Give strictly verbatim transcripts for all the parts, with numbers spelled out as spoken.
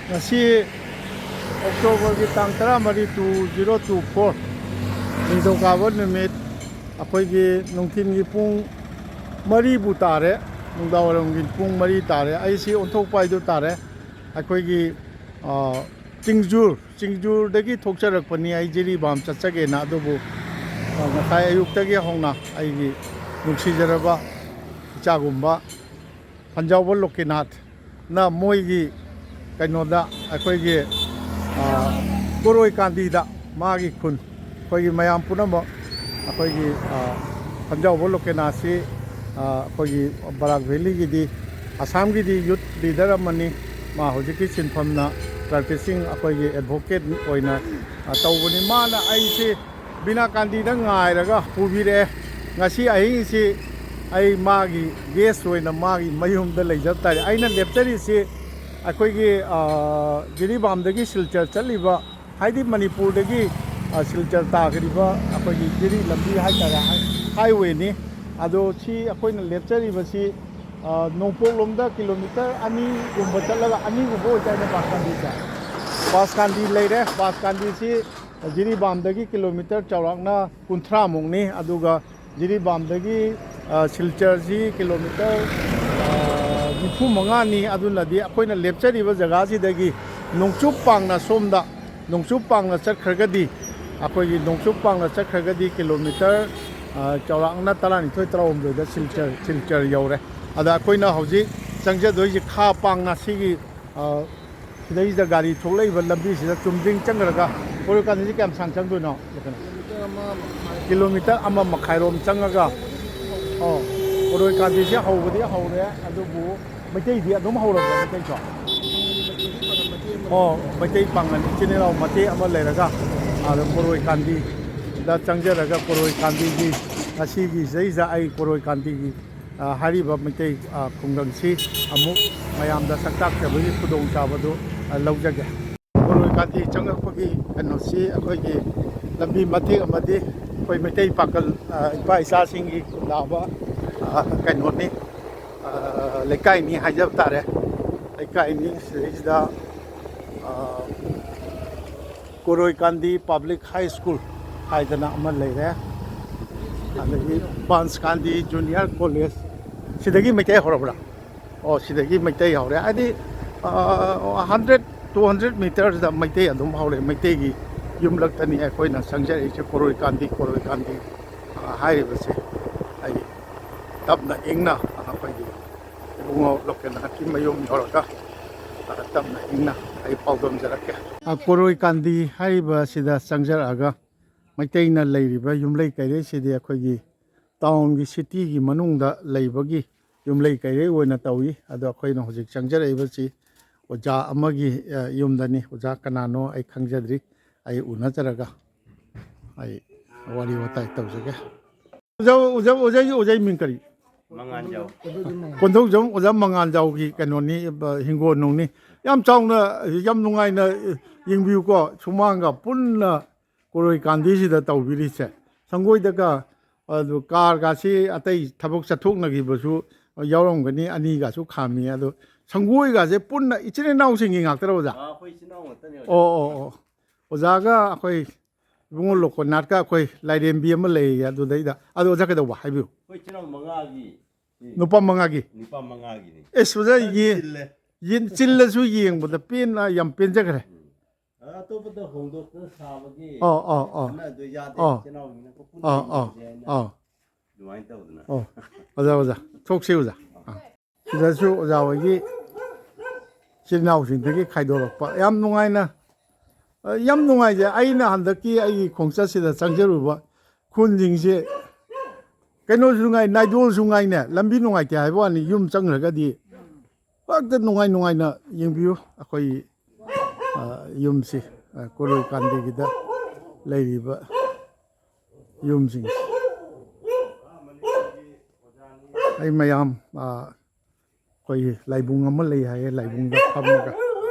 ꯉꯁꯤ ꯑꯣꯛꯇꯣꯕꯔꯒꯤ ꯇꯥꯡ ꯇꯔꯥꯃꯔꯤ, two zero two four, ꯅꯤꯡꯊꯧꯀꯥꯕ ꯅꯨꯃꯤꯠ, ꯑꯩꯈꯣꯏꯒꯤ ꯅꯨꯡꯊꯤꯜꯒꯤ ꯄꯨꯡ ꯃꯔꯤꯕꯨ ꯇꯥꯔꯦ, ꯅꯨꯡꯗꯥꯡꯋꯥꯏꯔꯝꯒꯤ ꯄꯨꯡ ꯃꯔꯤ ꯇꯥꯔꯦ꯫ ꯑꯩꯁꯤ ꯑꯣꯟꯊꯣꯛꯄ ꯍꯥꯏꯗꯨ ꯇꯥꯔꯦ꯫ ꯑꯩꯈꯣꯏꯒꯤ, ꯑ, ꯆꯤꯡꯖꯨꯔ, ꯆꯤꯡꯖꯨꯔꯗꯒꯤ ꯊꯣꯛꯆꯔꯛꯄꯅꯤ꯫ ꯑꯩ ꯖꯤꯔꯤꯕꯥꯝ ꯆꯠꯆꯒꯦꯅ꯫ ꯑꯗꯨꯕꯨ, ꯑ, ꯉꯁꯥꯏ ꯑꯌꯨꯛꯇꯒꯤ ꯍꯧꯅ ꯑꯩꯒꯤ ꯅꯨꯡꯁꯤꯖꯔꯕ ꯏꯆꯥꯒꯨꯝꯕ ꯐꯟꯖꯥꯎꯕ ꯂꯣꯀꯦꯅꯥꯊꯅ ꯃꯣꯏꯒꯤ ꯀꯩꯅꯣꯗ, ꯑꯩꯈꯣꯏꯒꯤ, ꯑ, ꯀꯣꯔꯣꯏ ꯀꯥꯟꯗꯤꯗ, ꯃꯥꯒꯤ ꯈꯨꯟ, ꯑꯩꯈꯣꯏꯒꯤ ꯃꯌꯥꯝ ꯄꯨꯝꯅꯃꯛ, ꯑꯩꯈꯣꯏꯒꯤ, ꯑ, ꯐꯟꯖꯥꯎꯕ ꯂꯣꯀꯦꯅꯥꯊꯁꯤ, ꯑ, ꯑꯩꯈꯣꯏꯒꯤ ꯕꯔꯥꯛ ꯚꯦꯂꯤꯒꯤꯗꯤ, ꯑꯁꯥꯝꯒꯤꯗꯤ ꯌꯨꯠ ꯂꯤꯗꯔ ꯑꯃꯅꯤ꯫ ꯃꯥ ꯍꯧꯖꯤꯛꯀꯤ ꯁꯤꯟꯐꯝꯅ ꯄ꯭ꯔꯥꯛꯇꯤꯁꯤꯡ ꯑꯩꯈꯣꯏꯒꯤ ꯑꯦꯗꯚꯣꯀꯦꯠ ꯑꯣꯏꯅ, ꯑ, ꯇꯧꯕꯅꯤ꯫ ꯃꯥꯅ ꯑꯩꯁꯦ ꯕꯤꯅꯥ ꯀꯥꯟꯗꯤꯗ ꯉꯥꯏꯔꯒ ꯄꯨꯕꯤꯔꯛꯑꯦ꯫ ꯉꯁꯤ ꯑꯍꯤꯡꯁꯤ ꯑꯩ ꯃꯥꯒꯤ ꯒꯦꯁ ꯑꯣꯏꯅ ꯃꯥꯒꯤ ꯃꯌꯨꯝꯗ ꯂꯩꯖꯕ ꯇꯥꯔꯦ꯫ ꯑꯩꯅ ꯂꯦꯞꯆꯔꯤꯁꯤ ꯑꯩꯈꯣꯏꯒꯤ, ꯑ, ꯖꯤꯔꯤꯕꯥꯝꯗꯒꯤ ꯁꯤꯜꯆꯔ ꯆꯠꯂꯤꯕ, ꯍꯥꯏꯗꯤ ꯃꯅꯤꯄꯨꯔꯗꯒꯤ, ꯑ, ꯁꯤꯜꯆꯔ ꯇꯥꯈ꯭ꯔꯤꯕ ꯑꯩꯈꯣꯏꯒꯤ ꯖꯤꯔꯤ ꯂꯝꯕꯤ ꯍꯥꯏꯇꯥꯔꯦ, ꯍꯥꯏ-, ꯍꯥꯏꯋꯦꯅꯤ꯫ ꯑꯗꯣ ꯁꯤ ꯑꯩꯈꯣꯏꯅ ꯂꯦꯞꯆꯔꯤꯕꯁꯤ, ꯑ, ꯅꯣꯡꯄꯣꯛꯂꯣꯝꯗ ꯀꯤꯂꯣꯃꯤꯇꯔ ꯑꯅꯤꯒꯨꯝꯕ ꯆꯠꯂꯒ, ꯑꯅꯤꯒꯨꯝꯕ ꯑꯣꯏꯇꯥꯔꯦ ꯕꯥꯁꯀꯥꯟꯗꯤꯁꯦ꯫ ꯕꯥꯁꯀꯥꯟꯗꯤ ꯂꯩꯔꯦ꯫ ꯕꯥꯁꯀꯥꯟꯗꯤꯁꯤ ꯖꯤꯔꯤꯕꯥꯝꯗꯒꯤ ꯀꯤꯂꯣꯃꯤꯇꯔ ꯆꯥꯎꯔꯥꯛꯅ ꯀꯨꯟꯊ꯭ꯔꯥ ꯃꯨꯛꯅꯤ꯫ ꯑꯗꯨꯒ ꯖꯤꯔꯤꯕꯥꯝꯗꯒꯤ, ꯑ, ꯁꯤꯜꯆꯔꯁꯤ ꯀꯤꯂꯣꯃꯤꯇꯔ, ꯑ, ꯅꯤꯐꯨ ꯃꯉꯥꯅꯤ꯫ ꯑꯗꯨꯅꯗꯤ ꯑꯩꯈꯣꯏꯅ ꯂꯦꯞꯆꯔꯤꯕ ꯖꯒꯥꯁꯤꯗꯒꯤ ꯅꯣꯡꯆꯨꯞ ꯄꯥꯡꯅ ꯁꯣꯝꯗ, ꯅꯣꯡꯆꯨꯞ ꯄꯥꯡꯅ ꯆꯠꯈ꯭ꯔꯒꯗꯤ, ꯑꯩꯈꯣꯏꯒꯤ ꯅꯣꯡꯆꯨꯞ ꯄꯥꯡꯅ ꯆꯠꯈ꯭ꯔꯒꯗꯤ ꯀꯤꯂꯣꯃꯤꯇꯔ, ꯑ, ꯆꯥꯎꯔꯥꯛꯅ ꯇꯔꯥꯅꯤꯊꯣꯏ, ꯇꯔꯥꯍꯨꯝꯗꯣꯏꯗ ꯁꯤꯜꯆꯔ, ꯁꯤꯜꯆꯔ ꯌꯧꯔꯦ꯫ ꯑꯗ ꯑꯩꯈꯣꯏꯅ ꯍꯧꯖꯤꯛ ꯆꯪꯖꯗꯣꯏꯁꯦ ꯈꯥ ꯄꯥꯡꯅ ꯁꯤꯒꯤ, ꯑ, ꯁꯤꯗꯩꯁꯤꯗ ꯒꯥꯔꯤ ꯊꯣꯛꯂꯛꯏꯕ ꯂꯝꯕꯤꯁꯤꯗ ꯆꯨꯝꯗ꯭ꯔꯤꯡ ꯆꯪꯈ꯭ꯔꯒ, ꯀꯣꯔꯣꯏ ꯀꯥꯟꯗꯤꯁꯤ ꯀꯌꯥꯝ ꯁꯥꯡ ꯆꯪꯗꯣꯏꯅꯣ? ꯀꯤꯂꯣꯃꯤꯇꯔ ꯑꯃ ꯃꯈꯥꯏꯔꯣꯝ ꯆꯪꯉꯒ, ꯑꯣ, ꯀꯣꯔꯣꯏ ꯀꯥꯟꯗꯤꯁꯦ ꯍꯧꯕꯗꯤ ꯍꯧꯔꯦ, ꯑꯗꯨꯕꯨ ꯃꯩꯇꯩꯗꯤ ꯑꯗꯨꯝ ꯍꯧꯔꯕ꯭ꯔꯥ, ꯃꯩꯇꯩꯁꯨ? ꯑꯣ, ꯃꯩꯇꯩ ꯄꯥꯡꯒꯜ ꯏꯆꯤꯟ ꯏꯅꯥꯎ ꯃꯇꯦꯛ ꯑꯃ ꯂꯩꯔꯒ, ꯑꯗ ꯀꯣꯔꯣꯏ ꯀꯥꯟꯗꯤꯗ ꯆꯪꯖꯔꯒ, ꯀꯣꯔꯣꯏ ꯀꯥꯟꯗꯤꯒꯤ ꯉꯁꯤꯒꯤ ꯁꯤꯗꯩꯁꯤꯗ ꯑꯩ ꯀꯣꯔꯣꯏ ꯀꯥꯟꯗꯤꯒꯤ, ꯑ, ꯍꯥꯏꯔꯤꯕ ꯃꯩꯇꯩ, ꯑ, ꯈꯨꯡꯒꯪꯁꯤ ꯑꯃꯨꯛ ꯃꯌꯥꯝꯗ ꯁꯛ ꯇꯥꯛꯆꯕꯒꯤ ꯈꯨꯗꯣꯡꯆꯥꯕꯗꯨ, ꯑ, ꯂꯧꯖꯒꯦ꯫ ꯀꯣꯔꯣꯏ ꯀꯥꯟꯗꯤ ꯆꯪꯉꯛꯄꯒꯤ ꯀꯩꯅꯣꯁꯤ ꯑꯩꯈꯣꯏꯒꯤ ꯂꯝꯕꯤ ꯃꯇꯦꯛ ꯑꯃꯗꯤ ꯑꯩꯈꯣꯏ ꯃꯩꯇꯩ ꯄꯥꯡꯒꯜ, ꯑ, ꯏꯄꯥ ꯏꯆꯥꯁꯤꯡꯒꯤ ꯈꯨꯟꯗꯥꯕ, ꯑ, ꯀꯩꯅꯣꯅꯤ, ꯑ, ꯂꯩꯀꯥꯏꯅꯤ ꯍꯥꯏꯖꯕ ꯇꯥꯔꯦ꯫ ꯂꯩꯀꯥꯏꯅꯤ꯫ ꯁꯤꯗꯩꯁꯤꯗ ꯑ, ꯀꯣꯔꯣꯏ ꯀꯥꯟꯗꯤ ꯄꯕ꯭ꯂꯤꯛ ꯍꯥꯏ ꯁ꯭ꯀꯨꯜ ꯍꯥꯏꯗꯅ ꯑꯃ ꯂꯩꯔꯦ, ꯑꯗꯒꯤ ꯕꯥꯟꯁ ꯀꯥꯟꯗꯤ ꯖꯨꯅꯤꯌꯔ ꯀꯣꯂꯦꯖ, ꯁꯤꯗꯒꯤ ꯃꯩꯇꯩ ꯍꯧꯔꯕ꯭ꯔꯥ? ꯑꯣ, ꯁꯤꯗꯒꯤ ꯃꯩꯇꯩ ꯍꯧꯔꯦ꯫ ꯍꯥꯏꯗꯤ, ꯑ, ꯍꯟꯗ꯭ꯔꯦꯠ, ꯇꯨ ꯍꯟꯗ꯭ꯔꯦꯠ ꯃꯤꯇꯔꯁꯤꯗ ꯃꯩꯇꯩ ꯑꯗꯨꯝ ꯍꯧꯔꯦ꯫ ꯃꯩꯇꯩꯒꯤ ꯌꯨꯝꯂꯛꯇꯅꯤ ꯑꯩꯈꯣꯏꯅ ꯆꯪꯖꯔꯛꯏꯁꯦ, ꯀꯣꯔꯣꯏ ꯀꯥꯟꯗꯤ, ꯀꯣꯔꯣꯏ ꯀꯥꯟꯗꯤ, ꯑ, ꯍꯥꯏꯔꯤꯕꯁꯦ꯫ ꯑꯩ ꯇꯞꯅ ꯏꯪꯅ ꯑꯩꯈꯣꯏꯒꯤ ꯏꯕꯨꯡꯉꯣ ꯂꯣꯀꯦꯜꯅꯥꯊꯀꯤ ꯃꯌꯨꯝ ꯌꯧꯔꯒ, ꯑ, ꯇꯞꯅ ꯏꯪꯅ ꯑꯩ ꯄꯥꯎꯗꯝꯖꯔꯛꯀꯦ꯫ ꯑ, ꯀꯣꯔꯣꯏ ꯀꯥꯟꯗꯤ ꯍꯥꯏꯔꯤꯕ ꯑꯁꯤꯗ ꯆꯪꯖꯔꯛꯑꯒ ꯃꯩꯇꯩꯅ ꯂꯩꯔꯤꯕ ꯌꯨꯝꯂꯩ ꯀꯩꯔꯩꯁꯤꯗꯤ ꯑꯩꯈꯣꯏꯒꯤ ꯇꯥꯎꯟꯒꯤ, ꯁꯤꯇꯤꯒꯤ ꯃꯅꯨꯡꯗ ꯂꯩꯕꯒꯤ ꯌꯨꯝꯂꯩ ꯀꯩꯔꯩ ꯑꯣꯏꯅ ꯇꯧꯏ꯫ ꯑꯗꯣ ꯑꯩꯈꯣꯏꯅ ꯍꯧꯖꯤꯛ ꯆꯪꯖꯔꯛꯏꯕꯁꯤ ꯑꯣꯖꯥ ꯑꯃꯒꯤ, ꯑ, ꯌꯨꯝꯗꯅꯤ꯫ ꯑꯣꯖꯥ ꯀꯅꯥꯅꯣ ꯑꯩ ꯈꯪꯖꯗ꯭ꯔꯤ꯫ ꯑꯩ ꯎꯅꯖꯔꯒ ꯑꯩ ꯋꯥꯔꯤ ꯋꯥꯇꯥꯏ ꯇꯧꯖꯒꯦ꯫ ꯑꯣꯖꯥ, ꯑꯣꯖꯥ, ꯑꯣꯖꯥꯒꯤ, ꯑꯣꯖꯥꯒꯤ ꯃꯤꯡ ꯀꯔꯤ? ꯃꯉꯥꯟꯖꯥꯎ꯫ ꯀꯣꯟꯊꯧꯖꯝ ꯑꯣꯖꯥ ꯃꯉꯥꯟꯖꯥꯎꯒꯤ ꯀꯩꯅꯣꯅꯤ, ꯕ-, ꯍꯤꯡꯒꯣꯜꯅꯨꯡꯅꯤ꯫ ꯌꯥꯝ ꯆꯥꯎꯅ, ꯌꯥꯝ ꯅꯨꯡꯉꯥꯏꯅ ꯌꯦꯡꯕꯤꯌꯨꯀꯣ꯫ ꯁꯨꯃꯥꯡꯒ ꯄꯨꯟꯅ ꯀꯣꯔꯣꯏ ꯀꯥꯟꯗꯤꯁꯤꯗ ꯇꯧꯕꯤꯔꯤꯁꯦ꯫ ꯁꯪꯒꯣꯏꯗꯒ, ꯑꯗꯨ ꯀꯥꯔꯒꯁꯤ ꯑꯇꯩ ꯊꯕꯛ ꯆꯠꯊꯣꯛꯅꯈꯤꯕꯁꯨ ꯌꯥꯎꯔꯝꯒꯅꯤ, ꯑꯅꯤꯒꯁꯨ ꯈꯥꯝꯃꯤ꯫ ꯑꯗꯣ ꯁꯪꯒꯣꯏꯒꯁꯦ ꯄꯨꯟꯅ ꯏꯆꯤꯟ ꯏꯅꯥꯎꯁꯤꯡꯒꯤ ꯉꯥꯛꯇꯔꯣ, ꯑꯣꯖꯥ? ꯑꯥ, ꯑꯩꯈꯣꯏ ꯏꯆꯤꯟ ꯏꯅꯥꯎ ꯉꯥꯛꯇꯅꯦ, ꯑꯣꯖꯥ꯫ ꯑꯣ, ꯑꯣ, ꯑꯣ꯫ ꯑꯣꯖꯥꯒ ꯑꯩꯈꯣꯏ ꯏꯕꯨꯡꯉꯣ ꯂꯣꯀꯣꯅꯥꯠꯀ ꯑꯩꯈꯣꯏ ꯂꯥꯏꯔꯦꯝꯕꯤ ꯑꯃ ꯂꯩꯌꯦ ꯑꯗꯨꯗꯩꯗ꯫ ꯑꯗꯣ ꯑꯣꯖꯥ ꯀꯩꯗꯧꯕ? ꯍꯥꯏꯕꯤꯌꯨ꯫ ꯑꯩꯈꯣꯏ ꯏꯆꯤꯟ ꯏꯅꯥꯎ ꯃꯉꯥꯒꯤ꯫ ꯅꯨꯄꯥ ꯃꯉꯥꯒꯤ? ꯅꯨꯄꯥ ꯃꯉꯥꯒꯤꯅꯤ꯫ ꯑꯦꯁ, ꯑꯣꯖꯥ, ꯈꯔꯗꯤ ꯌꯦ-, ꯆꯤꯜꯂꯦ꯫ ꯌꯦ-, ꯆꯤꯜꯂꯁꯨ ꯌꯦꯡꯕꯗ ꯄꯦꯟꯅ, ꯌꯥꯝ ꯄꯦꯟꯖꯈ꯭ꯔꯦ꯫ ꯎꯝ꯫ ꯑ, ꯑꯇꯣꯞꯄꯗ ꯍꯣꯡꯗꯣꯛꯇꯅ ꯁꯥꯕꯒꯤ ꯑꯣ, ꯑꯣ, ꯑꯣ꯫ ꯈꯟꯅꯗꯣ ꯌꯥꯗꯦ, ꯑꯣ꯫ ꯏꯆꯤꯟ ꯏꯅꯥꯎꯅꯤꯅ ꯄꯨꯟꯅ ꯑꯣ, ꯑꯣ, ꯍꯤꯡꯁꯦ ꯍꯥꯏꯅ ꯑꯣ꯫ ꯑꯗꯨꯃꯥꯏꯅ ꯇꯧꯗꯅ꯫ ꯑꯣ꯫ ꯑꯣꯖꯥ, ꯑꯣꯖꯥ꯫ ꯊꯣꯛꯁꯤ, ꯑꯣꯖꯥ꯫ ꯑꯥ꯫ ꯁꯤꯗꯁꯨ ꯑꯣꯖꯥ ꯍꯣꯏꯒꯤ ꯏꯆꯤꯜ ꯏꯅꯥꯎꯁꯤꯡꯗꯒꯤ ꯈꯥꯏꯗꯣꯔꯛꯄ꯫ ꯌꯥꯝ ꯅꯨꯡꯉꯥꯏꯅ, ꯑ, ꯌꯥꯝ ꯅꯨꯡꯉꯥꯏꯖꯩ꯫ ꯑꯩꯅ ꯍꯟꯗꯛꯀꯤ ꯑꯩꯒꯤ ꯈꯣꯡꯆꯠꯁꯤꯗ ꯆꯪꯖꯔꯨꯕ ꯈꯨꯟꯁꯤꯡꯁꯦ, ꯀꯩꯅꯣꯁꯨ ꯉꯥꯏ, ꯅꯥꯏꯗꯣꯜꯁꯨ ꯉꯥꯏꯅꯦ, ꯂꯝꯕꯤ ꯅꯨꯡꯉꯥꯏꯇꯦ ꯍꯥꯏꯕ ꯋꯥꯅꯤ, ꯌꯨꯝ ꯆꯪꯈ꯭ꯔꯒꯗꯤ ꯍꯦꯛꯇ ꯅꯨꯡꯉꯥꯏ ꯅꯨꯡꯉꯥꯏꯅ ꯌꯦꯡꯕꯤꯌꯨ꯫ ꯑꯩꯈꯣꯏ, ꯑ, ꯌꯨꯝꯁꯤ, ꯑ, ꯀꯣꯔꯣꯏ ꯀꯥꯟꯗꯤꯒꯤꯗ ꯂꯩꯔꯤꯕ ꯌꯨꯝꯁꯤꯡꯁꯤ꯫ ꯑꯩ ꯃꯌꯥꯝ, ꯑ, ꯑꯩꯈꯣꯏꯒꯤ ꯂꯥꯏꯕꯨꯡ ꯑꯃ ꯂꯩ ꯍꯥꯏꯌꯦ, ꯂꯥꯏꯕꯨꯡꯗ ꯐꯝꯃꯒ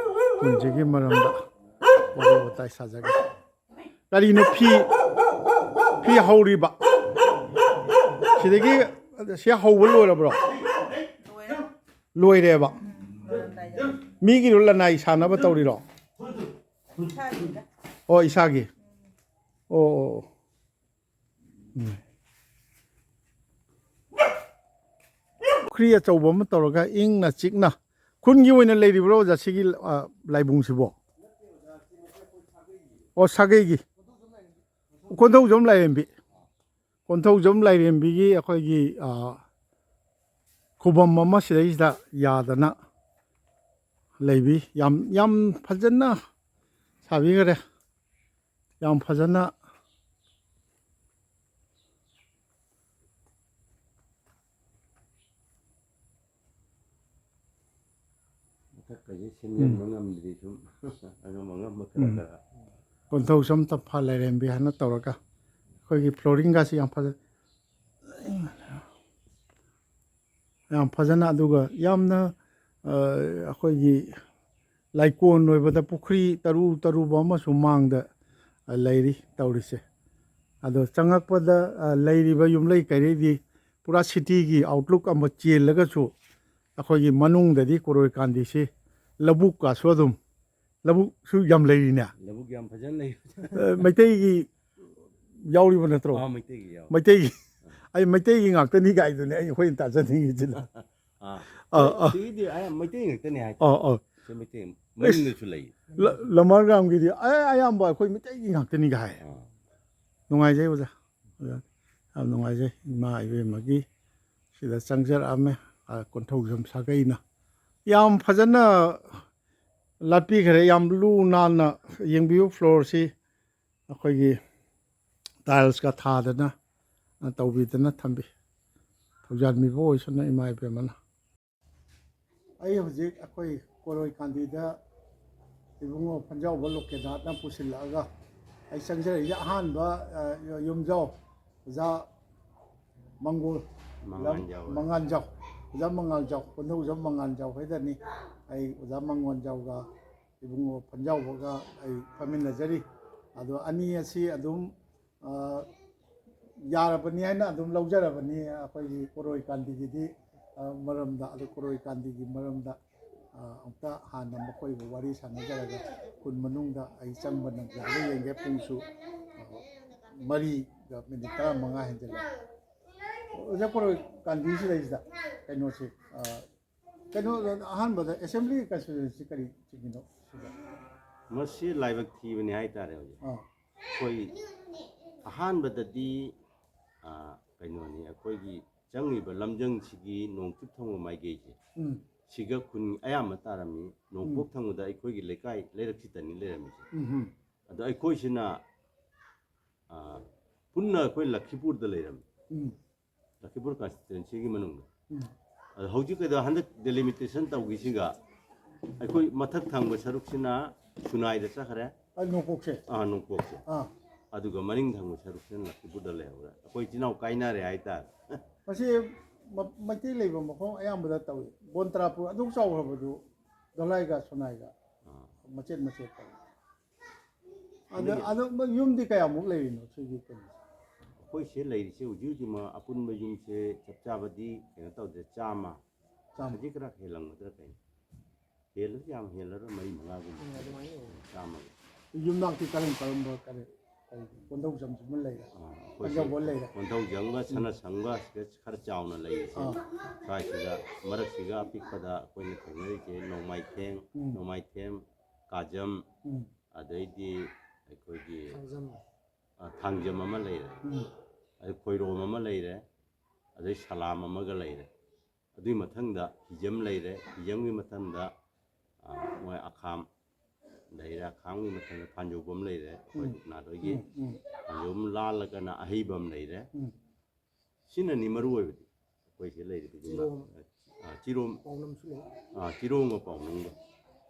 ꯈꯨꯟꯁꯤꯒꯤ ꯃꯔꯝꯗ ꯋꯥꯔꯤ ꯋꯥꯇꯥꯏ ꯁꯥꯖꯒꯦ꯫ ꯀꯔꯤꯅꯣ ꯐꯤ, ꯐꯤ ꯍꯧꯔꯤꯕ? ꯁꯤꯗꯒꯤ ꯁꯤ ꯍꯧꯕ ꯂꯣꯏꯔꯕ꯭ꯔꯣ? ꯂꯣꯏꯔꯦꯕ꯫ ꯃꯤꯒꯤꯔꯣ, ꯂꯅꯥꯏ ꯁꯥꯟꯅꯕ ꯇꯧꯔꯤꯔꯣ? ꯑꯣ, ꯏꯁꯥꯒꯤ? ꯑꯣ, ꯑꯣ, ꯑꯣ꯫ ꯎꯝ꯫ ꯄꯨꯈ꯭ꯔꯤ ꯑꯆꯧꯕ ꯑꯃ ꯇꯧꯔꯒ ꯏꯪꯅ ꯆꯤꯛꯅ꯫ ꯈꯨꯟꯒꯤ ꯑꯣꯏꯅ ꯂꯩꯔꯤꯕ꯭ꯔꯣ ꯑꯣꯖꯥ ꯁꯤꯒꯤ, ꯑ, ꯂꯥꯏꯕꯨꯡꯁꯤꯕꯣ? ꯑꯣ, ꯁꯥꯒꯩꯒꯤ꯫ ꯀꯣꯟꯊꯧꯖꯝ ꯂꯥꯏꯔꯦꯝꯕꯤ꯫ ꯀꯣꯟꯊꯧꯖꯝ ꯂꯥꯏꯔꯦꯝꯕꯤꯒꯤ ꯑꯩꯈꯣꯏꯒꯤ, ꯑ, ꯈꯨꯕꯝ ꯑꯃ ꯁꯤꯗꯩꯁꯤꯗ ꯌꯥꯗꯅ ꯂꯩꯕꯤ꯫ ꯌꯥꯝ, ꯌꯥꯝ ꯐꯖꯅ ꯁꯥꯕꯤꯈꯔꯦ꯫ ꯌꯥꯝ ꯐꯖꯅ꯫ ꯃꯊꯛꯀꯁꯦ ꯁꯦꯝꯖꯤꯟꯕ ꯎꯝ꯫ ꯉꯝꯗ꯭ꯔꯤ ꯁꯨꯝ꯫ ꯑꯉꯝ ꯑꯉꯝꯕ ꯈꯔ ꯎꯝ꯫ ꯈꯔ꯫ ꯀꯣꯟꯊꯧꯖꯝ ꯇꯝꯐꯥ ꯂꯥꯏꯔꯦꯝꯕꯤ ꯍꯥꯏꯅ ꯇꯧꯔꯒ ꯑꯩꯈꯣꯏꯒꯤ flooringꯒꯁꯤ ꯌꯥꯝ ꯐꯖ-, ꯌꯥꯝ ꯐꯖꯅ, ꯑꯗꯨꯒ ꯌꯥꯝꯅ, ꯑ, ꯑꯩꯈꯣꯏꯒꯤ ꯂꯥꯏꯀꯣꯟ ꯑꯣꯏꯕꯗ ꯄꯨꯈ꯭ꯔꯤ ꯇꯔꯨ ꯇꯔꯨꯕ ꯑꯃꯁꯨ ꯃꯥꯡꯗ, ꯑ, ꯂꯩꯔꯤ ꯇꯧꯔꯤꯁꯦ꯫ ꯑꯗꯣ ꯆꯪꯉꯛꯄꯗ, ꯑ, ꯂꯩꯔꯤꯕ ꯌꯨꯝꯂꯩ ꯀꯩꯔꯩꯗꯤ ꯄꯨꯔꯥ cityꯒꯤ outlook ꯑꯃ ꯆꯦꯜꯂꯒꯁꯨ ꯑꯩꯈꯣꯏꯒꯤ ꯃꯅꯨꯡꯗꯗꯤ ꯀꯣꯔꯣꯏ ꯀꯥꯟꯗꯤꯁꯤ ꯂꯧꯕꯨꯛꯀꯁꯨ ꯑꯗꯨꯝ, ꯂꯧꯕꯨꯛꯁꯨ ꯌꯥꯝ ꯂꯩꯔꯤꯅꯦ꯫ ꯂꯧꯕꯨꯛ ꯌꯥꯝ ꯐꯖꯅ ꯂꯩ꯫ ꯑ, ꯃꯩꯇꯩꯒꯤ ꯌꯥꯎꯔꯤꯕ ꯅꯠꯇ꯭ꯔꯣ? ꯑꯥ, ꯃꯩꯇꯩꯒꯤ ꯌꯥꯎꯔꯤ꯫ ꯃꯩꯇꯩꯒꯤ꯫ ꯑꯩ ꯃꯩꯇꯩꯒꯤ ꯉꯥꯛꯇꯅꯤ ꯀꯥꯏꯗꯨꯅꯦ ꯑꯩ, ꯑꯩꯈꯣꯏꯅ ꯇꯥꯖꯅꯤꯡꯉꯤꯁꯤꯅ꯫ ꯑꯥ꯫ ꯑꯥ, ꯑꯥ꯫ ꯁꯤꯒꯤꯗꯤ ꯑꯌꯥꯝꯕ ꯃꯩꯇꯩ ꯉꯥꯛꯇꯅꯦ ꯍꯥꯏꯇꯥꯔꯦ꯫ ꯑꯥ, ꯑꯥ꯫ ꯁꯤ ꯃꯩꯇꯩ ꯃꯅꯨꯡꯗꯁꯨ ꯂꯩ꯫ ꯂ-, ꯂꯃꯥꯡꯒ꯭ꯔꯥꯝꯒꯤꯗꯤ ꯑ-, ꯑꯌꯥꯝꯕ ꯑꯩꯈꯣꯏ ꯃꯩꯇꯩꯒꯤ ꯉꯥꯛꯇꯅꯤꯒ ꯍꯥꯏ꯫ ꯑꯥ꯫ ꯅꯨꯡꯉꯥꯏꯖꯩ ꯑꯣꯖꯥ꯫ ꯑꯣꯖꯥ, ꯌꯥꯝ ꯅꯨꯡꯉꯥꯏꯖꯩ꯫ ꯏꯃꯥ ꯏꯕꯦꯝꯃꯒꯤ ꯁꯤꯗ ꯆꯪꯖꯔꯛꯑꯝꯃꯦ꯫ ꯑꯥ, ꯀꯣꯟꯊꯧꯖꯝ ꯁꯥꯒꯩꯅ ꯌꯥꯝ ꯐꯖꯅ ꯂꯥꯠꯄꯤꯈꯔꯦ꯫ ꯌꯥꯝ ꯂꯨ ꯅꯥꯟꯅ ꯌꯦꯡꯕꯤꯌꯨ, floorꯁꯤ ꯑꯩꯈꯣꯏꯒꯤ tilesꯀ ꯊꯥꯗꯅ, ꯑ, ꯇꯧꯕꯤꯗꯅ ꯊꯝꯕꯤ꯫ ꯊꯧꯖꯥꯟꯕꯤꯕ ꯑꯣꯏꯁꯅꯨ ꯏꯃꯥ ꯏꯕꯦꯝꯃꯅ꯫ ꯑꯩ ꯍꯧꯖꯤꯛ ꯑꯩꯈꯣꯏ ꯀꯣꯔꯣꯏ ꯀꯥꯟꯗꯤꯗ ꯏꯕꯨꯡꯉꯣ ꯐꯟꯖꯥꯎꯕ ꯂꯣꯀꯦꯅꯥꯊꯅ ꯄꯨꯁꯤꯜꯂꯛꯑꯒ ꯑꯩ ꯆꯪꯖꯔꯛꯏꯁꯦ ꯑꯍꯥꯟꯕ, ꯑ, ꯌꯨꯝꯖꯥꯎ ꯑꯣꯖꯥ ꯃꯪꯒꯣꯜ, ꯃꯉꯥꯟꯖꯥꯎ꯫ ꯃꯉꯥꯟꯖꯥꯎ, ꯑꯣꯖꯥ ꯃꯉꯥꯟꯖꯥꯎ, ꯀꯣꯟꯊꯧꯖꯝ ꯃꯉꯥꯟꯖꯥꯎ ꯍꯥꯏꯗꯅꯤ꯫ ꯑꯩ ꯑꯣꯖꯥ ꯃꯉꯥꯟꯖꯥꯎꯒ ꯏꯕꯨꯡꯉꯣ ꯐꯟꯖꯥꯎꯕꯒ ꯑꯩ ꯐꯝꯃꯤꯟꯅꯖꯔꯤ꯫ ꯑꯗꯣ ꯑꯅꯤ ꯑꯁꯤ ꯑꯗꯨꯝ, ꯑ, ꯌꯥꯔꯕꯅꯤ ꯍꯥꯏꯅ ꯑꯗꯨꯝ ꯂꯧꯖꯔꯕꯅꯤ ꯑꯩꯈꯣꯏꯒꯤ ꯀꯣꯔꯣꯏ ꯀꯥꯟꯗꯤꯒꯤꯗꯤ, ꯑ, ꯃꯔꯝꯗ, ꯑꯗꯨ ꯀꯣꯔꯣꯏ ꯀꯥꯟꯗꯤꯒꯤ ꯃꯔꯝꯗ, ꯑ, ꯑꯃꯨꯛꯇ ꯍꯥꯟꯅ ꯃꯈꯣꯏꯕꯨ ꯋꯥꯔꯤ ꯁꯥꯟꯅꯖꯔꯒ ꯈꯨꯟ ꯃꯅꯨꯡꯗ ꯑꯩ ꯆꯪꯕ ꯅꯪꯖꯒꯦ, ꯌꯦꯡꯒꯦ꯫ ꯄꯨꯡꯁꯨ, ꯑ, ꯃꯔꯤꯒ ꯃꯤꯅꯤꯠ ꯇꯔꯥꯃꯉꯥ ꯍꯦꯟꯖꯜꯂꯦ꯫ ꯑꯣꯖꯥ ꯀꯣꯔꯣꯏ ꯀꯥꯟꯗꯤ ꯁꯤꯗꯩꯁꯤꯗ ꯀꯩꯅꯣꯁꯦ, ꯑ, ꯀꯩꯅꯣ, ꯑꯍꯥꯟꯕꯗ assembly constituency ꯀꯔꯤ ꯆꯤꯡꯉꯤꯅꯣ ꯁꯤꯗ? ꯃꯁꯤ ꯂꯥꯏꯕꯛ ꯊꯤꯕꯅꯤ ꯍꯥꯏꯇꯥꯔꯦ꯫ ꯍꯧꯖꯤꯛ ꯑꯥ, ꯑꯩꯈꯣꯏ ꯑꯍꯥꯟꯕꯗꯗꯤ, ꯑ, ꯀꯩꯅꯣꯅꯤ, ꯑꯩꯈꯣꯏꯒꯤ ꯆꯪꯉꯤꯕ ꯂꯝꯖꯪꯁꯤꯒꯤ ꯅꯣꯡꯆꯨꯞ ꯊꯪꯕ ꯃꯥꯏꯀꯩꯁꯦ, ꯎꯝ, ꯁꯤꯒ ꯈꯨꯟ ꯑꯌꯥꯝꯕ ꯇꯥꯔꯝꯃꯤ꯫ ꯅꯣꯡꯄꯣꯛ ꯊꯪꯕꯗ ꯑꯩꯈꯣꯏꯒꯤ ꯂꯩꯀꯥꯏ ꯂꯩꯔꯛꯁꯤꯗꯅꯤ ꯂꯩꯔꯝꯃꯤꯁꯦ꯫ ꯎꯝ, ꯎꯝ, ꯑꯗꯣ ꯑꯩꯈꯣꯏꯁꯤꯅ, ꯑ, ꯄꯨꯟꯅ ꯑꯩꯈꯣꯏ ꯂꯛꯈꯤꯄꯨꯔꯗ ꯂꯩꯔꯝꯃꯤ, ꯎꯝ, ꯂꯛꯈꯤꯄꯨꯔ constituencyꯒꯤ ꯃꯅꯨꯡꯗ꯫ ꯎꯝ, ꯑꯗꯣ ꯍꯧꯖꯤꯛꯀꯤꯗ ꯍꯟꯗꯛ delimitation ꯇꯧꯈꯤꯁꯤꯒ ꯑꯩꯈꯣꯏ ꯃꯊꯛ ꯊꯪꯕ ꯁꯔꯨꯛꯁꯤꯅ ꯁꯨꯅꯥꯏꯗ ꯆꯠꯈ꯭ꯔꯦ꯫ ꯑ, ꯅꯣꯡꯄꯣꯛꯁꯦ꯫ ꯑꯥ, ꯅꯣꯡꯄꯣꯛꯁꯦ꯫ ꯑꯥ, ꯑꯗꯨꯒ ꯃꯅꯤꯡ ꯊꯪꯕ ꯁꯔꯨꯛꯁꯤꯅ ꯂꯛꯈꯤꯄꯨꯔꯗ ꯂꯩꯍꯧꯔꯦ꯫ ꯑꯩꯈꯣꯏ ꯏꯆꯤꯟ ꯏꯅꯥꯎ ꯀꯥꯏꯅꯔꯦ ꯍꯥꯏꯇꯥꯔꯦ꯫ ꯃꯁꯤ ꯃ-, ꯃꯩꯇꯩ ꯂꯩꯕ ꯃꯐꯝ ꯑꯌꯥꯝꯕꯗ ꯇꯧꯏ꯫ ꯕꯣꯟꯇ꯭ꯔꯥꯄꯨꯔ ꯑꯗꯨꯛ ꯆꯥꯎꯈ꯭ꯔꯕꯗꯨ ꯙꯂꯥꯏꯒ ꯁꯣꯅꯥꯏꯒ ꯑꯥ, ꯃꯆꯦꯠ ꯃꯆꯦꯠ ꯇꯧꯏ꯫ ꯑꯗ, ꯑꯗꯣ ꯌꯨꯝꯗꯤ ꯀꯌꯥꯃꯨꯛ ꯂꯩꯔꯤꯅꯣ ꯁꯤꯒꯤ ꯀꯩꯅꯣꯁꯦ? ꯑꯩꯈꯣꯏ ꯁꯤ ꯂꯩꯔꯤꯁꯦ ꯍꯧꯖꯤꯛ ꯍꯧꯖꯤꯛꯃꯛ ꯑꯄꯨꯟꯕ ꯌꯨꯝꯁꯦ ꯆꯞ ꯆꯥꯕꯗꯤ ꯀꯩꯅꯣ ꯇꯧꯗ꯭ꯔꯦ, ꯆꯥꯝꯃ꯫ ꯆꯥꯝꯃ꯫ ꯍꯧꯖꯤꯛ ꯈꯔ ꯍꯦꯜꯂꯝꯒꯗ꯭ꯔꯥ ꯀꯩꯅꯣ? ꯍꯦꯜꯂꯁꯨ ꯌꯥꯝ ꯍꯦꯜꯂꯔꯣꯏ, ꯃꯔꯤ ꯃꯉꯥꯒꯨꯝꯕ꯫ ꯎꯝ, ꯑꯗꯨꯃꯥꯏꯅ ꯑꯣꯏ꯫ ꯆꯥꯝꯃꯒ꯫ ꯌꯨꯝꯅꯥꯛꯇꯤ ꯀꯔꯝ ꯀꯔꯝꯕ ꯀꯔꯤ, ꯀꯔꯤ ꯀꯣꯟꯊꯧꯖꯝꯁꯤꯃ ꯂꯩꯔꯦ, ꯑꯥ, ꯑꯩꯈꯣꯏ ꯀꯣꯟꯊꯧꯕ ꯂꯩꯔꯦ꯫ ꯀꯣꯟꯊꯧꯖꯝꯒ ꯁꯅꯥꯁꯪꯒ ꯁꯤꯒ ꯈꯔ ꯆꯥꯎꯅ ꯂꯩꯔꯤꯁꯦ꯫ ꯑꯥ꯫ ꯁ꯭ꯋꯥꯏꯁꯤꯗ ꯃꯔꯛꯁꯤꯒ ꯑꯄꯤꯛꯄꯗ ꯑꯩꯈꯣꯏꯅ ꯊꯦꯡꯅꯔꯤꯁꯦ ꯅꯣꯡꯃꯥꯏꯊꯦꯝ, ꯎꯝ꯫ ꯅꯣꯡꯃꯥꯏꯊꯦꯝ, ꯀꯥꯖꯝ, ꯎꯝ꯫ ꯑꯗꯩꯗꯤ ꯑꯩꯈꯣꯏꯒꯤ, ꯊꯥꯡꯖꯝ꯫ ꯑ, ꯊꯥꯡꯖꯝ ꯑꯃ ꯂꯩꯔꯦ, ꯎꯝ꯫ ꯑꯗꯩ ꯈꯣꯏꯔꯣꯝ ꯑꯃ ꯂꯩꯔꯦ, ꯑꯗꯩ ꯁꯂꯥꯝ ꯑꯃꯒ ꯂꯩꯔꯦ꯫ ꯑꯗꯨꯒꯤ ꯃꯊꯪꯗ ꯍꯤꯖꯝ ꯂꯩꯔꯦ, ꯍꯤꯖꯝꯒꯤ ꯃꯊꯪꯗ, ꯑ, ꯃꯣꯏ ꯑꯈꯥꯝ ꯂꯩꯔꯦ, ꯑꯈꯥꯝꯒꯤ ꯃꯊꯪꯗ ꯐꯥꯟꯖꯧꯕꯝ ꯂꯩꯔꯦ, ꯑꯩꯈꯣꯏ ꯎꯝ꯫ ꯎꯛꯅꯥꯗꯣꯏꯒꯤ꯫ ꯎꯝ, ꯎꯝ꯫ ꯐꯥꯟꯖꯧꯕꯝ ꯂꯥꯜꯂꯒꯅ ꯑꯍꯩꯕꯝ ꯂꯩꯔꯦ꯫ ꯎꯝ꯫ ꯁꯤꯅꯅꯤ ꯃꯔꯨ ꯑꯣꯏꯕꯗꯤ ꯑꯩꯈꯣꯏ ꯁꯤ ꯂꯩꯔꯤꯕ ꯌꯨꯝꯅꯥꯛ꯫ ꯆꯤꯔꯣꯝ꯫ ꯑ, ꯆꯤꯔꯣꯝ꯫ ꯄꯥꯎꯅꯝꯁꯨ ꯂꯩ꯫ ꯑ, ꯆꯤꯔꯣꯝꯒ ꯄꯥꯎꯅꯝꯒ꯫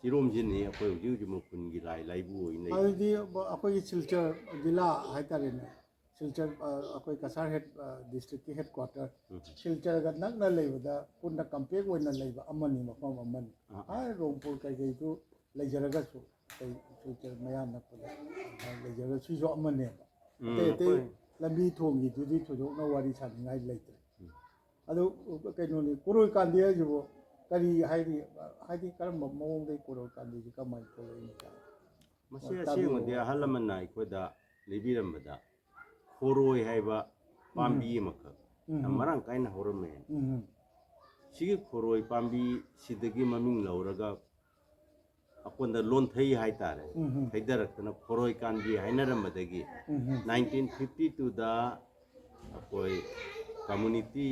ꯆꯤꯔꯣꯝꯁꯤꯅꯤ ꯑꯩꯈꯣꯏ ꯍꯧꯖꯤꯛ ꯍꯧꯖꯤꯛ ꯃꯈꯨꯟꯒꯤ ꯂꯥꯏ ꯂꯥꯏꯕꯨ ꯑꯣꯏꯅ ꯂꯩ꯫ ꯑꯗꯨꯗꯤ ꯑꯩꯈꯣꯏꯒꯤ ꯁꯤꯜꯆꯔ ꯖꯤꯂꯥ ꯍꯥꯏꯇꯥꯔꯦꯅꯦ, ꯁꯤꯜꯆꯔ, ꯑ, ꯑꯩꯈꯣꯏ ꯀꯁꯥꯔ ꯍꯦꯗ, ꯑ, districtꯀꯤ headquarter, ꯎꯝ꯫ ꯁꯤꯜꯆꯔꯒ ꯅꯛꯅ ꯂꯩꯕꯗ ꯄꯨꯟꯅ compact ꯑꯣꯏꯅ ꯂꯩꯕ ꯑꯃꯅꯤ, ꯃꯐꯝ ꯑꯃꯅꯤ꯫ ꯑꯥ, ꯑꯥ, ꯔꯣꯡꯄꯨꯔ ꯀꯩꯀꯩꯗꯨ ꯂꯩꯖꯔꯒꯁꯨ, ꯑꯇꯩ ꯁꯤꯜꯆꯔ ꯃꯌꯥ ꯅꯛꯄꯗ ꯂꯩꯖꯔꯒꯁꯨ ꯁꯤꯁꯨ ꯑꯃꯅꯦꯕ꯫ ꯎꯝ, ꯑꯇꯩ ꯑꯇꯩ ꯑꯩꯈꯣꯏ ꯂꯝꯕꯤ ꯊꯣꯡꯒꯤꯗꯨꯗꯤ ꯊꯣꯏꯗꯣꯛꯅ ꯋꯥꯔꯤ ꯁꯥꯅꯤꯡꯉꯥꯏ ꯂꯩꯇ꯭ꯔꯦ꯫ ꯎꯝ꯫ ꯑꯗꯨ ꯀꯩꯅꯣꯅꯤ, ꯀꯣꯔꯣꯏ ꯀꯥꯟꯗꯤ ꯍꯥꯏꯁꯤꯕꯨ ꯀꯔꯤ ꯍꯥꯏꯗꯤ, ꯍꯥꯏꯗꯤ ꯀꯔꯝꯕ ꯃꯑꯣꯡꯗꯒꯤ ꯀꯣꯔꯣꯏ ꯀꯥꯟꯗꯤꯁꯤ ꯀꯃꯥꯏꯅ ꯊꯣꯛꯂꯛꯏꯅꯣ? ꯃꯁꯤ ꯑꯁꯦꯡꯕꯗꯤ ꯑꯍꯜ ꯂꯃꯟꯅ ꯑꯩꯈꯣꯏꯗ ꯂꯤꯕꯤꯔꯝꯕꯗ ꯈꯣꯔꯣꯏ ꯍꯥꯏꯕ ꯄꯥꯝꯕꯤ ꯑꯃꯈꯛ ꯌꯥꯝ ꯃꯔꯥꯡ ꯀꯥꯏꯅ ꯍꯧꯔꯝꯃꯦ꯫ ꯎꯝ, ꯎꯝ꯫ ꯁꯤꯒꯤ ꯈꯣꯔꯣꯏ ꯄꯥꯝꯕꯤꯁꯤꯗꯒꯤ ꯃꯃꯤꯡ ꯂꯧꯔꯒ ꯑꯩꯈꯣꯏꯗ ꯂꯣꯟꯊꯩ ꯍꯥꯏꯇꯥꯔꯦ꯫ ꯎꯝ, ꯎꯝ꯫ ꯊꯩꯗꯔꯛꯇꯅ ꯈꯣꯔꯣꯏ ꯀꯥꯟꯕꯤ ꯍꯥꯏꯅꯔꯝꯕꯗꯒꯤ ꯎꯝ, ꯎꯝ꯫ ꯅꯥꯏꯟꯇꯤꯟ ꯐꯤꯐꯇꯤ ꯇꯨꯗ ꯑꯩꯈꯣꯏ community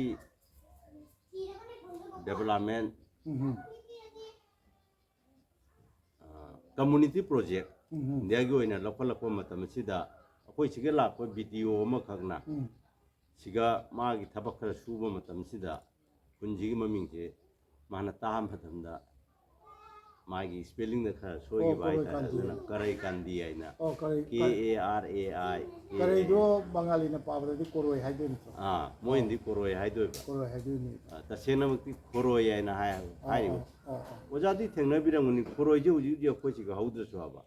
development, ꯎꯝ, ꯎꯝ꯫ ꯑ, community project ꯎꯝ, ꯎꯝ꯫ ꯏꯟꯗꯤꯌꯥꯒꯤ ꯑꯣꯏꯅ ꯂꯧꯈꯠꯂꯛꯄ ꯃꯇꯝ ꯑꯁꯤꯗ ꯑꯩꯈꯣꯏ ꯁꯤꯒ ꯂꯥꯛꯄ ꯕꯤ ꯇꯤ ꯑꯣ ꯑꯃꯈꯛꯅ ꯎꯝ꯫ ꯁꯤꯒ ꯃꯥꯒꯤ ꯊꯕꯛ ꯈꯔ ꯁꯨꯕ ꯃꯇꯝꯁꯤꯗ ꯈꯨꯟꯁꯤꯒꯤ ꯃꯃꯤꯡꯁꯦ ꯃꯥꯅ ꯇꯥꯕ ꯃꯇꯝꯗ ꯃꯥꯒꯤ spellingꯗ ꯈꯔ ꯁꯣꯏꯈꯤꯕ ꯀꯣꯔꯣꯏ ꯍꯥꯏꯇꯥꯔꯦ꯫ ꯀꯥꯟꯗꯤ꯫ ꯑꯗꯨꯅ ꯀꯔꯩ ꯀꯥꯟꯗꯤ ꯍꯥꯏꯅ ꯑꯣ, ꯀꯔꯩ, K A R A I, ꯀꯔꯩꯗꯣ ꯕꯪꯒꯥꯂꯤꯅ ꯄꯥꯕꯗꯗꯤ ꯀꯣꯔꯣꯏ ꯍꯥꯏꯗꯣꯏ ꯅꯠꯇ꯭ꯔꯣ? ꯑꯥ, ꯃꯣꯏꯅꯗꯤ ꯀꯣꯔꯣꯏ ꯍꯥꯏꯗꯣꯏꯕ꯫ ꯀꯣꯔꯣꯏ ꯍꯥꯏꯗꯣꯏꯅꯤ꯫ ꯑꯥ, ꯇꯁꯦꯡꯅꯃꯛꯇꯤ ꯈꯣꯔꯣꯏ ꯍꯥꯏꯅ ꯍꯥꯏ-, ꯑꯣ, ꯍꯥꯏꯔꯤꯕ꯫ ꯑꯣ, ꯑꯣ, ꯑꯣ꯫ ꯑꯣꯖꯥꯗꯤ ꯊꯦꯡꯅꯕꯤꯔꯝꯒꯅꯤ, ꯈꯣꯔꯣꯏꯁꯦ ꯍꯧꯖꯤꯛ ꯍꯧꯖꯤꯛ ꯑꯩꯈꯣꯏ ꯁꯤꯒ ꯍꯧꯗ꯭ꯔꯁꯨ ꯍꯥꯏꯕ꯫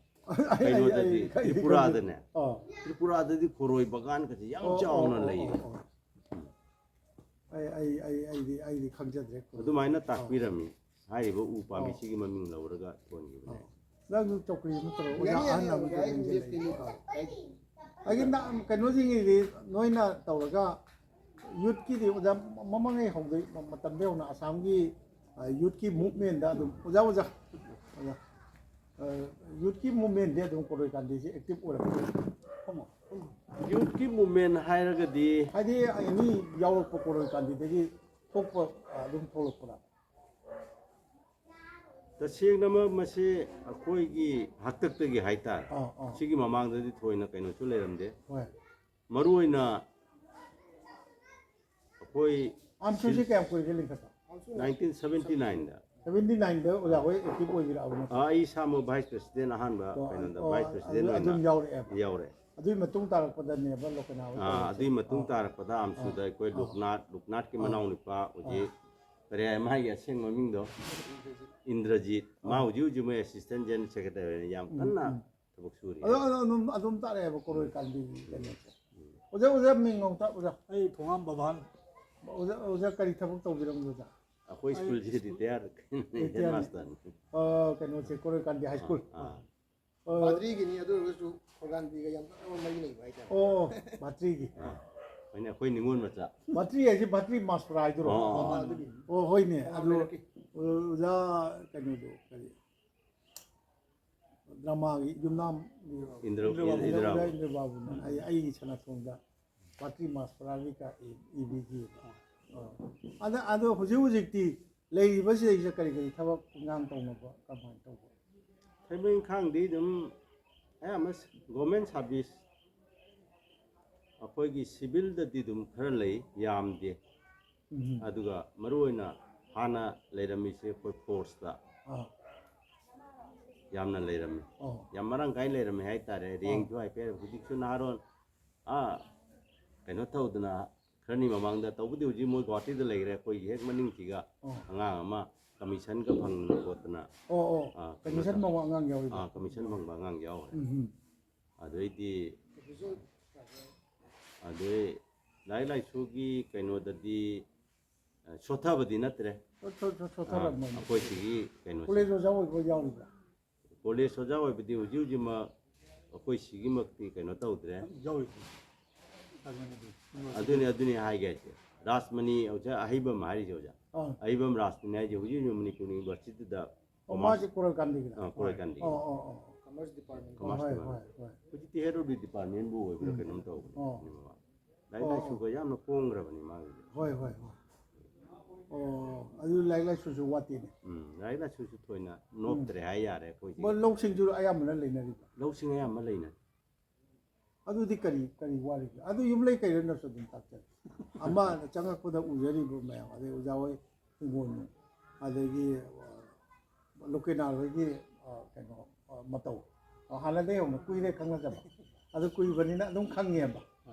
ꯑꯩ, ꯑꯩ, ꯀꯩꯅꯣꯗꯗꯤ, ꯑꯩ, ꯑꯩ, ꯇ꯭ꯔꯤꯄꯨꯔꯥꯗꯅꯦ꯫ ꯑꯣ꯫ ꯇ꯭ꯔꯤꯄꯨꯔꯥꯗꯗꯤ ꯈꯣꯔꯣꯏ ꯕꯒꯥꯟ ꯀꯁꯦ ꯌꯥꯝ ꯑꯣ, ꯆꯥꯎꯅ ꯑꯣ, ꯑꯣ, ꯂꯩꯌꯦ꯫ ꯑꯣ, ꯑꯣ꯫ ꯑꯩ, ꯑꯩ, ꯑꯩ, ꯑꯩꯗꯤ, ꯑꯩꯗꯤ ꯈꯪꯖꯗ꯭ꯔꯦ꯫ ꯑꯗꯨꯃꯥꯏꯅ ꯑꯣ꯫ ꯇꯥꯛꯄꯤꯔꯝꯃꯤ꯫ ꯍꯥꯏꯔꯤꯕ ꯎ ꯄꯥꯝꯕꯤꯁꯤꯒꯤ ꯃꯃꯤꯡ ꯂꯧꯔꯒ ꯊꯣꯟꯈꯤꯕꯅꯦ꯫ ꯑꯣ꯫ ꯅꯪꯁꯨ ꯆꯧꯀ꯭ꯔꯤ ꯑꯃ ꯇꯧꯔꯣ꯫ ꯑꯣꯖꯥ ꯌꯥꯅꯤ, ꯌꯥꯅꯤ, ꯑꯍꯟ ꯑꯃ ꯑꯣꯖꯥ, ꯑꯩ ꯂꯦꯞꯀꯅꯤ꯫ ꯑꯥ꯫ ꯑꯩꯒꯤ ꯅ-, ꯀꯩꯅꯣꯁꯤꯡꯒꯤꯗꯤ ꯅꯣꯏꯅ ꯇꯧꯔꯒ youthꯀꯤꯗꯤ ꯑꯣꯖꯥ ꯃꯃꯥꯡꯉꯩ ꯍꯧꯗꯩ ꯃꯇꯝꯗ ꯍꯧꯅ ꯑꯁꯥꯝꯒꯤ, ꯑ, youthꯀꯤ movementꯗ ꯑꯗꯨꯝ ꯑꯣꯖꯥ, ꯑꯣꯖꯥ, ꯑꯣꯖꯥ, ꯑ, youthꯀꯤ movementꯗꯤ ꯑꯗꯨꯝ ꯀꯣꯔꯣꯏ ꯀꯥꯟꯗꯤꯁꯤ active ꯑꯣꯏꯔꯛꯄ꯫ ꯐꯝꯃꯣ꯫ Youthꯀꯤ movement ꯍꯥꯏꯔꯒꯗꯤ ꯍꯥꯏꯗꯤ any ꯌꯥꯎꯔꯛꯄ ꯀꯣꯔꯣꯏ ꯀꯥꯟꯗꯤꯗꯒꯤ ꯊꯣꯛꯄ, ꯑ, ꯑꯗꯨꯝ ꯊꯣꯛꯂꯛꯄꯗ꯫ ꯇꯁꯦꯡꯅꯃꯛ ꯃꯁꯤ ꯑꯩꯈꯣꯏꯒꯤ ꯍꯥꯛꯇꯛꯇꯒꯤ ꯍꯥꯏꯇꯥꯔꯦ꯫ ꯑꯥ, ꯑꯥ꯫ ꯁꯤꯒꯤ ꯃꯃꯥꯡꯗꯗꯤ ꯊꯣꯏꯅ ꯀꯩꯅꯣꯁꯨ ꯂꯩꯔꯝꯗꯦ꯫ ꯍꯣꯏ꯫ ꯃꯔꯨ ꯑꯣꯏꯅ ꯑꯩꯈꯣꯏ ꯑꯥꯝꯁꯨꯁꯦ ꯁꯤꯜ-, ꯀꯌꯥꯝ ꯀꯨꯏꯔꯒꯦ ꯂꯤꯡꯈꯠꯄ? nineteen seventy nineꯗ꯫ Seventy nineꯗ ꯑꯣꯖꯥ ꯍꯣꯏ active ꯑꯣꯏꯕꯤꯔꯛꯑꯕ ꯅꯠꯇ꯭ꯔꯣ? ꯑꯥ, ꯑꯩ ꯏꯁꯥꯃꯛ vice president ꯑꯍꯥꯟꯕ ꯑꯣ, ꯀꯩꯅꯣꯗ ꯑꯣ, vice president ꯑꯗꯨ ꯑꯣꯏꯅ ꯑꯗꯨꯝ ꯌꯥꯎꯔꯛꯑꯦꯕ꯫ ꯌꯥꯎꯔꯦ꯫ ꯑꯗꯨꯒꯤ ꯃꯇꯨꯡ ꯇꯥꯔꯛꯄꯗꯅꯦꯕ ꯂꯣꯀꯦꯅꯥ ꯍꯣꯏ ꯑꯥ, ꯇꯧꯔꯛꯏꯁꯦ꯫ ꯑꯗꯨꯒꯤ ꯃꯇꯨꯡ ꯑꯥ꯫ ꯇꯥꯔꯛꯄꯗ ꯑꯥꯝꯁꯨꯗ ꯑꯥ꯫ ꯑꯩꯈꯣꯏ ꯑꯥ꯫ ꯂꯨꯛꯅꯥꯊ, ꯂꯨꯛꯅꯥꯊꯀꯤ ꯑꯥ꯫ ꯃꯅꯥꯎꯅꯨꯄꯥ ꯍꯧꯖꯤꯛ ꯑꯥ꯫ ꯀꯔꯤ ꯍꯥꯏ, ꯃꯥꯒꯤ ꯑꯁꯦꯡꯕ ꯃꯃꯤꯡꯗꯣ? ꯏꯟꯗ꯭ꯔꯖꯤꯠ꯫ ꯃꯥ ꯑꯥ꯫ ꯍꯧꯖꯤꯛ ꯍꯧꯖꯤꯛ ꯃꯣꯏ assistant general secretary ꯑꯣꯏꯅ ꯌꯥꯝ ꯎꯝ, ꯀꯟꯅ ꯎꯝ꯫ ꯊꯕꯛ ꯁꯨꯔꯤ꯫ ꯑꯗꯣ, ꯑꯗꯣ ꯑꯗꯨꯝ, ꯑꯗꯨꯝ ꯇꯥꯔꯛꯑꯦꯕ ꯀꯣꯔꯣꯏ ꯀꯥꯟꯗꯤ ꯀꯩꯅꯣꯁꯦ꯫ ꯎꯝ꯫ ꯑꯣꯖꯥ, ꯑꯣꯖꯥ ꯃꯤꯡ ꯑꯃꯨꯛꯇ, ꯑꯣꯖꯥ꯫ ꯑꯩ ꯊꯣꯉꯥꯝ ꯕꯕꯥꯟ꯫ ꯑꯣꯖꯥ, ꯑꯣꯖꯥ ꯀꯔꯤ ꯊꯕꯛ ꯇꯧꯕꯤꯔꯝꯒꯦ, ꯑꯣꯖꯥ? ꯑꯩꯈꯣꯏ ꯑꯩ ꯁ꯭ꯀꯨꯜꯁꯤ ꯔꯤꯇꯥꯌꯔ ꯔꯤꯇꯥꯌꯔ꯫ ꯍꯦꯗꯃꯥꯁꯇꯔꯅꯤ꯫ ꯑ, ꯀꯩꯅꯣꯁꯦ, ꯀꯣꯔꯣꯏ ꯀꯥꯟꯗꯤ ꯍꯥꯏ ꯁ꯭ꯀꯨꯜ꯫ ꯑꯥ, ꯑꯥ꯫ ꯑ, ꯚꯥꯗ꯭ꯔꯤꯒꯤꯅꯤ, ꯑꯗꯨ ꯑꯣꯏꯔꯒꯁꯨ ꯈꯣꯡꯒꯥꯟꯕꯤꯒ ꯌꯥꯝ ꯅꯛꯅꯕ ꯃꯔꯤ ꯂꯩꯕ ꯍꯥꯏꯇꯥꯔꯦ꯫ ꯑꯣ, ꯚꯥꯇ꯭ꯔꯤꯒꯤ꯫ ꯑꯥ, ꯍꯣꯏꯅꯦ, ꯑꯩꯈꯣꯏ ꯅꯤꯉꯣꯜ ꯃꯆꯥ꯫ ꯚꯥꯇ꯭ꯔꯤ ꯍꯥꯏꯁꯦ ꯚꯥꯇ꯭ꯔꯤ ꯃꯥꯁꯄꯨꯔꯥ ꯍꯥꯏꯗꯨꯔꯣ? ꯑꯣ, ꯑꯣ, ꯑꯣ꯫ ꯑꯗꯨꯒꯤ꯫ ꯑꯣ, ꯍꯣꯏꯅꯦ, ꯑꯗꯨ ꯂꯩꯔꯛꯀꯤ꯫ ꯑꯣꯖꯥ ꯀꯩꯅꯣꯗꯣ, ꯀꯔꯤ? ꯗ꯭ꯔꯃꯥꯒꯤ ꯌꯨꯝꯅꯥꯝ ꯏꯟꯗ꯭ꯔ-, ꯏꯟꯗ꯭ꯔ ꯕꯥꯕꯨ꯫ ꯏꯟꯗ꯭ꯔ ꯕꯥꯕꯨ꯫ ꯏꯟꯗ꯭ꯔ ꯕꯥꯕꯨꯅ ꯑꯩ, ꯑꯩꯒꯤ ꯁꯅꯥꯊꯣꯡꯗ ꯚꯥꯇ꯭ꯔꯤ ꯃꯥꯁꯄꯨꯔꯥꯒꯤ ꯀ-, ꯏ-, ꯏꯕꯤꯈꯤꯕ꯫ ꯑꯥ꯫ ꯑꯗ, ꯑꯗꯣ ꯍꯧꯖꯤꯛ ꯍꯧꯖꯤꯛꯇꯤ ꯂꯩꯔꯤꯕꯁꯤꯗꯩꯁꯤꯗ ꯀꯔꯤ ꯀꯔꯤ ꯊꯕꯛ ꯏꯟꯈꯥꯡ ꯇꯧꯅꯕ, ꯀꯃꯥꯏꯅ ꯇꯧꯕ? ꯊꯕꯛ ꯏꯟꯈꯥꯡꯗꯤ ꯑꯗꯨꯝ ꯑꯌꯥꯝꯕ ꯒꯣꯔꯃꯦꯟ ꯁꯥꯔꯚꯤꯁ, ꯑꯩꯈꯣꯏꯒꯤ ꯁꯤꯚꯤꯜꯗꯗꯤ ꯑꯗꯨꯝ ꯈꯔ ꯂꯩ, ꯌꯥꯝꯗꯦ꯫ ꯎꯝ꯫ ꯑꯗꯨꯒ ꯃꯔꯨꯑꯣꯏꯅ ꯍꯥꯟꯅ ꯂꯩꯔꯝꯃꯤꯁꯦ ꯑꯩꯈꯣꯏ ꯐꯣꯔꯁꯇ ꯑꯥ꯫ ꯌꯥꯝꯅ ꯂꯩꯔꯝꯃꯤ꯫ ꯑꯣ꯫ ꯌꯥꯝ ꯃꯔꯥꯡ ꯀꯥꯏꯅ ꯂꯩꯔꯝꯃꯤ ꯍꯥꯏꯇꯥꯔꯦ꯫ ꯑꯥ꯫ ꯔꯦꯡꯁꯨ ꯍꯥꯏꯐꯦꯠ, ꯍꯧꯖꯤꯛꯁꯨ ꯅꯍꯥꯔꯣꯟ, ꯑꯥ, ꯀꯩꯅꯣ ꯇꯧꯗꯅ, ꯈꯔꯅꯤ ꯃꯃꯥꯡꯗ, ꯇꯧꯕꯨꯗꯤ ꯍꯧꯖꯤꯛ ꯃꯣꯏ ꯒꯨꯋꯥꯍꯥꯇꯤꯗ ꯂꯩꯈ꯭ꯔꯦ, ꯑꯩꯈꯣꯏꯒꯤ ꯍꯦꯛ ꯃꯅꯤꯡꯁꯤꯒ ꯑꯣ꯫ ꯑꯉꯥꯡ ꯑꯃ ꯀꯃꯤꯁꯟꯒ ꯐꯪꯗꯅ ꯈꯣꯠꯇꯅ, ꯑꯣ, ꯑꯣ꯫ ꯑꯥ, ꯀꯩꯅꯣ ꯀꯃꯤꯁꯟ ꯇꯧ-, ꯐꯪꯕ ꯑꯉꯥꯡ ꯌꯥꯎꯔꯤꯕ? ꯑꯥ, ꯀꯃꯤꯁꯟ ꯐꯪꯕ ꯑꯉꯥꯡ ꯌꯥꯎꯔꯦ꯫ ꯎꯝ, ꯎꯝ꯫ ꯑꯗꯩꯗꯤ, ꯑꯗꯩ ꯂꯥꯏꯔꯤꯛ ꯂꯥꯏꯁꯨꯒꯤ ꯀꯩꯅꯣꯗꯗꯤ, ꯑ, ꯁꯣꯠꯊꯕꯗꯤ ꯅꯠꯇ꯭ꯔꯦ꯫ ꯁꯣ-, ꯁꯣ-, ꯁꯣ-, ꯑꯥ, ꯁꯣꯠꯊꯔꯝꯃꯣꯏꯅꯦ꯫ ꯑꯩꯈꯣꯏ ꯁꯤꯒꯤ ꯀꯩꯅꯣꯁꯦ꯫ ꯀꯣꯂꯦꯖ ꯑꯣꯖꯥ ꯑꯣꯏꯕ ꯌꯥꯎꯔꯤꯕ꯭ꯔꯥ? ꯀꯣꯂꯦꯖ ꯑꯣꯖꯥ ꯑꯣꯏꯕꯗꯤ ꯍꯧꯖꯤꯛ ꯍꯧꯖꯤꯛꯃꯛ ꯑꯩꯈꯣꯏ ꯁꯤꯒꯤꯃꯛꯇꯤ ꯀꯩꯅꯣ ꯇꯧꯗ꯭ꯔꯦ꯫ ꯌꯥꯎꯔꯤ꯫ ꯑꯗꯨꯅꯤ, ꯑꯗꯨꯅꯤ ꯍꯥꯏꯒꯦ ꯍꯥꯏꯁꯦ꯫ ꯔꯥꯖꯃꯅꯤ ꯑꯣꯖꯥ ꯑꯍꯩꯕꯝ ꯍꯥꯏꯔꯤꯁꯦ ꯑꯣꯖꯥ꯫ ꯑꯥ꯫ ꯑꯍꯩꯕꯝ ꯔꯥꯖꯃꯅꯤ ꯍꯥꯏꯁꯦ ꯍꯧꯖꯤꯛ ꯍꯧꯖꯤꯛ ꯃꯅꯤꯄꯨꯔ ꯌꯨꯅꯤꯚꯔꯁꯤꯇꯤꯗ ꯑꯣ, ꯀꯃꯔꯁ-, ꯃꯥꯁꯦ ꯀꯣꯔꯧꯀꯥꯟꯗꯒꯤꯔꯥ? ꯑꯥ, ꯀꯣꯔꯧꯀꯥꯟꯗꯒꯤ꯫ ꯑꯣ, ꯑꯣ, ꯑꯣ꯫ Commerce department. ꯀꯃꯔꯁ ꯍꯣꯏ, ꯗꯤꯄꯥꯔꯠꯃꯦꯟ꯫ ꯍꯣꯏ, ꯍꯣꯏ꯫ ꯍꯧꯖꯤꯛꯇꯤ ꯍꯦꯠ ꯑꯣꯐ ꯗꯤꯄꯥꯔꯠꯃꯦꯟꯕꯨ ꯑꯣꯏꯕ꯭ꯔꯥ ꯎꯝ꯫ ꯀꯩꯅꯣꯝ ꯇꯧꯕꯅꯤ꯫ ꯑꯣ꯫ ꯂꯥꯏꯔꯤꯛ ꯑꯣ, ꯂꯥꯏꯁꯨꯒ ꯑꯣ꯫ ꯌꯥꯝꯅ ꯀꯣꯝꯈ꯭ꯔꯕꯅꯤ ꯃꯥꯒꯤꯗꯤ꯫ ꯍꯣꯏ, ꯍꯣꯏ, ꯍꯣꯏ꯫ ꯑꯣ, ꯑꯗꯨ ꯂꯥꯏꯔꯤꯛ ꯂꯥꯏꯁꯨꯁꯨ ꯋꯥꯠꯇꯦꯅꯦ꯫ ꯎꯝ, ꯂꯥꯏꯔꯤꯛ ꯂꯥꯏꯁꯨꯁꯨ ꯊꯣꯏꯅ ꯅꯣꯞꯇ꯭ꯔꯦ ꯎꯝ꯫ ꯍꯥꯏ ꯌꯥꯔꯦ ꯑꯩꯈꯣꯏꯁꯦ꯫ ꯃꯣꯏ ꯂꯧꯁꯤꯡꯁꯨ ꯑꯌꯥꯝꯕꯅ ꯂꯩꯅꯔꯤꯕ꯭ꯔꯥ? ꯂꯧꯁꯤꯡ ꯑꯌꯥꯝꯕ ꯂꯩꯅꯔꯤ꯫ ꯑꯗꯨꯗꯤ ꯀꯔꯤ, ꯀꯔꯤ ꯋꯥꯔꯤꯒꯦ? ꯑꯗꯨ ꯌꯨꯝꯂꯩ ꯀꯩꯔꯣꯜꯅꯁꯨ ꯑꯗꯨꯝ ꯇꯥꯛꯆꯔꯤ꯫ ꯑꯃ ꯆꯪꯉꯛꯄꯗ ꯎꯖꯔꯤꯕ ꯃꯌꯥꯝ, ꯑꯗꯩ ꯑꯣꯖꯥ ꯍꯣꯏ ꯍꯤꯡꯒꯣꯜꯅꯨꯡ, ꯑꯗꯒꯤ, ꯑ, ꯂꯣꯀꯦꯅꯥꯜ ꯍꯣꯏꯒꯤ, ꯑ, ꯀꯩꯅꯣ, ꯑ, ꯃꯇꯧ꯫ ꯑ, ꯍꯥꯟꯅꯗꯒꯤ ꯍꯧꯅ ꯀꯨꯏꯔꯦ ꯈꯪꯅꯗꯕ꯫ ꯑꯗꯨ ꯀꯨꯏꯕꯅꯤꯅ ꯑꯗꯨꯝ ꯈꯪꯉꯦꯕ꯫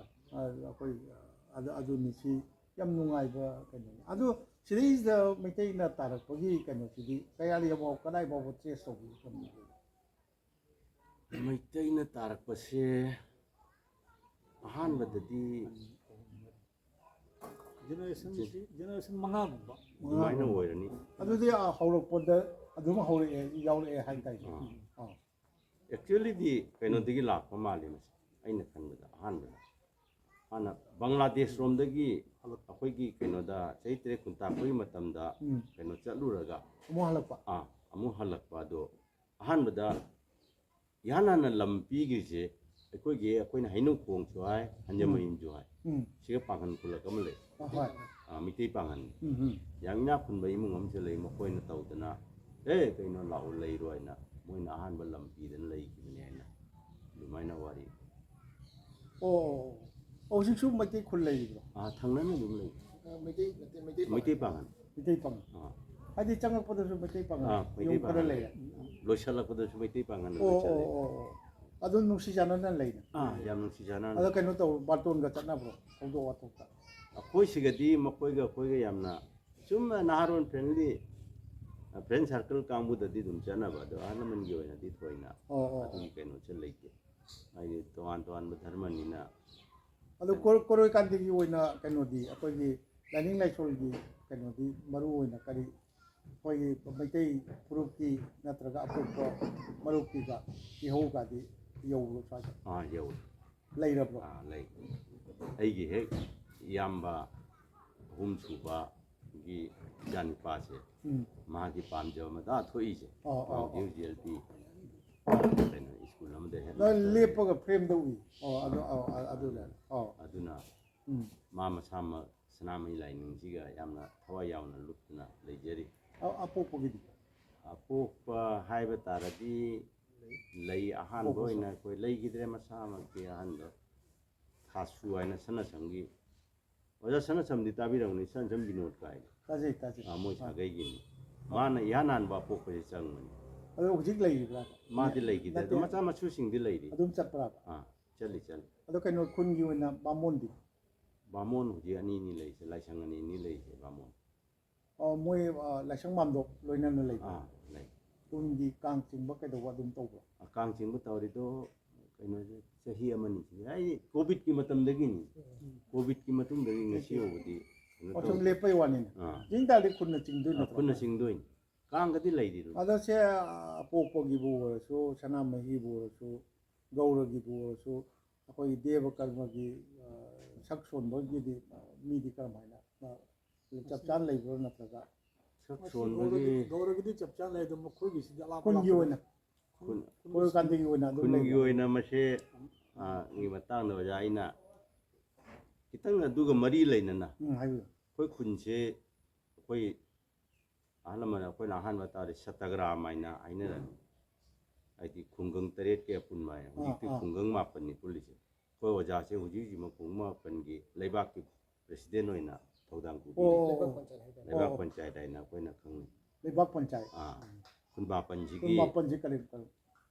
ꯑ, ꯑꯩꯈꯣꯏ, ꯑ, ꯑꯗꯨ, ꯑꯗꯨꯅꯤ ꯁꯤ ꯌꯥꯝ ꯅꯨꯡꯉꯥꯏꯕ ꯀꯩꯅꯣꯅꯤ꯫ ꯑꯗꯨ ꯁꯤꯗꯩꯁꯤꯗ ꯃꯩꯇꯩꯅ ꯇꯥꯔꯛꯄꯒꯤ ꯀꯩꯅꯣꯁꯤꯗꯤ ꯀꯌꯥꯗꯤ ꯌꯧꯕ-, ꯀꯗꯥꯏ ꯐꯥꯎꯕ ꯇ꯭ꯔꯦꯁ ꯇꯧꯕꯤꯒꯦ ꯀꯃꯥꯏꯅ ꯇꯧꯒꯦ? ꯃꯩꯇꯩꯅ ꯇꯥꯔꯛꯄꯁꯦ ꯑꯍꯥꯟꯕꯗꯗꯤ ꯖꯦꯅꯦꯔꯦꯁꯟꯁꯤ, ꯖꯦꯅꯦꯔꯦꯁꯟ ꯃꯉꯥꯒꯨꯝꯕ꯫ ꯑꯗꯨꯃꯥꯏꯅ ꯑꯣꯏꯔꯅꯤ꯫ ꯑꯗꯨꯗꯤ, ꯑ, ꯍꯧꯔꯛꯄꯗ ꯑꯗꯨꯝ ꯍꯧꯔꯛꯑꯦ, ꯌꯥꯎꯔꯛꯑꯦ ꯍꯥꯏꯇꯥꯏꯅꯦ꯫ ꯑꯥ꯫ ꯑꯥ꯫ ꯑꯦꯛꯆꯨꯋꯦꯂꯤꯗꯤ ꯀꯩꯅꯣꯗꯒꯤ ꯂꯥꯛꯄ ꯃꯥꯜꯂꯤ ꯃꯁꯤ, ꯑꯩꯅ ꯈꯟꯕꯗ ꯑꯍꯥꯟꯕꯗ ꯍꯥꯟꯅ ꯕꯪꯒ꯭ꯂꯥꯗꯦꯁ ꯔꯣꯝꯗꯒꯤ ꯑꯩꯈꯣꯏꯒꯤ ꯀꯩꯅꯣꯗ ꯆꯍꯤ ꯇꯔꯦꯠ ꯀꯨꯟ ꯇꯥꯛꯄꯒꯤ ꯃꯇꯝꯗ ꯎꯝ꯫ ꯀꯩꯅꯣ ꯆꯠꯂꯨꯔꯒ ꯑꯃꯨꯛ ꯍꯜꯂꯛꯄ꯫ ꯑꯥ, ꯑꯃꯨꯛ ꯍꯜꯂꯛꯄ ꯑꯗꯣ ꯑꯍꯥꯟꯕꯗ ꯏꯍꯥꯟ ꯍꯥꯟꯅ ꯂꯝ ꯄꯤꯈ꯭ꯔꯤꯁꯦ ꯑꯩꯈꯣꯏꯒꯤ, ꯑꯩꯈꯣꯏꯅ ꯍꯩꯅꯧꯈꯣꯡꯁꯨ ꯍꯥꯏ, ꯍꯟꯖꯃꯌꯨꯝꯁꯨ ꯍꯥꯏ꯫ ꯎꯝ꯫ ꯁꯤꯒ ꯄꯥꯡꯒꯜ ꯈꯨꯜꯂꯛ ꯑꯃ ꯂꯩ꯫ ꯑ, ꯍꯣꯏ꯫ ꯑꯥ, ꯃꯤꯇꯩ ꯄꯥꯡꯒꯜ꯫ ꯎꯝ, ꯎꯝ꯫ ꯌꯥꯝ ꯏꯅꯥꯛ ꯈꯨꯟꯕ ꯏꯃꯨꯡ ꯑꯃꯁꯨ ꯂꯩ, ꯃꯈꯣꯏꯅ ꯇꯧꯗꯅ, "ꯑꯦ, ꯀꯩꯅꯣ, ꯂꯥꯛꯑꯣ, ꯂꯩꯔꯣ" ꯍꯥꯏꯅ ꯃꯣꯏꯅ ꯑꯍꯥꯟꯕ ꯂꯝ ꯄꯤꯗꯅ ꯂꯩꯈꯤꯕꯅꯦ ꯍꯥꯏꯅ ꯑꯗꯨꯃꯥꯏꯅ ꯋꯥꯔꯤ꯫ ꯑꯣ, ꯑꯣ, ꯍꯧꯖꯤꯛꯁꯨ ꯃꯩꯇꯩ ꯈꯨꯜ ꯂꯩꯔꯤꯕ꯭ꯔꯣ? ꯑꯥ, ꯊꯪꯅꯅ ꯑꯗꯨꯝ ꯂꯩ꯫ ꯑ, ꯃꯩꯇꯩ, ꯅꯠꯇꯦ, ꯃꯩꯇꯩ ꯃꯩꯇꯩ ꯄꯥꯡꯒꯜ꯫ ꯄꯥꯡꯒꯜ꯫ ꯃꯩꯇꯩ ꯄꯥꯡꯒꯜ꯫ ꯑꯥ꯫ ꯍꯥꯏꯗꯤ ꯆꯪꯉꯛꯄꯗꯁꯨ ꯃꯩꯇꯩ ꯄꯥꯡꯒꯜ ꯑꯥ, ꯃꯩꯇꯩ ꯌꯨꯝ ꯈꯔ ꯄꯥꯡꯒꯜ꯫ ꯂꯩꯔꯦ꯫ ꯂꯣꯏꯁꯤꯜꯂꯛꯄꯗꯁꯨ ꯃꯩꯇꯩ ꯄꯥꯡꯒꯜ ꯑꯣ, ꯂꯣꯏꯁꯤꯜꯂꯦ꯫ ꯑꯣ, ꯑꯣ, ꯑꯣ꯫ ꯑꯗꯨꯝ ꯅꯨꯡꯁꯤ ꯆꯥꯟꯅꯅ ꯂꯩꯅ꯫ ꯑꯥ, ꯌꯥꯝ ꯅꯨꯡꯁꯤ ꯆꯥꯟꯅꯅ꯫ ꯑꯗꯣ ꯀꯩꯅꯣ ꯇꯧ, ꯕꯥꯔꯇꯣꯟꯒ ꯆꯠꯅꯕ꯭ꯔꯣ? ꯊꯧꯗꯣꯛ ꯋꯥꯊꯣꯛꯇ? ꯑꯩꯈꯣꯏ ꯁꯤꯒꯗꯤ ꯃꯈꯣꯏꯒ ꯑꯩꯈꯣꯏꯒ ꯌꯥꯝꯅ ꯁꯨꯝ ꯅꯍꯥꯔꯣꯟ ꯐ꯭ꯔꯦꯟꯂꯤ, ꯐ꯭ꯔꯦꯟ ꯁꯥꯔꯀꯜ ꯀꯥꯡꯕꯨꯗꯗꯤ ꯑꯗꯨꯝ ꯆꯠꯅꯕ, ꯑꯗꯣ ꯑꯍꯜ ꯂꯃꯟꯒꯤ ꯑꯣꯏꯅꯗꯤ ꯊꯣꯏꯅ ꯑꯣ, ꯑꯣ, ꯑꯣ꯫ ꯑꯗꯨꯒꯤ ꯀꯩꯅꯣꯁꯦ ꯂꯩꯇꯦ꯫ ꯍꯥꯏꯗꯤ ꯇꯣꯉꯥꯟ ꯇꯣꯉꯥꯟꯕ ꯙꯔꯃꯅꯤꯅ꯫ ꯑꯗꯣ ꯀꯣ-, ꯀꯣꯔꯣꯏ ꯀꯥꯟꯇꯤꯒꯤ ꯑꯣꯏꯅ ꯀꯩꯅꯣꯗꯤ, ꯑꯩꯈꯣꯏꯒꯤ ꯂꯥꯏꯅꯤꯡ ꯂꯥꯏꯁꯣꯜꯒꯤ ꯀꯩꯅꯣꯗꯤ ꯃꯔꯨ ꯑꯣꯏꯅ ꯀꯔꯤ, ꯑꯩꯈꯣꯏꯒꯤ ꯃꯩꯇꯩ ꯐꯨꯔꯨꯞꯀꯤ ꯅꯠꯇ꯭ꯔꯒ ꯑꯇꯣꯞꯄ ꯃꯔꯨꯞꯀꯤꯒ ꯏꯍꯧꯒꯗꯤ ꯌꯧꯕ꯭ꯔꯣ ꯁ꯭ꯋꯥꯏꯗ? ꯑꯥ, ꯌꯧꯏ꯫ ꯂꯩꯔꯕ꯭ꯔꯣ? ꯑꯥ, ꯂꯩ꯫ ꯑꯩꯒꯤ ꯍꯦꯛ ꯏꯌꯥꯝꯕ ꯑꯍꯨꯝ ꯁꯨꯕꯒꯤ ꯏꯆꯥꯅꯨꯄꯥꯁꯦ, ꯎꯝ꯫ ꯃꯥꯒꯤ ꯄꯥꯝꯖꯕ ꯃꯆꯥ ꯊꯣꯛꯏꯁꯦ, ꯑꯣ, ꯑꯣ, ꯃꯥꯒꯤ ꯑꯣ꯫ ꯍꯧꯖꯤꯛ ꯍꯧꯖꯤꯛ ꯀꯩꯅꯣ, ꯁ꯭ꯀꯨꯜ ꯑꯃꯗ ꯍꯦꯗ ꯅꯪ ꯃꯥꯁꯇꯔ ꯂꯦꯞꯄꯒ ꯐ꯭ꯔꯦꯝꯗ ꯎꯏ꯫ ꯑꯣ, ꯑꯗꯨ, ꯑꯣ, ꯑ-, ꯑꯗꯨꯅ, ꯑꯣ꯫ ꯑꯗꯨꯅ ꯎꯝ꯫ ꯃꯥ ꯃꯁꯥꯃꯛ ꯁꯅꯥꯃꯍꯤ ꯂꯥꯏꯅꯤꯡꯁꯤꯒ ꯌꯥꯝꯅ ꯊꯋꯥꯏ ꯌꯥꯎꯅ ꯂꯨꯞꯇꯨꯅ ꯂꯩꯖꯔꯤ꯫ ꯑ-, ꯑꯄꯣꯛꯄꯒꯤꯗꯤ? ꯑꯄꯣꯛꯄ ꯍꯥꯏꯕ ꯇꯥꯔꯗꯤ ꯂꯩ, ꯑꯍꯥꯟꯕ ꯑꯄꯣꯛꯄꯁꯨ꯫ ꯑꯣꯏꯅ ꯑꯩꯈꯣꯏ ꯂꯩꯈꯤꯗ꯭ꯔꯦ, ꯃꯁꯥꯃꯛꯀꯤ ꯑꯍꯟꯗꯣ ꯊꯥꯁꯨ ꯍꯥꯏꯅ ꯁꯅꯥꯁꯝꯒꯤ, ꯑꯣꯖꯥ ꯁꯅꯥꯁꯝꯗꯤ ꯇꯥꯕꯤꯔꯝꯒꯅꯤ, ꯁꯅꯥꯁꯝ ꯕꯤꯅꯣꯗ ꯀꯥꯏꯅ꯫ ꯇꯥꯖꯩ, ꯇꯥꯖꯩ꯫ ꯑꯥ, ꯃꯣꯏ ꯑꯥ꯫ ꯁꯥꯒꯩꯒꯤꯅꯤ꯫ ꯃꯥꯅ ꯏꯍꯥꯟ ꯍꯥꯟꯕ ꯑꯄꯣꯛꯄꯁꯦ ꯆꯪꯕꯅꯤ꯫ ꯑꯗꯣ ꯍꯧꯖꯤꯛ ꯂꯩꯔꯤꯕ꯭ꯔꯥ? ꯃꯥꯗꯤ ꯂꯩꯈꯤꯗ꯭ꯔꯦ, ꯑꯗꯣ ꯅꯠꯇꯦ꯫ ꯃꯆꯥ ꯃꯁꯨꯁꯤꯡꯗꯤ ꯂꯩꯔꯤ꯫ ꯑꯗꯨꯝ ꯆꯠꯄ꯭ꯔꯥ? ꯑꯥ, ꯆꯠꯂꯤ, ꯆꯠꯂꯤ꯫ ꯑꯗꯣ ꯀꯩꯅꯣ, ꯈꯨꯟꯒꯤ ꯑꯣꯏꯅ ꯕꯥꯃꯣꯟꯗꯤ? ꯕꯥꯃꯣꯟ ꯍꯧꯖꯤꯛ ꯑꯅꯤꯅꯤ ꯂꯩꯔꯤꯁꯦ, ꯂꯥꯏꯁꯪ ꯑꯅꯤꯅꯤ ꯂꯩꯔꯤꯁꯦ ꯕꯥꯃꯣꯟ꯫ ꯑꯣ, ꯃꯣꯏ, ꯑ, ꯂꯥꯏꯁꯪ ꯃꯥꯝꯗꯣꯞ ꯂꯣꯏꯅꯅ ꯂꯩꯕ꯭ꯔꯥ? ꯑꯥ, ꯂꯩ꯫ ꯀꯨꯝꯒꯤ ꯀꯥꯡ ꯆꯤꯡꯕ ꯀꯩꯗꯧꯕ ꯑꯗꯨꯝ ꯇꯧꯕ꯭ꯔꯣ? ꯑ, ꯀꯥꯡ ꯆꯤꯡꯕ ꯇꯧꯔꯤꯗꯣ ꯀꯩꯅꯣꯁꯦ, ꯆꯍꯤ ꯑꯃꯅꯤ ꯁꯤꯗ꯫ ꯑꯩ ꯀꯣꯚꯤꯗꯀꯤ ꯃꯇꯝꯗꯒꯤꯅꯤ꯫ ꯎꯝ꯫ ꯀꯣꯚꯤꯗꯀꯤ ꯃꯇꯨꯡꯗꯒꯤ ꯉꯁꯤ ꯐꯥꯎꯕꯗꯤ ꯀꯩꯅꯣ ꯑꯣ, ꯁꯨꯝ ꯇꯧꯗꯦ꯫ ꯂꯦꯞꯄꯩ ꯋꯥꯅꯤꯅꯦ꯫ ꯑꯥ꯫ ꯆꯤꯡ ꯇꯥꯔꯗꯤ ꯈꯨꯟꯅ ꯆꯤꯡꯗꯣꯏ ꯑꯥ, ꯅꯠꯇ꯭ꯔꯣ? ꯈꯨꯟꯅ ꯆꯤꯡꯗꯣꯏꯅꯤ꯫ ꯀꯥꯡꯒꯗꯤ ꯂꯩꯔꯤꯕ꯭ꯔꯣ? ꯑꯗꯣ ꯁꯦ, ꯑꯄꯣꯛꯄꯒꯤꯕꯨ ꯑꯣꯏꯔꯁꯨ, ꯁꯅꯥꯃꯍꯤꯕꯨ ꯑꯣꯏꯔꯁꯨ, ꯒꯧꯔꯒꯤꯕꯨ ꯑꯣꯏꯔꯁꯨ, ꯑꯩꯈꯣꯏꯒꯤ ꯗꯦꯕ ꯀꯔꯃꯒꯤ, ꯑ, ꯁꯛ ꯁꯣꯟꯕꯒꯤꯗꯤ, ꯑ, ꯃꯤꯗꯤ ꯀꯔꯝꯍꯥꯏꯅ, ꯑ, ꯆꯞ ꯆꯥꯅ ꯂꯩꯕ꯭ꯔꯣ ꯅꯠꯇ꯭ꯔꯒ? ꯁꯛ ꯃꯁꯤ ꯁꯣꯟꯕꯒꯤ ꯒꯧꯔꯒꯤꯗꯤ, ꯒꯧꯔꯒꯤꯗꯤ ꯆꯞ ꯆꯥꯅ ꯂꯩ, ꯑꯗꯨꯝ ꯃꯈꯣꯏꯒꯤꯁꯤꯗꯤ ꯑꯂꯥꯞꯄ ꯈꯨꯟꯒꯤ ꯂꯥꯞꯄ ꯑꯣꯏꯅ, ꯈꯨꯟ ꯀꯣꯔꯣ ꯀꯥꯟꯇꯤꯒꯤ ꯑꯣꯏꯅ ꯑꯗꯨꯝ ꯈꯨꯟꯒꯤ ꯂꯩꯕ꯭ꯔꯣ? ꯑꯣꯏꯅ ꯃꯁꯦ, ꯑ, ꯒꯤ ꯃꯇꯥꯡꯗ ꯑꯣꯖꯥ ꯑꯩꯅ ꯈꯤꯇꯪ ꯑꯗꯨꯒ ꯃꯔꯤ ꯂꯩꯅꯅ ꯎꯝ, ꯍꯥꯏꯕꯤꯌꯨ꯫ ꯑꯩꯈꯣꯏ ꯈꯨꯟꯁꯦ ꯑꯩꯈꯣꯏ ꯑꯍꯜ ꯂꯃꯟ ꯑꯩꯈꯣꯏꯅ ꯑꯍꯥꯟꯕ ꯇꯥꯔꯦ ꯁꯇꯒ꯭ꯔꯥꯝ ꯍꯥꯏꯅ ꯍꯥꯏꯅꯔꯝꯃꯤ꯫ ꯍꯥꯏꯗꯤ ꯈꯨꯡꯒꯪ ꯇꯔꯦꯠꯀꯤ ꯑꯄꯨꯟꯕ ꯍꯥꯏꯅ꯫ ꯍꯧꯖꯤꯛꯇꯤ ꯑꯥ, ꯑꯥ꯫ ꯈꯨꯡꯒꯪ ꯃꯥꯄꯟꯅꯤ ꯄꯨꯜꯂꯤꯁꯦ꯫ ꯑꯩꯈꯣꯏ ꯑꯣꯖꯥꯁꯦ ꯍꯧꯖꯤꯛ ꯍꯧꯖꯤꯛꯃꯛ ꯈꯨꯡꯒꯪ ꯃꯥꯄꯟꯒꯤ ꯂꯩꯕꯥꯛꯀꯤ ꯄ꯭ꯔꯦꯁꯤꯗꯦꯟ ꯑꯣꯏꯅ ꯊꯧꯗꯥꯡ ꯄꯨꯕꯤꯔꯤ꯫ ꯑꯣ, ꯂꯩꯕꯥꯛ ꯑꯣ, ꯄꯟꯆꯥꯌꯠ ꯍꯥꯏꯇꯥꯔꯦ꯫ ꯂꯩꯕꯥꯛ ꯑꯣ꯫ ꯄꯟꯆꯥꯌꯠ ꯍꯥꯏꯅ ꯑꯩꯈꯣꯏꯅ ꯈꯪꯅꯩ꯫ ꯂꯩꯕꯥꯛ ꯄꯟꯆꯥꯌꯠ꯫ ꯑꯥ, ꯎꯝ꯫ ꯈꯨꯟ ꯃꯥꯄꯟꯁꯤꯒꯤ ꯈꯨꯟ ꯃꯥꯄꯟꯁꯤ ꯀꯔꯤ ꯀꯔꯤ?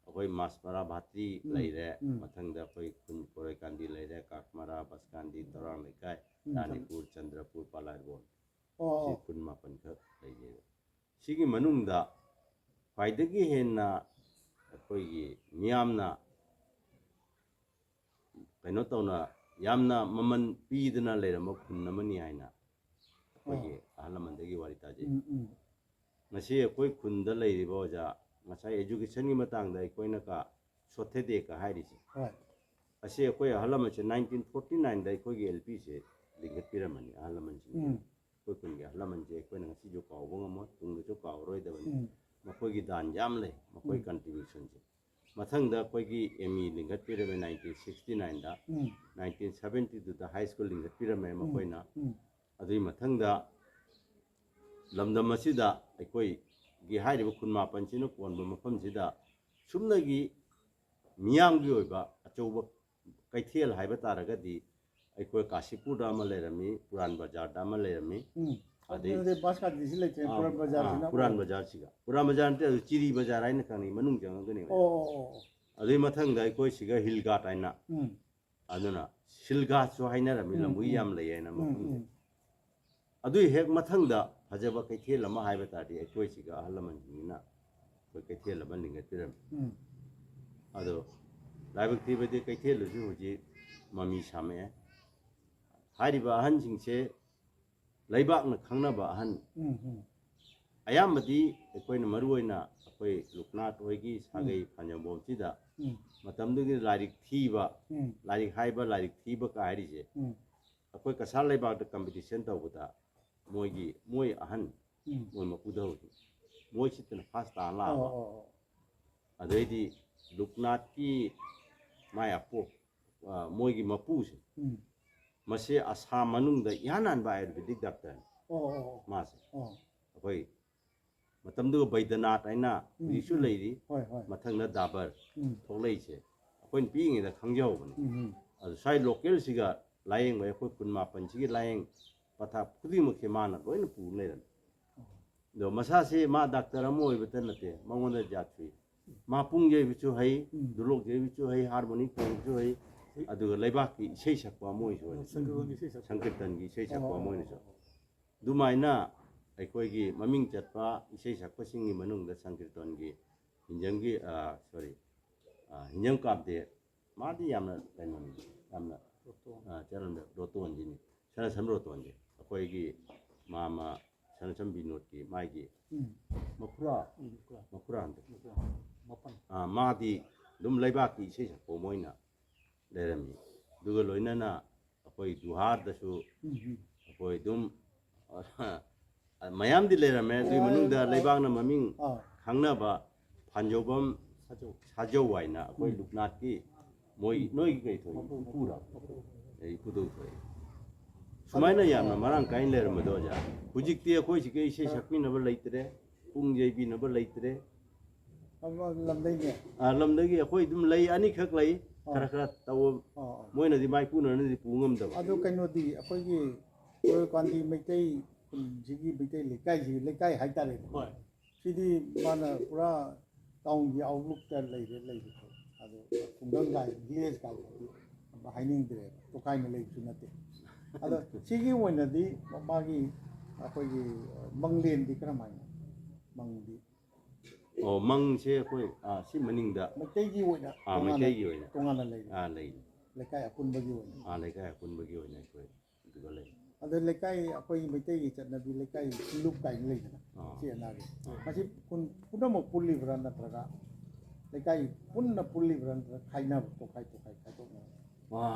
ꯑꯩꯈꯣꯏ ꯃꯥꯁꯃꯔꯥ ꯚꯥꯇ꯭ꯔꯤ ꯎꯝ, ꯂꯩꯔꯦ, ꯎꯝ꯫ ꯃꯊꯪꯗ ꯑꯩꯈꯣꯏ ꯈꯨꯟ ꯄꯣꯔꯣꯏꯀꯥꯟꯗꯤ ꯂꯩꯔꯦ, ꯀꯥꯛꯃꯔꯥ, ꯕꯁꯀꯥꯟꯗꯤ, ꯇꯧꯔꯥꯡ ꯂꯩꯀꯥꯏ, ꯎꯝ꯫ ꯔꯥꯅꯤꯄꯨꯔ, ꯆꯟꯗ꯭ꯔꯄꯨꯔ, ꯄꯥꯂꯥꯏꯔꯣꯝ꯫ ꯑꯣ, ꯁꯤ ꯑꯣ꯫ ꯈꯨꯟ ꯃꯥꯄꯟꯈꯛ ꯂꯩꯖꯩꯕ꯫ ꯁꯤꯒꯤ ꯃꯅꯨꯡꯗ ꯈ꯭ꯋꯥꯏꯗꯒꯤ ꯍꯦꯟꯅ ꯑꯩꯈꯣꯏꯒꯤ ꯃꯤꯌꯥꯝꯅ ꯀꯩꯅꯣ ꯇꯧꯅ ꯌꯥꯝꯅ ꯃꯃꯜ ꯄꯤꯗꯅ ꯂꯩꯔꯝꯕ ꯈꯨꯟ ꯑꯃꯅꯤ ꯍꯥꯏꯅ ꯑꯩꯈꯣꯏꯒꯤ ꯑꯍꯜ ꯂꯃꯟꯗꯒꯤ ꯋꯥꯔꯤ ꯇꯥꯖꯩ꯫ ꯎꯝ, ꯎꯝ꯫ ꯉꯁꯤ ꯑꯩꯈꯣꯏ ꯈꯨꯟꯗ ꯂꯩꯔꯤꯕ ꯑꯣꯖꯥ, ꯉꯁꯥꯏ educationꯒꯤ ꯃꯇꯥꯡꯗ ꯑꯩꯈꯣꯏꯅ ꯀ ꯁꯣꯠꯊꯗꯦꯀ ꯍꯥꯏꯔꯤꯁꯦ, ꯍꯣꯏ꯫ ꯑꯁꯤ ꯑꯩꯈꯣꯏ ꯑꯍꯜ ꯂꯃꯟꯁꯦ nineteen forty nineꯗ ꯑꯩꯈꯣꯏꯒꯤ L Pꯁꯦ ꯂꯤꯡꯈꯠꯄꯤꯔꯝꯕꯅꯤ ꯑꯍꯜ ꯂꯃꯟꯁꯤꯡꯅ꯫ ꯎꯝ꯫ ꯑꯩꯈꯣꯏ ꯈꯨꯟꯒꯤ ꯑꯍꯜ ꯂꯃꯟꯁꯦ ꯑꯩꯈꯣꯏꯅ ꯉꯁꯤꯁꯨ ꯀꯥꯎꯕ ꯉꯝꯃꯣꯏ, ꯇꯨꯡꯗꯁꯨ ꯀꯥꯎꯔꯔꯣꯏꯗꯕꯅꯤ꯫ ꯎꯝ꯫ ꯃꯈꯣꯏꯒꯤ ꯗꯥꯟ ꯌꯥꯝ ꯂꯩ, ꯃꯈꯣꯏ ꯎꯝ꯫ contributionꯁꯦ꯫ ꯃꯊꯪꯗ ꯑꯩꯈꯣꯏꯒꯤ M E ꯂꯤꯡꯈꯠꯄꯤꯔꯝꯃꯦ nineteen sixty nineꯗ, ꯎꯝ꯫ nineteen seventy twoꯗ high school ꯂꯤꯡꯈꯠꯄꯤꯔꯝꯃꯦ ꯎꯝ꯫ ꯃꯈꯣꯏꯅ꯫ ꯎꯝ꯫ ꯑꯗꯨꯒꯤ ꯃꯊꯪꯗ ꯂꯝꯗꯝ ꯑꯁꯤꯗ ꯑꯩꯈꯣꯏꯒꯤ ꯍꯥꯏꯔꯤꯕ ꯈꯨꯟ ꯃꯥꯄꯟꯁꯤꯅ ꯀꯣꯟꯕ ꯃꯐꯝꯁꯤꯗ ꯁꯨꯞꯅꯒꯤ ꯃꯤꯌꯥꯝꯒꯤ ꯑꯣꯏꯕ ꯑꯆꯧꯕ ꯀꯩꯊꯦꯜ ꯍꯥꯏꯕ ꯇꯥꯔꯒꯗꯤ ꯑꯩꯈꯣꯏ ꯀꯥꯁꯤꯄꯨꯔꯗ ꯑꯃ ꯂꯩꯔꯝꯃꯤ, ꯄꯨꯔꯥꯟ ꯕꯖꯥꯔꯗ ꯑꯃ ꯂꯩꯔꯝꯃꯤ꯫ ꯎꯝ꯫ ꯑꯗꯩ ꯑꯗꯨꯗꯤ ꯕꯥꯁ ꯀꯥꯟꯇꯤꯁꯤ ꯂꯩꯇ꯭ꯔꯦ, ꯑꯥ, ꯄꯨꯔꯥꯟ ꯕꯖꯥꯔꯁꯤꯅ ꯑꯥ, ꯄꯨꯔꯥꯟ ꯕꯖꯥꯔꯁꯤꯒ, ꯄꯨꯔꯥꯟ ꯕꯖꯥꯔ ꯅꯠꯇꯦ, ꯑꯗꯨ ꯆꯤꯔꯤ ꯕꯖꯥꯔ ꯍꯥꯏꯅ ꯈꯪꯅꯩ, ꯃꯅꯨꯡ ꯆꯪꯉꯒꯅꯦꯕ꯫ ꯑꯣ, ꯑꯣ, ꯑꯣ, ꯑꯣ꯫ ꯑꯗꯨꯒꯤ ꯃꯊꯪꯗ ꯑꯩꯈꯣꯏ ꯁꯤꯒ ꯍꯤꯜ ꯒꯥꯔꯗ ꯍꯥꯏꯅ, ꯎꯝ꯫ ꯑꯗꯨꯅ ꯁꯤꯜꯒꯥꯁꯨ ꯍꯥꯏꯅꯔꯝꯃꯤ, ꯎꯝ, ꯂꯝꯕꯨꯏ ꯎꯝ꯫ ꯌꯥꯝ ꯂꯩ ꯍꯥꯏꯅ ꯎꯝ, ꯃꯐꯝꯁꯦ꯫ ꯎꯝ꯫ ꯑꯗꯨꯒꯤ ꯍꯦꯛ ꯃꯊꯪꯗ ꯐꯖꯕ ꯀꯩꯊꯦꯜ ꯑꯃ ꯍꯥꯏꯕ ꯇꯥꯔꯗꯤ ꯑꯩꯈꯣꯏ ꯁꯤꯒ ꯑꯍꯜ ꯂꯃꯟꯁꯤꯡꯁꯤꯅ ꯑꯩꯈꯣꯏ ꯀꯩꯊꯦꯜ ꯑꯃ ꯂꯤꯡꯈꯠꯄꯤꯔꯝꯃꯤ꯫ ꯎꯝ꯫ ꯑꯗꯣ ꯂꯥꯏꯕꯛ ꯊꯤꯕꯗꯤ ꯀꯩꯊꯦꯜꯗꯨꯁꯨ ꯍꯧꯖꯤꯛ ꯃꯃꯤ ꯁꯥꯝꯃꯛꯑꯦ꯫ ꯍꯥꯏꯔꯤꯕ ꯑꯍꯟꯁꯤꯡꯁꯦ ꯂꯩꯕꯥꯛꯅ ꯈꯪꯅꯕ ꯑꯍꯟ, ꯎꯝ, ꯎꯝ꯫ ꯑꯌꯥꯝꯕꯗꯤ ꯑꯩꯈꯣꯏꯅ ꯃꯔꯨ ꯑꯣꯏꯅ ꯑꯩꯈꯣꯏ ꯂꯨꯛꯅꯥꯊ ꯍꯣꯏꯒꯤ ꯁꯥꯒꯩ ꯎꯝ꯫ ꯐꯥꯟꯖꯝꯕꯝꯁꯤꯗ ꯎꯝ꯫ ꯃꯇꯝꯗꯨꯒꯤ ꯂꯥꯏꯔꯤꯛ ꯊꯤꯕ, ꯎꯝ꯫ ꯂꯥꯏꯔꯤꯛ ꯍꯥꯏꯕ, ꯂꯥꯏꯔꯤꯛ ꯊꯤꯕ ꯀ ꯍꯥꯏꯔꯤꯁꯦ ꯎꯝ꯫ ꯑꯩꯈꯣꯏ ꯀꯁꯥꯔ ꯂꯩꯕꯥꯛꯇ competition ꯇꯧꯕꯗ ꯃꯣꯏꯒꯤ, ꯃꯣꯏ ꯑꯍꯟ, ꯎꯝ꯫ ꯃꯣꯏ ꯃꯄꯨꯗꯧꯔꯤ, ꯃꯣꯏꯁꯤꯗꯅ first ꯇꯥ ꯑꯣ, ꯂꯥꯛꯑꯕ꯫ ꯑꯣ, ꯑꯣ꯫ ꯑꯗꯩꯗꯤ ꯂꯨꯛꯅꯥꯊꯀꯤ ꯃꯥꯏ ꯑꯄꯣꯛ, ꯑ, ꯃꯣꯏꯒꯤ ꯃꯄꯨꯁꯦ, ꯎꯝ꯫ ꯃꯁꯤ ꯑꯁꯥꯝ ꯃꯅꯨꯡꯗ ꯏꯍꯥꯟ ꯍꯥꯟꯕ ꯑꯌꯨꯔꯕꯦꯗꯤꯛ ꯗꯥꯛꯇꯔꯅꯤ꯫ ꯑꯣ, ꯑꯣ, ꯑꯣ꯫ ꯃꯥꯁꯦ꯫ ꯑꯣ꯫ ꯑꯩꯈꯣꯏ ꯃꯇꯝꯗꯨꯒ ꯕꯩꯗꯅꯥꯊ ꯍꯥꯏꯅ ꯎꯝ, ꯍꯧꯖꯤꯛꯁꯨ ꯎꯝ꯫ ꯂꯩꯔꯤ, ꯍꯣꯏ, ꯍꯣꯏ꯫ ꯃꯊꯪꯗ ꯗꯥꯕꯔ ꯎꯝ꯫ ꯊꯣꯛꯂꯛꯏꯁꯦ ꯑꯩꯈꯣꯏꯅ ꯄꯤꯛꯏꯉꯩꯗ ꯈꯪꯖꯍꯧꯕꯅꯤ꯫ ꯎꯝ, ꯎꯝ꯫ ꯑꯗꯨ ꯁ꯭ꯋꯥꯏ localꯁꯤꯒ ꯂꯥꯏꯌꯦꯡꯕ, ꯑꯩꯈꯣꯏ ꯈꯨꯟ ꯃꯥꯄꯟꯁꯤꯒꯤ ꯂꯥꯏꯌꯦꯡ ꯄꯊꯥꯞ ꯈꯨꯗꯤꯡꯃꯛꯁꯦ ꯃꯥꯅ ꯂꯣꯏꯅ ꯄꯨ ꯂꯩꯔꯝꯃꯤ꯫ ꯑꯣ꯫ ꯑꯗꯣ ꯃꯁꯥꯁꯦ ꯃꯥ ꯗꯥꯛꯇꯔ ꯑꯃ ꯑꯣꯏꯕꯇ ꯅꯠꯇꯦ, ꯃꯉꯣꯟꯗ ꯖꯥꯠ ꯁꯨꯏ꯫ ꯃꯥ ꯄꯨꯡ ꯌꯩꯕꯁꯨ ꯍꯩ, ꯎꯝ꯫ ꯗꯨꯂꯣꯛ ꯌꯩꯕꯁꯨ ꯍꯩ, ꯍꯥꯔꯃꯣꯅꯤ ꯈꯣꯡꯕꯁꯨ ꯍꯩ, ꯑꯗꯨꯒ ꯂꯩꯕꯥꯛꯀꯤ ꯏꯁꯩ ꯁꯛꯄ ꯑꯃ ꯑꯣꯏꯁꯨ ꯍꯩ꯫ ꯁꯪꯀꯤꯔꯇꯟꯒꯤ ꯏꯁꯩ ꯁꯛꯄ꯫ ꯁꯪꯀꯤꯔꯇꯟꯒꯤ ꯏꯁꯩ ꯁꯛꯄ ꯑꯣ, ꯑꯃ ꯑꯣꯏꯅꯁꯨ꯫ ꯑꯣ, ꯑꯣ꯫ ꯑꯗꯨꯃꯥꯏꯅ ꯑꯩꯈꯣꯏꯒꯤ ꯃꯃꯤꯡ ꯆꯠꯄ ꯏꯁꯩ ꯁꯛꯄꯁꯤꯡꯒꯤ ꯃꯅꯨꯡꯗ ꯁꯪꯀꯤꯔꯇꯟꯒꯤ ꯍꯤꯟꯖꯝꯒꯤ, ꯑ, sorry, ꯑ, ꯍꯤꯟꯖꯝ ꯀꯥꯕꯗꯦ, ꯃꯥꯗꯤ ꯌꯥꯝꯅ ꯀꯩꯅꯣꯅꯤ, ꯌꯥꯝꯅ, ꯔꯣꯇꯣꯟ꯫ ꯑ, ꯆꯠꯂꯝꯗ ꯔꯣꯇꯣꯟꯁꯤꯅꯤ, ꯁꯅꯥꯁꯝ ꯔꯣꯇꯣꯟꯁꯦ꯫ ꯑꯩꯈꯣꯏꯒꯤ ꯃꯥꯃ ꯁꯅꯥꯁꯝ ꯕꯤꯅꯣꯗꯀꯤ ꯃꯥꯒꯤ ꯎꯝ꯫ ꯃꯈꯨꯔꯥ, ꯎꯝ, ꯃꯈꯨꯔꯥ꯫ ꯃꯈꯨꯔꯥ ꯍꯟꯗꯛ꯫ ꯃꯈꯨꯔꯥ꯫ ꯃꯥꯄꯟ꯫ ꯑ, ꯃꯥꯗꯤ ꯑꯗꯨꯝ ꯂꯩꯕꯥꯛꯀꯤ ꯏꯁꯩ ꯁꯛꯄ ꯑꯃ ꯑꯣꯏꯅ ꯂꯩꯔꯝꯃꯤ꯫ ꯑꯗꯨꯒ ꯂꯣꯏꯅꯅ ꯑꯩꯈꯣꯏ ꯗꯨꯍꯥꯔꯗꯁꯨ ꯎꯝ, ꯎꯝ꯫ ꯑꯩꯈꯣꯏ ꯑꯗꯨꯝ, ꯑ, ꯃꯌꯥꯝꯗꯤ ꯂꯩꯔꯝꯃꯦ꯫ ꯑꯗꯨꯒꯤ ꯃꯅꯨꯡꯗ ꯂꯩꯕꯥꯛꯅ ꯃꯃꯤꯡ ꯑꯥ꯫ ꯈꯪꯅꯕ ꯐꯥꯟꯖꯧꯕꯝ ꯁꯥꯖꯧ꯫ ꯁꯥꯖꯧ ꯍꯥꯏꯅ ꯑꯩꯈꯣꯏ ꯎꯝ꯫ ꯂꯨꯛꯅꯥꯊꯀꯤ ꯃꯣꯏ, ꯎꯝ꯫ ꯅꯣꯏꯒꯤ ꯀꯩ ꯊꯣꯛꯏ? ꯃꯄꯨ꯫ ꯏꯄꯨꯔꯣ? ꯃꯄꯨ꯫ ꯑꯦ, ꯏꯄꯨꯗꯧ ꯊꯣꯛꯏ꯫ ꯁꯨꯃꯥꯏꯅ ꯑꯗꯨ ꯌꯥꯝꯅ ꯑꯥ꯫ ꯃꯔꯥꯡ ꯀꯥꯏꯅ ꯂꯩꯔꯝꯕꯗꯣ ꯑꯣꯖꯥ, ꯍꯧꯖꯤꯛꯇꯤ ꯑꯩꯈꯣꯏ ꯁꯤꯒ ꯏꯁꯩ ꯑꯥ꯫ ꯁꯛꯄꯤꯅꯕ ꯂꯩꯇ꯭ꯔꯦ, ꯄꯨꯡ ꯌꯩꯕꯤꯅꯕ ꯂꯩꯇ꯭ꯔꯦ꯫ ꯑꯃ ꯂꯝꯗꯩꯅꯦ꯫ ꯑꯥ, ꯂꯝꯗꯒꯤ ꯑꯩꯈꯣꯏ ꯑꯗꯨꯝ ꯂꯩ, ꯑꯅꯤꯈꯛ ꯂꯩ, ꯑꯥ꯫ ꯈꯔ ꯈꯔ ꯇꯧꯕ꯫ ꯑꯥ, ꯑꯥ꯫ ꯃꯣꯏꯅꯗꯤ ꯃꯥꯏꯄꯨꯅꯅꯗꯤ ꯄꯨ ꯉꯝꯗꯕ꯫ ꯑꯗꯨ ꯀꯩꯅꯣꯗꯤ ꯑꯩꯈꯣꯏꯒꯤ ꯄꯣꯔꯣꯏ ꯄꯥꯟꯗꯤ ꯃꯩꯇꯩ ꯈꯨꯟꯁꯤꯒꯤ ꯃꯩꯇꯩ ꯂꯩꯀꯥꯏꯁꯤ, ꯂꯩꯀꯥꯏ ꯍꯥꯏꯇꯥꯔꯦꯅꯦ꯫ ꯍꯣꯏ꯫ ꯁꯤꯗꯤ ꯃꯥꯅ ꯄꯨꯔꯥ townꯒꯤ outlookꯇ ꯂꯩꯔꯦ, ꯂꯩꯕꯗꯣ꯫ ꯑꯗꯣ ꯈꯨꯡꯒꯪ ꯀꯥꯏ, village ꯀꯥꯏꯗꯨꯗꯤ ꯍꯥꯏꯅꯤꯡꯗ꯭ꯔꯦꯕ, ꯇꯣꯈꯥꯏꯅ ꯂꯩꯕꯁꯨ ꯅꯠꯇꯦ꯫ ꯑꯗꯣ ꯁꯤꯒꯤ ꯑꯣꯏꯅꯗꯤ ꯃꯥꯒꯤ ꯑꯩꯈꯣꯏꯒꯤ ꯃꯪꯂꯦꯟꯗꯤ ꯀꯔꯝ ꯍꯥꯏꯅ? ꯃꯪꯗꯤ? ꯑꯣ, ꯃꯪꯁꯦ ꯑꯩꯈꯣꯏ, ꯑꯥ, ꯁꯤ ꯃꯅꯤꯡꯗ꯫ ꯃꯩꯇꯩꯒꯤ ꯑꯣꯏꯅ ꯑꯥ, ꯇꯣꯉꯥꯟꯅ, ꯃꯩꯇꯩꯒꯤ ꯑꯣꯏꯅ꯫ ꯇꯣꯉꯥꯟꯅ ꯂꯩꯔꯦ꯫ ꯑꯥ, ꯂꯩ꯫ ꯂꯩꯀꯥꯏ ꯑꯄꯨꯟꯕꯒꯤ ꯑꯣꯏꯅ꯫ ꯑꯥ, ꯂꯩꯀꯥꯏ ꯑꯄꯨꯟꯕꯒꯤ ꯑꯣꯏꯅ ꯑꯩꯈꯣꯏ ꯑꯗꯨꯒ ꯂꯩ꯫ ꯑꯗꯣ ꯂꯩꯀꯥꯏ, ꯑꯩꯈꯣꯏꯒꯤ ꯃꯩꯇꯩꯒꯤ ꯆꯠꯅꯕꯤ ꯂꯩꯀꯥꯏ ꯁꯤꯡꯂꯨꯞ ꯀꯥꯏꯅ ꯂꯩꯗꯅ, ꯑꯥ꯫ ꯁꯤ ꯑꯅꯥꯒꯤ꯫ ꯃꯁꯤ ꯄꯨꯟ-, ꯄꯨꯝꯅꯃꯛ ꯄꯨꯜꯂꯤꯕ꯭ꯔꯥ, ꯅꯠꯇ꯭ꯔꯒ ꯂꯩꯀꯥꯏ ꯄꯨꯟꯅ ꯄꯨꯜꯂꯤꯕ꯭ꯔꯥ, ꯅꯠꯇ꯭ꯔꯒ ꯈꯥꯏꯅꯕ, ꯇꯣꯈꯥꯏ ꯇꯣꯈꯥꯏ ꯈꯥꯏꯗꯣꯛꯅꯕ? ꯋꯥ,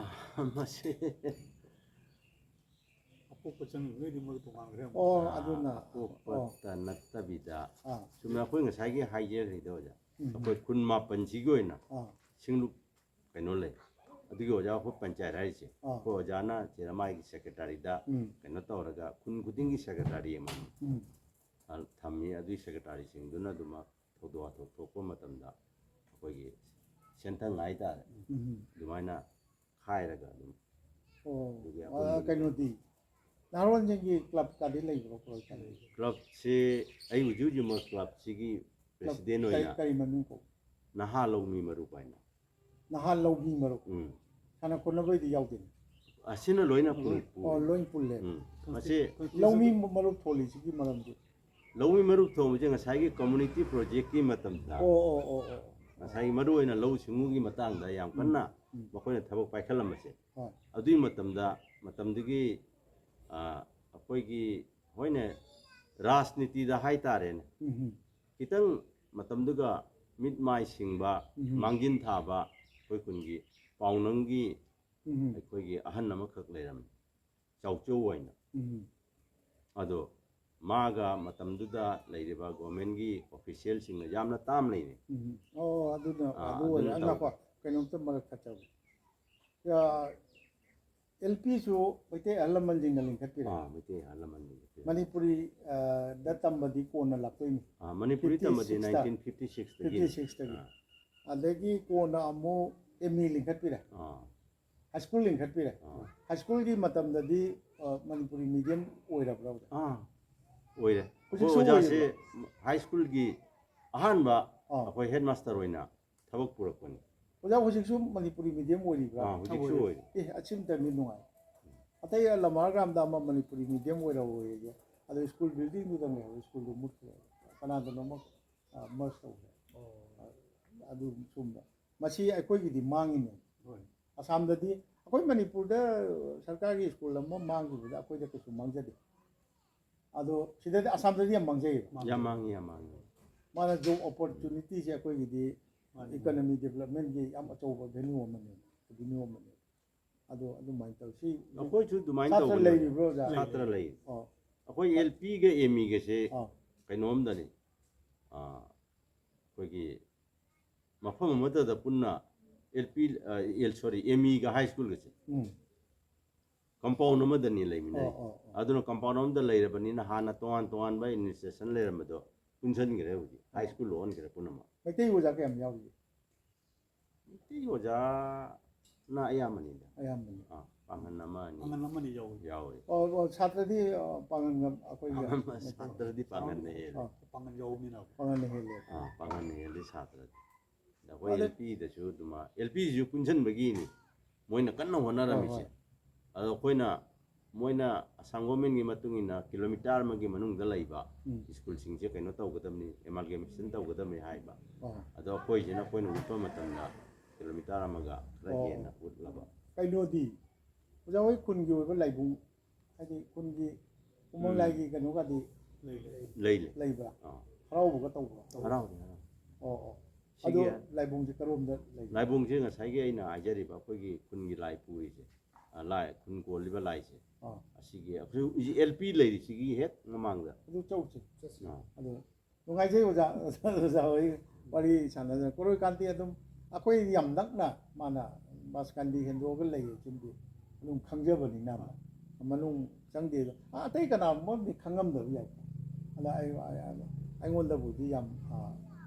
ꯃꯁꯤ ꯑꯄꯣꯛꯄ ꯆꯪꯉꯤꯕ ꯅꯣꯏꯗꯤ ꯃꯣꯏ ꯇꯣꯉꯥꯟꯈ꯭ꯔꯦ ꯑꯃꯨꯛ꯫ ꯑꯣ, ꯑꯗꯨꯅ, ꯑꯣ, ꯑꯄꯣꯛꯄꯇ ꯅꯠꯇꯕꯤꯗ, ꯑꯥ, ꯆꯨꯝꯅ ꯑꯩꯈꯣꯏ ꯉꯁꯥꯏꯒꯤ ꯍꯥꯏꯖꯈ꯭ꯔꯤꯗꯣ ꯑꯣꯖꯥ, ꯎꯝ, ꯑꯩꯈꯣꯏ ꯈꯨꯟ ꯃꯥꯄꯟꯁꯤꯒꯤ ꯑꯣꯏꯅ ꯑꯥ, ꯁꯤꯡꯂꯨꯞ ꯀꯩꯅꯣ ꯂꯩ꯫ ꯑꯗꯨꯒꯤ ꯑꯣꯖꯥ ꯑꯩꯈꯣꯏ ꯄꯟꯆꯥꯌꯠ ꯍꯥꯏꯔꯤꯁꯦ, ꯑꯥ꯫ ꯑꯩꯈꯣꯏ ꯑꯣꯖꯥꯅ ꯆꯦꯔꯃꯥꯏꯒꯤ ꯁꯦꯀ꯭ꯔꯦꯇꯥꯔꯤꯗ ꯎꯝ, ꯀꯩꯅꯣ ꯇꯧꯔꯒ ꯈꯨꯟ ꯈꯨꯗꯤꯡꯒꯤ ꯁꯦꯀ꯭ꯔꯦꯇꯥꯔꯤ ꯑꯃꯃꯝ ꯎꯝ, ꯊꯝꯃꯤ꯫ ꯑꯗꯨꯒꯤ ꯁꯦꯀ꯭ꯔꯦꯇꯥꯔꯤꯁꯤꯡꯗꯨꯅ ꯑꯗꯨꯃꯛ ꯊꯧꯗꯣꯛ ꯋꯥꯊꯣꯛ ꯊꯣꯛꯄ ꯃꯇꯝꯗ ꯑꯩꯈꯣꯏꯒꯤ ꯁꯦꯟꯊꯪ ꯍꯥꯏꯇꯥꯔꯦ, ꯎꯝ, ꯑꯗꯨꯃꯥꯏꯅ ꯈꯥꯏꯔꯒ ꯑꯗꯨꯝ꯫ ꯑꯣ, ꯑꯗꯨꯒꯤ ꯑ, ꯑꯄꯨꯟꯕꯒꯤ ꯀꯩꯅꯣꯗꯤ, ꯅꯍꯥꯔꯣꯟꯁꯤꯡꯒꯤ ꯀ꯭ꯂꯕꯀꯗꯤ ꯂꯩꯕ꯭ꯔꯣ, ꯀꯃꯥꯏ ꯇꯧꯋꯤ? ꯀ꯭ꯂꯕꯁꯤ ꯑꯩ ꯍꯧꯖꯤꯛ ꯍꯧꯖꯤꯛꯃꯛ ꯀ꯭ꯂꯕꯁꯤꯒꯤ ꯀ꯭ꯂꯕ ꯄ꯭ꯔꯦꯁꯤꯗꯦꯟ ꯀꯔꯤ, ꯑꯣꯏꯅ ꯀꯔꯤ ꯃꯃꯤꯡ ꯀꯧ? ꯅꯍꯥ ꯂꯧꯃꯤ ꯃꯔꯨꯞ ꯍꯥꯏꯅ꯫ ꯅꯍꯥ ꯂꯧꯃꯤ ꯃꯔꯨꯞ꯫ ꯎꯝ꯫ ꯁꯥꯟꯅ ꯈꯣꯠꯅꯕꯩꯗꯤ ꯌꯥꯎꯗꯦꯅꯦ? ꯑꯁꯤꯅ ꯂꯣꯏꯅ ꯄꯨ-, ꯄꯨ-, ꯑꯣ, ꯂꯣꯏ ꯄꯨꯜꯂꯦ꯫ ꯎꯝ꯫ ꯃꯁꯤ ꯂꯧꯃꯤ ꯃꯔꯨꯞ ꯊꯣꯜꯂꯤꯁꯤꯒꯤ ꯃꯔꯝꯗꯤ? ꯂꯧꯃꯤ ꯃꯔꯨꯞ ꯊꯣꯟꯕꯁꯦ ꯉꯁꯥꯏꯒꯤ ꯀꯝꯃꯨꯅꯤꯇꯤ ꯄ꯭ꯔꯣꯖꯦꯛꯀꯤ ꯃꯇꯝꯗ, ꯑꯣ, ꯑꯣ, ꯑꯣ, ꯑꯣ꯫ ꯉꯁꯥꯏꯒꯤ ꯃꯔꯨꯑꯣꯏꯅ ꯂꯧꯎ ꯁꯤꯡꯎꯒꯤ ꯃꯇꯥꯡꯗ ꯌꯥꯝ ꯀꯟꯅ ꯎꯝ꯫ ꯃꯈꯣꯏꯅ ꯊꯕꯛ ꯄꯥꯏꯈꯠꯂꯝꯕꯁꯦ, ꯍꯣꯏ꯫ ꯑꯗꯨꯒꯤ ꯃꯇꯝꯗ, ꯃꯇꯝꯗꯨꯒꯤ, ꯑ, ꯑꯩꯈꯣꯏꯒꯤ, ꯍꯣꯏꯅꯦ, ꯔꯥꯖꯅꯤꯇꯤꯗ ꯍꯥꯏꯇꯥꯔꯦꯅꯦ, ꯎꯝ, ꯎꯝ꯫ ꯈꯤꯇꯪ ꯃꯇꯝꯗꯨꯒ ꯃꯤꯠ ꯃꯥꯏ ꯁꯤꯡꯕ, ꯎꯝ꯫ ꯃꯥꯡꯖꯤꯟ ꯊꯥꯕ ꯑꯩꯈꯣꯏ ꯈꯨꯟꯒꯤ ꯄꯥꯎꯅꯝꯒꯤ ꯎꯝ, ꯎꯝ꯫ ꯑꯩꯈꯣꯏꯒꯤ ꯑꯍꯟ ꯑꯃꯈꯛ ꯂꯩꯔꯝꯃꯤ, ꯆꯥꯎꯆꯧ ꯑꯣꯏꯅ꯫ ꯎꯝ꯫ ꯑꯗꯣ ꯃꯥꯒ ꯃꯇꯝꯗꯨꯗ ꯂꯩꯔꯤꯕ ꯒꯣꯔꯃꯦꯟꯒꯤ ꯑꯣꯐꯤꯁꯤꯌꯦꯜꯁꯤꯡꯅ ꯌꯥꯝꯅ ꯇꯥꯝ ꯂꯩꯔꯦ꯫ ꯎꯝ꯫ ꯑꯣ, ꯑꯗꯨꯅ ꯑꯥ, ꯑꯗꯨ ꯑꯣꯏꯔꯦ꯫ ꯑꯗꯨꯅ ꯉꯥꯏꯈꯣ, ꯇꯧꯕ꯫ ꯀꯩꯅꯣꯝꯇ ꯃꯔꯛ ꯊꯠꯆꯒꯦ꯫ ꯑ, ꯑꯦꯜ ꯄꯤꯁꯨ ꯃꯩꯇꯩ ꯑꯍꯜ ꯂꯃꯟꯁꯤꯡꯅ ꯂꯤꯡꯈꯠꯄꯤꯔꯦ꯫ ꯑꯥ, ꯃꯩꯇꯩ ꯑꯍꯜ ꯂꯃꯟꯁꯤꯡꯅ ꯂꯤꯡꯈꯠꯄꯤꯔꯦ꯫ ꯃꯅꯤꯄꯨꯔꯤ, ꯑ, ꯗ ꯇꯝꯕꯗꯤ ꯀꯣꯟꯅ ꯂꯥꯛꯇꯣꯏꯅꯤ꯫ ꯑꯥ, ꯃꯅꯤꯄꯨꯔꯤ fifty ꯇꯝꯕꯗꯤ six ꯇ꯫ nineteen fifty six ꯇꯒꯤ꯫ fifty six ꯇꯒꯤ꯫ ꯑꯥ, ꯑꯗꯒꯤ ꯀꯣꯟꯅ ꯑꯃꯨꯛ ꯑꯦꯝ ꯏ ꯂꯤꯡꯈꯠꯄꯤꯔꯦ꯫ ꯑꯥ, ꯍꯥꯏ ꯁ꯭ꯀꯨꯜ ꯂꯤꯡꯈꯠꯄꯤꯔꯦ꯫ ꯑꯥ꯫ ꯍꯥꯏ ꯁ꯭ꯀꯨꯜꯒꯤ ꯃꯇꯝꯗꯗꯤ, ꯑ, ꯃꯅꯤꯄꯨꯔꯤ ꯃꯤꯗꯤꯌꯝ ꯑꯣꯏꯔꯕ꯭ꯔꯥ ꯑꯣꯖꯥ? ꯑꯥ, ꯑꯣꯏꯔꯦ꯫ ꯑꯩꯈꯣꯏ ꯍꯧꯖꯤꯛꯁꯨ ꯑꯣꯖꯥꯁꯦ ꯑꯣꯏꯔꯤꯕ꯭ꯔꯥ? ꯍꯥꯏ ꯁ꯭ꯀꯨꯜꯒꯤ ꯑꯍꯥꯟꯕ ꯑꯥ꯫ ꯑꯩꯈꯣꯏ ꯍꯦꯗ ꯃꯥꯁꯇꯔ ꯑꯣꯏꯅ ꯊꯕꯛ ꯄꯨꯔꯛꯄꯅꯤ꯫ ꯑꯣꯖꯥ, ꯍꯧꯖꯤꯛꯁꯨ ꯃꯅꯤꯄꯨꯔꯤ ꯃꯤꯗꯤꯌꯝ ꯑꯣꯏꯔꯤꯕ꯭ꯔꯥ? ꯑꯥ, ꯍꯧꯖꯤꯛꯁꯨ ꯑꯣꯏꯔꯤ꯫ ꯑꯦ, ꯑꯁꯤꯝꯇꯪꯗꯤ ꯅꯨꯡꯉꯥꯏ꯫ ꯑꯇꯩ ꯂꯝꯍꯥꯡꯒ꯭ꯔꯥꯝꯗ ꯑꯃ ꯃꯅꯤꯄꯨꯔꯤ ꯃꯤꯗꯤꯌꯝ ꯑꯣꯏꯔꯍꯧꯋꯦ꯫ ꯑꯗꯣ ꯁ꯭ꯀꯨꯜ ꯕꯤꯜꯗꯤꯡꯗꯨꯗ ꯂꯩꯍꯧꯋꯦ, ꯁ꯭ꯀꯨꯜꯗꯨ ꯃꯨꯠꯈ꯭ꯔꯦ꯫ ꯀꯅꯥꯗꯅꯣ ꯑꯃ, ꯑ, ꯃꯔꯁ ꯇꯧꯈ꯭ꯔꯦ꯫ ꯑꯗꯨ ꯆꯨꯝꯕ꯫ ꯃꯁꯤ ꯑꯩꯈꯣꯏꯒꯤꯗꯤ ꯃꯥꯡꯉꯤꯅꯦ꯫ ꯍꯣꯏ꯫ ꯑꯁꯥꯝꯗꯗꯤ ꯑꯩꯈꯣꯏ ꯃꯅꯤꯄꯨꯔꯗ ꯁꯔꯀꯥꯔꯒꯤ ꯁ꯭ꯀꯨꯜ ꯑꯃ ꯃꯥꯡꯈꯤꯕꯗ ꯑꯩꯈꯣꯏꯗ ꯀꯩꯁꯨ ꯃꯥꯡꯖꯗꯦ꯫ ꯑꯗꯣ ꯁꯤꯗꯗꯤ, ꯑꯁꯥꯝꯗꯗꯤ ꯌꯥꯝ ꯃꯥꯡꯖꯩꯌꯦꯕ꯫ ꯌꯥꯝ ꯃꯥꯡꯉꯤ, ꯌꯥꯝ ꯃꯥꯡꯉꯤ꯫ ꯃꯥꯅ ꯖꯣꯕ ꯑꯣꯄꯣꯔꯆꯨꯅꯤꯇꯤꯁꯦ ꯑꯩꯈꯣꯏꯒꯤꯗꯤ ꯏꯀꯣꯅꯣꯃꯤ ꯗꯦꯕꯂꯞꯃꯦꯟꯒꯤ ꯌꯥꯝ ꯑꯆꯧꯕ ꯚꯦꯅ꯭ꯌꯨ ꯑꯃꯅꯦ, ꯚꯦꯅ꯭ꯌꯨ ꯑꯃꯅꯦ꯫ ꯑꯗꯣ ꯑꯗꯨꯃꯥꯏꯅ ꯇꯧꯁꯤ꯫ ꯑꯩꯈꯣꯏꯁꯨ ꯑꯗꯨꯃꯥꯏꯅ ꯁꯥꯇ꯭ꯔ ꯇꯧꯕꯅꯦ꯫ ꯂꯩꯔꯤꯕ꯭ꯔꯣ, ꯑꯣꯖꯥ? ꯁꯥꯇ꯭ꯔ ꯂꯩ꯫ ꯑꯣ, ꯑꯩꯈꯣꯏ ꯑꯦꯜ ꯄꯤꯒ ꯑꯦꯝ ꯏꯒꯁꯦ ꯑꯣ, ꯀꯩꯅꯣꯝꯗꯅꯤ꯫ ꯑꯥ, ꯑꯩꯈꯣꯏꯒꯤ ꯃꯐꯝ ꯑꯃꯠꯇꯗ ꯄꯨꯟꯅ ꯑꯦꯜ ꯄꯤ, ꯑꯦꯜ ꯁꯣꯔꯤ, ꯑꯦꯝ ꯏꯒ ꯍꯥꯏ ꯁ꯭ꯀꯨꯜꯒꯁꯦ ꯎꯝ, ꯀꯝꯄꯥꯎꯟ ꯑꯃꯗꯅꯤ ꯑꯣ, ꯂꯩꯃꯤꯟꯅꯔꯤ꯫ ꯑꯣ, ꯑꯣ꯫ ꯑꯗꯨꯅ ꯀꯝꯄꯥꯎꯟ ꯑꯃꯗ ꯂꯩꯔꯕꯅꯤꯅ ꯍꯥꯟꯅ ꯇꯣꯉꯥꯟ ꯇꯣꯉꯥꯟꯕ ꯑꯦꯗꯃꯤꯅꯤꯁꯇ꯭ꯔꯦꯁꯟ ꯂꯩꯔꯝꯕꯗꯣ ꯄꯨꯟꯁꯤꯟꯈ꯭ꯔꯦ, ꯍꯧꯖꯤꯛ ꯍꯥꯏ ꯁ꯭ꯀꯨꯜ ꯑꯣꯟꯈ꯭ꯔꯦ ꯄꯨꯝꯅꯃꯛ꯫ ꯃꯩꯇꯩ ꯑꯣꯖꯥ ꯀꯌꯥꯝ ꯌꯥꯎꯔꯤꯒꯦ? ꯃꯩꯇꯩ ꯑꯣꯖꯥꯅ ꯑꯌꯥꯝꯕꯅꯤꯗ꯫ ꯑꯌꯥꯝꯕꯅꯤ꯫ ꯑꯥ, ꯄꯥꯡꯒꯟ ꯑꯃ ꯑꯅꯤ ꯄꯥꯡꯒꯟ ꯑꯃꯅꯤ ꯌꯥꯎꯏ꯫ ꯌꯥꯎꯋꯤ꯫ ꯑꯣ, ꯑꯣ, ꯁꯥꯇ꯭ꯔꯗꯤ, ꯑ, ꯄꯥꯡꯒꯟ ꯑꯩꯈꯣꯏꯒꯤ ꯄꯥꯡꯒꯟ, ꯁꯥꯇ꯭ꯔꯗꯤ ꯄꯥꯡꯒꯟꯅ ꯍꯦꯜꯂꯤ꯫ ꯑꯥ, ꯄꯥꯡꯒꯟ ꯌꯥꯎꯕꯅꯤꯅ꯫ ꯄꯥꯡꯒꯟꯅ ꯍꯦꯜꯂꯦ꯫ ꯑꯥ, ꯄꯥꯡꯒꯟꯅ ꯍꯦꯜꯂꯤ ꯁꯥꯇ꯭ꯔꯗꯤ꯫ ꯑꯩꯈꯣꯏ ꯑꯗ- ꯑꯦꯜ ꯄꯤꯗꯁꯨ ꯑꯗꯨꯃꯥꯏ, ꯑꯦꯜ ꯄꯤꯁꯤꯁꯨ ꯄꯨꯟꯁꯤꯟꯕꯒꯤꯅꯤ꯫ ꯃꯣꯏꯅ ꯀꯟꯅ ꯍꯣꯠꯅꯔꯝꯃꯤꯁꯦ꯫ ꯍꯣꯏ, ꯍꯣꯏ꯫ ꯑꯗꯣ ꯑꯩꯈꯣꯏꯅ, ꯃꯣꯏꯅ ꯑꯁꯥꯝ ꯒꯣꯔꯃꯦꯟꯒꯤ ꯃꯇꯨꯡ ꯏꯟꯅ ꯀꯤꯂꯣꯃꯤꯇꯔ ꯑꯃꯒꯤ ꯃꯅꯨꯡꯗ ꯂꯩꯕ ꯎꯝ꯫ ꯁ꯭ꯀꯨꯜꯁꯤꯡꯁꯦ ꯀꯩꯅꯣ ꯇꯧꯒꯗꯕꯅꯤ, ꯑꯦꯃꯥꯜꯒꯦꯃꯦꯁꯟ ꯇꯧꯒꯗꯕꯅꯤ ꯍꯥꯏꯕ꯫ ꯑꯥ꯫ ꯑꯗꯣ ꯑꯩꯈꯣꯏꯁꯤꯅ ꯑꯩꯈꯣꯏꯅ ꯎꯠꯄ ꯃꯇꯝꯗ ꯀꯤꯂꯣꯃꯤꯇꯔ ꯑꯃꯒ ꯈꯔ ꯑꯣ꯫ ꯍꯦꯟꯅ ꯎꯠꯂꯕ꯫ ꯀꯩꯅꯣꯗꯤ, ꯑꯣꯖꯥ ꯍꯣꯏ ꯈꯨꯟꯒꯤ ꯑꯣꯏꯕ ꯂꯥꯏꯕꯨꯡ, ꯍꯥꯏꯗꯤ ꯈꯨꯟꯒꯤ ꯀꯨꯝꯍꯣꯡ ꯎꯝ꯫ ꯂꯥꯏꯒꯤ ꯀꯩꯅꯣꯒꯗꯤ ꯂꯩ ꯂꯩ꯫ ꯂꯩ ꯂꯩ꯫ ꯂꯩꯕ꯭ꯔꯥ? ꯑꯥ꯫ ꯍꯔꯥꯎꯕꯒ ꯇꯧꯕ꯭ꯔꯥ? ꯍꯔꯥꯎꯗꯤ ꯍꯔꯥꯎ꯫ ꯑꯣ, ꯑꯣ꯫ ꯑꯗꯣ ꯁꯤꯒꯤ ꯂꯥꯏꯕꯨꯡꯁꯦ ꯀꯔꯣꯝꯗ ꯂꯩꯒꯦ? ꯂꯥꯏꯕꯨꯡꯁꯦ ꯉꯁꯥꯏꯒꯤ ꯑꯩꯅ ꯍꯥꯏꯖꯔꯤꯕ ꯑꯩꯈꯣꯏꯒꯤ ꯈꯨꯟꯒꯤ ꯂꯥꯏ ꯄꯨꯔꯤꯁꯦ, ꯑ, ꯂꯥꯏ, ꯈꯨꯟ ꯀꯣꯜꯂꯤꯕ ꯂꯥꯏꯁꯦ, ꯑꯥ꯫ ꯑꯁꯤꯒꯤ ꯑꯩꯈꯣꯏ ꯍꯧꯖꯤꯛ ꯑꯦꯜ ꯄꯤ ꯂꯩꯔꯤꯁꯤꯒꯤ ꯍꯦꯛ ꯃꯃꯥꯡꯗ꯫ ꯑꯗꯨ ꯆꯧꯁꯦ꯫ ꯑꯥ꯫ ꯑꯗꯣ ꯅꯨꯡꯉꯥꯏꯖꯩ ꯑꯣꯖꯥ, ꯑꯣꯖꯥ ꯍꯣꯏ ꯋꯥꯔꯤ ꯁꯥꯟꯅꯗꯅ꯫ ꯀꯣꯔꯣꯏ ꯀꯥꯟꯇꯤ ꯑꯗꯨꯝ ꯑꯩꯈꯣꯏ ꯌꯥꯝ ꯅꯛꯅ ꯃꯥꯅ ꯕꯁ ꯀꯥꯟꯇꯤ ꯍꯦꯟꯗꯣꯛꯑꯒ ꯂꯩꯌꯦ, ꯆꯤꯡꯗꯤ ꯑꯗꯨꯝ ꯈꯪꯖꯕꯅꯤꯅ ꯃꯅꯨꯡ ꯆꯪꯗꯦ꯫ ꯑꯥ, ꯑꯇꯩ ꯀꯅꯥꯒꯨꯝꯕ ꯑꯃꯗꯤ ꯈꯪꯉꯝꯗꯕ ꯌꯥꯏ꯫ ꯑꯗ ꯑꯩ, ꯑꯩ, ꯑꯩꯉꯣꯟꯗꯕꯨꯗꯤ ꯌꯥꯝ, ꯑꯥ,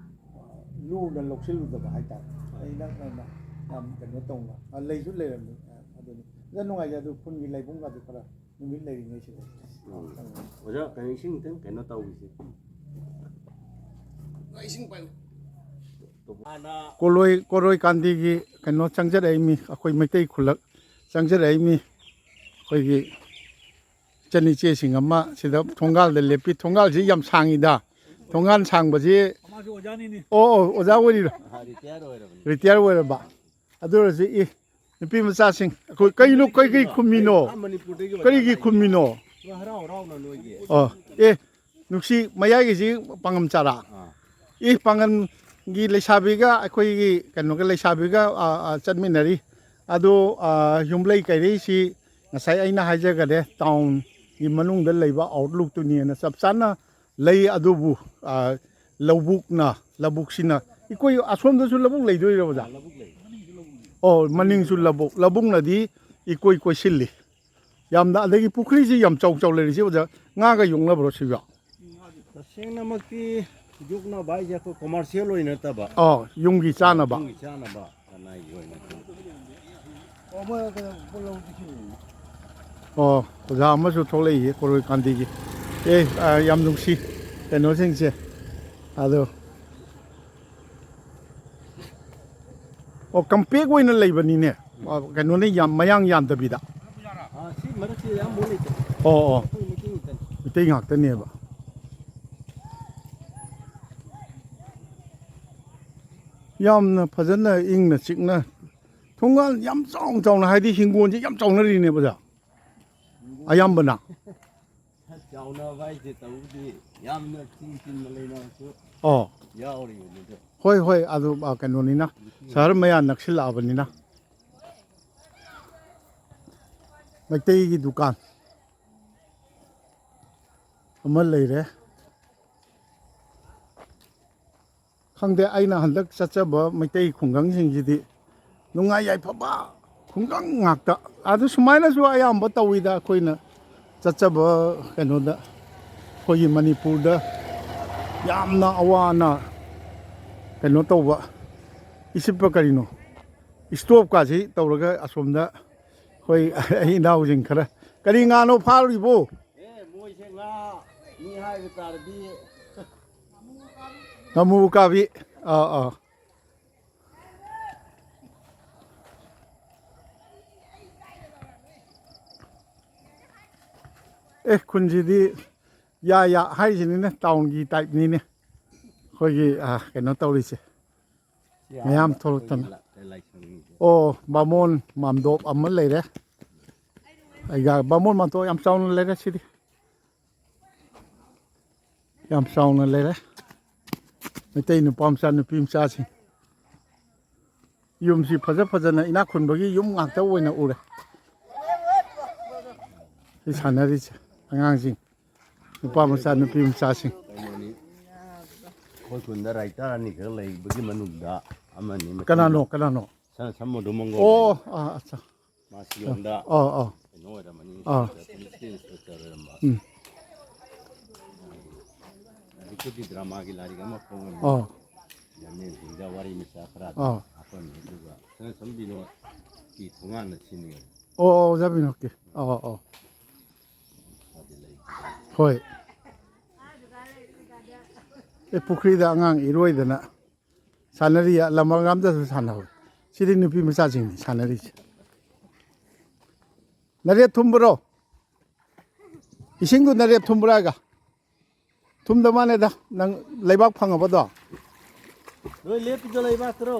ꯑꯥ, ꯂꯨꯅ ꯂꯧꯁꯤꯜꯂꯨꯗꯕ ꯍꯥꯏꯇꯥꯔꯦ꯫ ꯑꯩ ꯅꯛꯅ ꯌꯥꯝ ꯀꯩꯅꯣ ꯇꯧꯅ, ꯑꯥ, ꯂꯩꯁꯨ ꯂꯩꯔꯝꯃꯤ꯫ ꯑꯥ, ꯑꯗꯨꯅꯤ꯫ ꯑꯗ ꯅꯨꯡꯉꯥꯏꯖꯩ꯫ ꯑꯗꯨ ꯈꯨꯟꯒꯤ ꯂꯩꯕꯨꯡꯒ ꯑꯗꯨ ꯈꯔ ꯅꯨꯃꯤꯠ ꯂꯩꯔꯤꯉꯩꯁꯤꯗ꯫ ꯎꯝ꯫ ꯑꯣꯖꯥ, ꯀꯩꯅꯣ ꯏꯁꯤꯡ ꯈꯤꯇꯪ ꯀꯩꯅꯣ ꯇꯧꯈꯤꯁꯦ꯫ ꯏꯁꯤꯡ ꯄꯥꯏꯌꯨ꯫ ꯀꯣꯔꯣꯏ, ꯀꯣꯔꯣꯏ ꯀꯥꯟꯗꯤꯒꯤ ꯀꯩꯅꯣ ꯆꯪꯖꯔꯛꯏ ꯃꯤ, ꯑꯩꯈꯣꯏ ꯃꯩꯇꯩ ꯈꯨꯜꯂꯛ ꯆꯪꯖꯔꯛꯏ ꯃꯤ, ꯑꯩꯈꯣꯏꯒꯤ ꯏꯆꯟ ꯏꯆꯦꯁꯤꯡ ꯑꯃ ꯁꯤꯗ ꯊꯣꯡꯒꯥꯜꯗ ꯂꯦꯞꯄꯤ꯫ ꯊꯣꯡꯒꯥꯜꯁꯤ ꯌꯥꯝ ꯁꯥꯡꯉꯤꯗ꯫ ꯊꯣꯡꯒꯥꯜ ꯁꯥꯡꯕꯁꯤ, ꯃꯥꯁꯨ ꯑꯣꯖꯥꯅꯤꯅꯦ꯫ ꯑꯣ, ꯑꯣ, ꯑꯣꯖꯥ ꯑꯣꯏꯔꯤꯔꯣ? ꯔꯤꯇꯥꯌꯔ ꯑꯣꯏꯔꯕꯅꯤ꯫ ꯔꯤꯇꯥꯌꯔ ꯑꯣꯏꯔꯕ꯫ ꯑꯗꯨ ꯑꯣꯏꯔꯁꯨ, ꯏ, ꯅꯨꯄꯤ ꯃꯆꯥꯁꯤꯡ, ꯑꯩꯈꯣꯏ ꯀꯩꯅꯣ, ꯀꯩ, ꯀꯩ ꯈꯨꯝꯃꯤꯅꯣ? ꯑꯥ, ꯃꯅꯤꯄꯨꯔꯗꯒꯤ ꯑꯣꯏꯅ ꯀꯔꯤꯒꯤ ꯂꯥꯛꯏ꯫ ꯈꯨꯝꯃꯤꯅꯣ? ꯍꯔꯥꯎ ꯍꯔꯥꯎꯅ ꯅꯣꯏꯒꯤ꯫ ꯑꯣ, ꯑꯦ, ꯅꯨꯡꯁꯤ ꯃꯌꯥꯏꯒꯤꯁꯤ ꯄꯥꯡꯒꯝ ꯆꯥꯔꯥ? ꯑꯥ꯫ ꯑꯦ, ꯄꯥꯡꯒꯟꯒꯤ ꯂꯩꯁꯥꯕꯤꯒ ꯑꯩꯈꯣꯏꯒꯤ ꯀꯩꯅꯣꯒ ꯂꯩꯁꯥꯕꯤꯒ, ꯑꯥ, ꯑꯥ, ꯆꯠꯃꯤꯟꯅꯔꯤ꯫ ꯑꯗꯣ, ꯑꯥ, ꯌꯨꯝꯂꯩ ꯀꯩꯔꯩꯁꯤ ꯉꯁꯥꯏ ꯑꯩꯅ ꯍꯥꯏꯖꯈꯔꯦ, ꯇꯥꯎꯟꯒꯤ ꯃꯅꯨꯡꯗ ꯂꯩꯕ ꯑꯥꯎꯠꯂꯨꯛꯇꯨꯅꯤꯅ ꯆꯞ ꯆꯥꯅ ꯂꯩ꯫ ꯑꯗꯨꯕꯨ, ꯑꯥ, ꯂꯧꯕꯨꯛꯅ, ꯂꯧꯕꯨꯛꯁꯤꯅ, ꯑꯩꯈꯣꯏ ꯑꯁꯣꯝꯗꯁꯨ ꯂꯧꯕꯨꯛ ꯂꯩꯗꯣꯏꯔꯣ, ꯑꯣꯖꯥ? ꯑꯥ, ꯂꯧꯕꯨꯛ ꯂꯩ꯫ ꯑꯣ, ꯃꯅꯤꯡꯁꯨ ꯂꯧꯕꯨꯛ, ꯂꯧꯕꯨꯛꯅꯗꯤ ꯏꯀꯣꯏ ꯀꯣꯏꯁꯤꯜꯂꯤ꯫ ꯌꯥꯝꯅ, ꯑꯗꯒꯤ ꯄꯨꯈ꯭ꯔꯤꯁꯤ ꯌꯥꯝ ꯆꯥꯎ ꯆꯥꯎ ꯂꯩꯔꯤꯁꯤ, ꯑꯣꯖꯥ, ꯉꯥꯒ ꯌꯣꯛꯅꯕ꯭ꯔꯣ ꯁꯤꯕꯣ? ꯇꯁꯦꯡꯅꯃꯛꯇꯤ ꯌꯣꯛꯅꯕ ꯍꯥꯏꯁꯦ ꯑꯩꯈꯣꯏ ꯀꯃꯔꯁꯤꯌꯦꯜ ꯑꯣꯏꯅ ꯅꯠꯇꯕ꯫ ꯑꯣ, ꯌꯨꯝꯒꯤ ꯆꯥꯅꯕ꯫ ꯌꯨꯝꯒꯤ ꯆꯥꯅꯕ ꯈꯅꯥꯏꯒꯤ ꯑꯣꯏꯅ꯫ ꯑꯣ, ꯑꯣꯖꯥ ꯑꯃꯁꯨ ꯊꯣꯛꯂꯛꯏꯌꯦ ꯀꯣꯔꯣꯏ ꯀꯥꯟꯗꯤꯒꯤ꯫ ꯑꯦ, ꯑꯥ, ꯌꯥꯝ ꯅꯨꯡꯁꯤ ꯀꯩꯅꯣꯁꯤꯡꯁꯦ꯫ ꯑꯗꯣ, ꯑꯣ, ꯀꯝꯄꯦꯛ ꯑꯣꯏꯅ ꯂꯩꯕꯅꯤꯅꯦ꯫ ꯑꯥ, ꯀꯩꯅꯣꯅ ꯌꯥꯝ, ꯃꯌꯥꯡ ꯌꯥꯝꯗꯕꯤꯗ꯫ ꯑꯥ, ꯁꯤ ꯃꯔꯛꯁꯤ ꯑꯌꯥꯝꯕ ꯂꯩꯇꯦ꯫ ꯑꯣ, ꯑꯣ꯫ ꯑꯩꯈꯣꯏ ꯃꯩꯇꯩ ꯉꯥꯛꯇꯅꯤ꯫ ꯃꯩꯇꯩ ꯉꯥꯛꯇꯅꯦꯕ꯫ ꯌꯥꯝꯅ ꯐꯖꯅ ꯏꯪꯅ ꯆꯤꯛꯅ ꯊꯣꯡꯒꯥꯜ ꯌꯥꯝ ꯆꯥꯎꯅ ꯆꯥꯎꯅ, ꯍꯥꯏꯗꯤ ꯍꯤꯡꯒꯣꯜꯁꯦ ꯌꯥꯝ ꯆꯥꯎꯅꯔꯤꯅꯦꯕ, ꯑꯣꯖꯥ꯫ ꯑꯌꯥꯝꯕꯅ꯫ ꯆꯥꯎꯅꯕ ꯍꯥꯏꯁꯦ ꯇꯧꯕꯗꯤ ꯌꯥꯝꯅ ꯆꯤꯡ ꯆꯤꯟꯅ ꯂꯩꯅꯕꯁꯨ ꯑꯣ꯫ ꯌꯥꯎꯔꯤꯕꯅꯤꯗ꯫ ꯍꯣꯏ, ꯍꯣꯏ, ꯑꯗꯨ, ꯑ, ꯀꯩꯅꯣꯅꯤꯅ, ꯁꯍꯔ ꯃꯌꯥ ꯅꯛꯁꯤꯜꯂꯛꯑꯕꯅꯤꯅ꯫ ꯃꯩꯇꯩꯒꯤ ꯗꯨꯀꯥꯟ ꯑꯃ ꯂꯩꯔꯦ꯫ ꯈꯪꯗꯦ, ꯑꯩꯅ ꯍꯟꯗꯛ ꯆꯠꯆꯕ ꯃꯩꯇꯩ ꯈꯨꯡꯒꯪꯁꯤꯡꯁꯤꯗꯤ ꯅꯨꯡꯉꯥꯏ ꯌꯥꯏꯐꯕ ꯈꯨꯡꯒꯪ ꯉꯥꯛꯇ꯫ ꯑꯗꯨ ꯁꯨꯃꯥꯏꯅꯁꯨ ꯑꯌꯥꯝꯕ ꯇꯧꯋꯤꯗ, ꯑꯩꯈꯣꯏꯅ ꯆꯠꯆꯕ ꯀꯩꯅꯣꯗ, ꯑꯩꯈꯣꯏꯒꯤ ꯃꯅꯤꯄꯨꯔꯗ ꯌꯥꯝꯅ ꯑꯋꯥ ꯑꯅꯥ ꯀꯩꯅꯣ ꯇꯧꯕ, ꯏꯁꯤꯠꯄ ꯀꯔꯤꯅꯣ, ꯏꯁꯇꯣꯞꯀꯥꯁꯤ ꯇꯧꯔꯒ ꯑꯁꯣꯝꯗ ꯑꯩꯈꯣꯏ ꯑꯩ ꯏꯅꯥꯎꯁꯤꯡ ꯈꯔ, "ꯀꯔꯤ ꯉꯥꯅꯣ ꯐꯥꯔꯤꯕꯣ?" ꯑꯦ, ꯃꯣꯏꯁꯦ ꯉꯥ, ꯃꯤ ꯍꯥꯏꯕ ꯇꯥꯔꯗꯤ ꯉꯥꯃꯨ ꯀꯥꯕꯤ꯫ ꯑꯥ, ꯑꯥ꯫ ꯑꯦ, ꯈꯨꯟꯁꯤꯗꯤ ꯌꯥ ꯌꯥ ꯍꯥꯏꯔꯤꯁꯤꯅꯤꯅꯦ, ꯇꯥꯎꯟꯒꯤ ꯇꯥꯏꯞꯅꯤꯅꯦ꯫ ꯑꯩꯈꯣꯏꯒꯤ, ꯑꯥ, ꯀꯩꯅꯣ ꯇꯧꯔꯤꯁꯦ꯫ ꯁꯤ ꯃꯌꯥꯝ ꯑꯍꯥꯟꯕ ꯊꯣꯛꯂꯛꯇꯅ꯫ ꯑꯩꯈꯣꯏꯒꯤ ꯂꯥ-, ꯑꯣ, ꯕꯥꯃꯣꯟ ꯃꯥꯝꯗꯣꯞ ꯑꯃ ꯂꯩꯔꯦ꯫ ꯑꯩꯒ ꯕꯥꯃꯣꯟ ꯃꯥꯝꯗꯣꯞ ꯌꯥꯝ ꯆꯥꯎꯅ ꯂꯩꯔꯦ ꯁꯤꯗꯤ꯫ ꯌꯥꯝ ꯆꯥꯎꯅ ꯂꯩꯔꯦ꯫ ꯃꯩꯇꯩ ꯅꯨꯄꯥ ꯃꯆꯥ, ꯅꯨꯄꯤ ꯃꯆꯥꯁꯤꯡ꯫ ꯌꯨꯝꯁꯤ ꯐꯖ ꯐꯖꯅ ꯏꯅꯥꯛ ꯈꯨꯟꯕꯒꯤ ꯌꯨꯝ ꯉꯥꯛꯇ ꯑꯣꯏꯅ ꯎꯔꯦ꯫ ꯁꯤ ꯁꯥꯟꯅꯔꯤꯁꯦ ꯑꯉꯥꯡꯁꯤꯡ, ꯅꯨꯄꯥ ꯃꯆꯥ, ꯅꯨꯄꯤ ꯃꯆꯥꯁꯤꯡ꯫ ꯀꯩꯅꯣꯅꯤ, ꯑꯩꯈꯣꯏ ꯈꯨꯟꯗ writer ꯑꯅꯤꯈꯛ ꯂꯩꯕꯒꯤ ꯃꯅꯨꯡꯗ ꯑꯃꯅꯤ꯫ ꯀꯅꯥꯅꯣ, ꯀꯅꯥꯅꯣ? ꯁꯅꯥ ꯁꯝꯕꯗꯣ ꯃꯪꯒꯣꯜ꯫ ꯑꯣ, ꯑꯥ, ꯑꯠꯆꯥ꯫ ꯃꯥ ꯁꯤꯂꯣꯡꯗ ꯑꯥ, ꯑꯥ꯫ ꯀꯩꯅꯣ ꯑꯣꯏꯔꯝꯃꯅꯤ, ꯑꯥ꯫ ꯄꯨꯂꯤꯁꯀꯤ inspector ꯑꯣꯏꯔꯝꯕ꯫ ꯎꯝ꯫ ꯍꯧꯖꯤꯛꯄꯨꯗꯤ dramaꯒꯤ ꯂꯥꯏꯔꯤꯛ ꯑꯃ ꯐꯣꯡꯉꯝꯃꯤ꯫ ꯑꯥ꯫ ꯂꯝꯖꯦꯟꯁꯤꯡꯗ ꯋꯥꯔꯤ ꯃꯆꯥ ꯈꯔ ꯑꯥ꯫ ꯍꯥꯞꯄꯝꯃꯤ, ꯑꯗꯨꯒ ꯁꯅꯥ ꯁꯝꯕꯤꯅꯣꯒꯤ ꯊꯣꯡꯒꯥꯟꯗ ꯁꯤꯅꯤ꯫ ꯑꯣ, ꯑꯣ, ꯑꯣꯖꯥ ꯕꯤꯅꯣꯗꯀꯤ꯫ ꯑꯣ, ꯑꯣ꯫ ꯍꯣꯏ꯫ ꯑꯦ, ꯄꯨꯈ꯭ꯔꯤꯗ ꯑꯉꯥꯡ ꯏꯔꯣꯏꯗꯅ ꯁꯥꯟꯅꯔꯤ, ꯂꯝꯃꯔꯒꯥꯝꯗꯁꯨ ꯁꯥꯟꯅꯍꯧꯋꯤ꯫ ꯁꯤꯗꯤ ꯅꯨꯄꯤ ꯃꯆꯥꯁꯤꯡꯅꯤ ꯁꯥꯟꯅꯔꯤꯁꯦ꯫ ꯅꯔꯦꯠ ꯊꯨꯝꯕ꯭ꯔꯣ? ꯏꯁꯤꯡꯗꯨ ꯅꯔꯦꯠ ꯊꯨꯝꯕ꯭ꯔꯥꯒ? ꯊꯨꯝꯗ ꯃꯥꯅꯦꯗ, ꯅꯪ ꯂꯩꯕꯥꯛ ꯐꯪꯉꯕꯗꯣ? ꯅꯣꯏ ꯂꯦꯞꯄꯤꯗꯣ ꯂꯩꯕꯥꯛꯇꯔꯣ?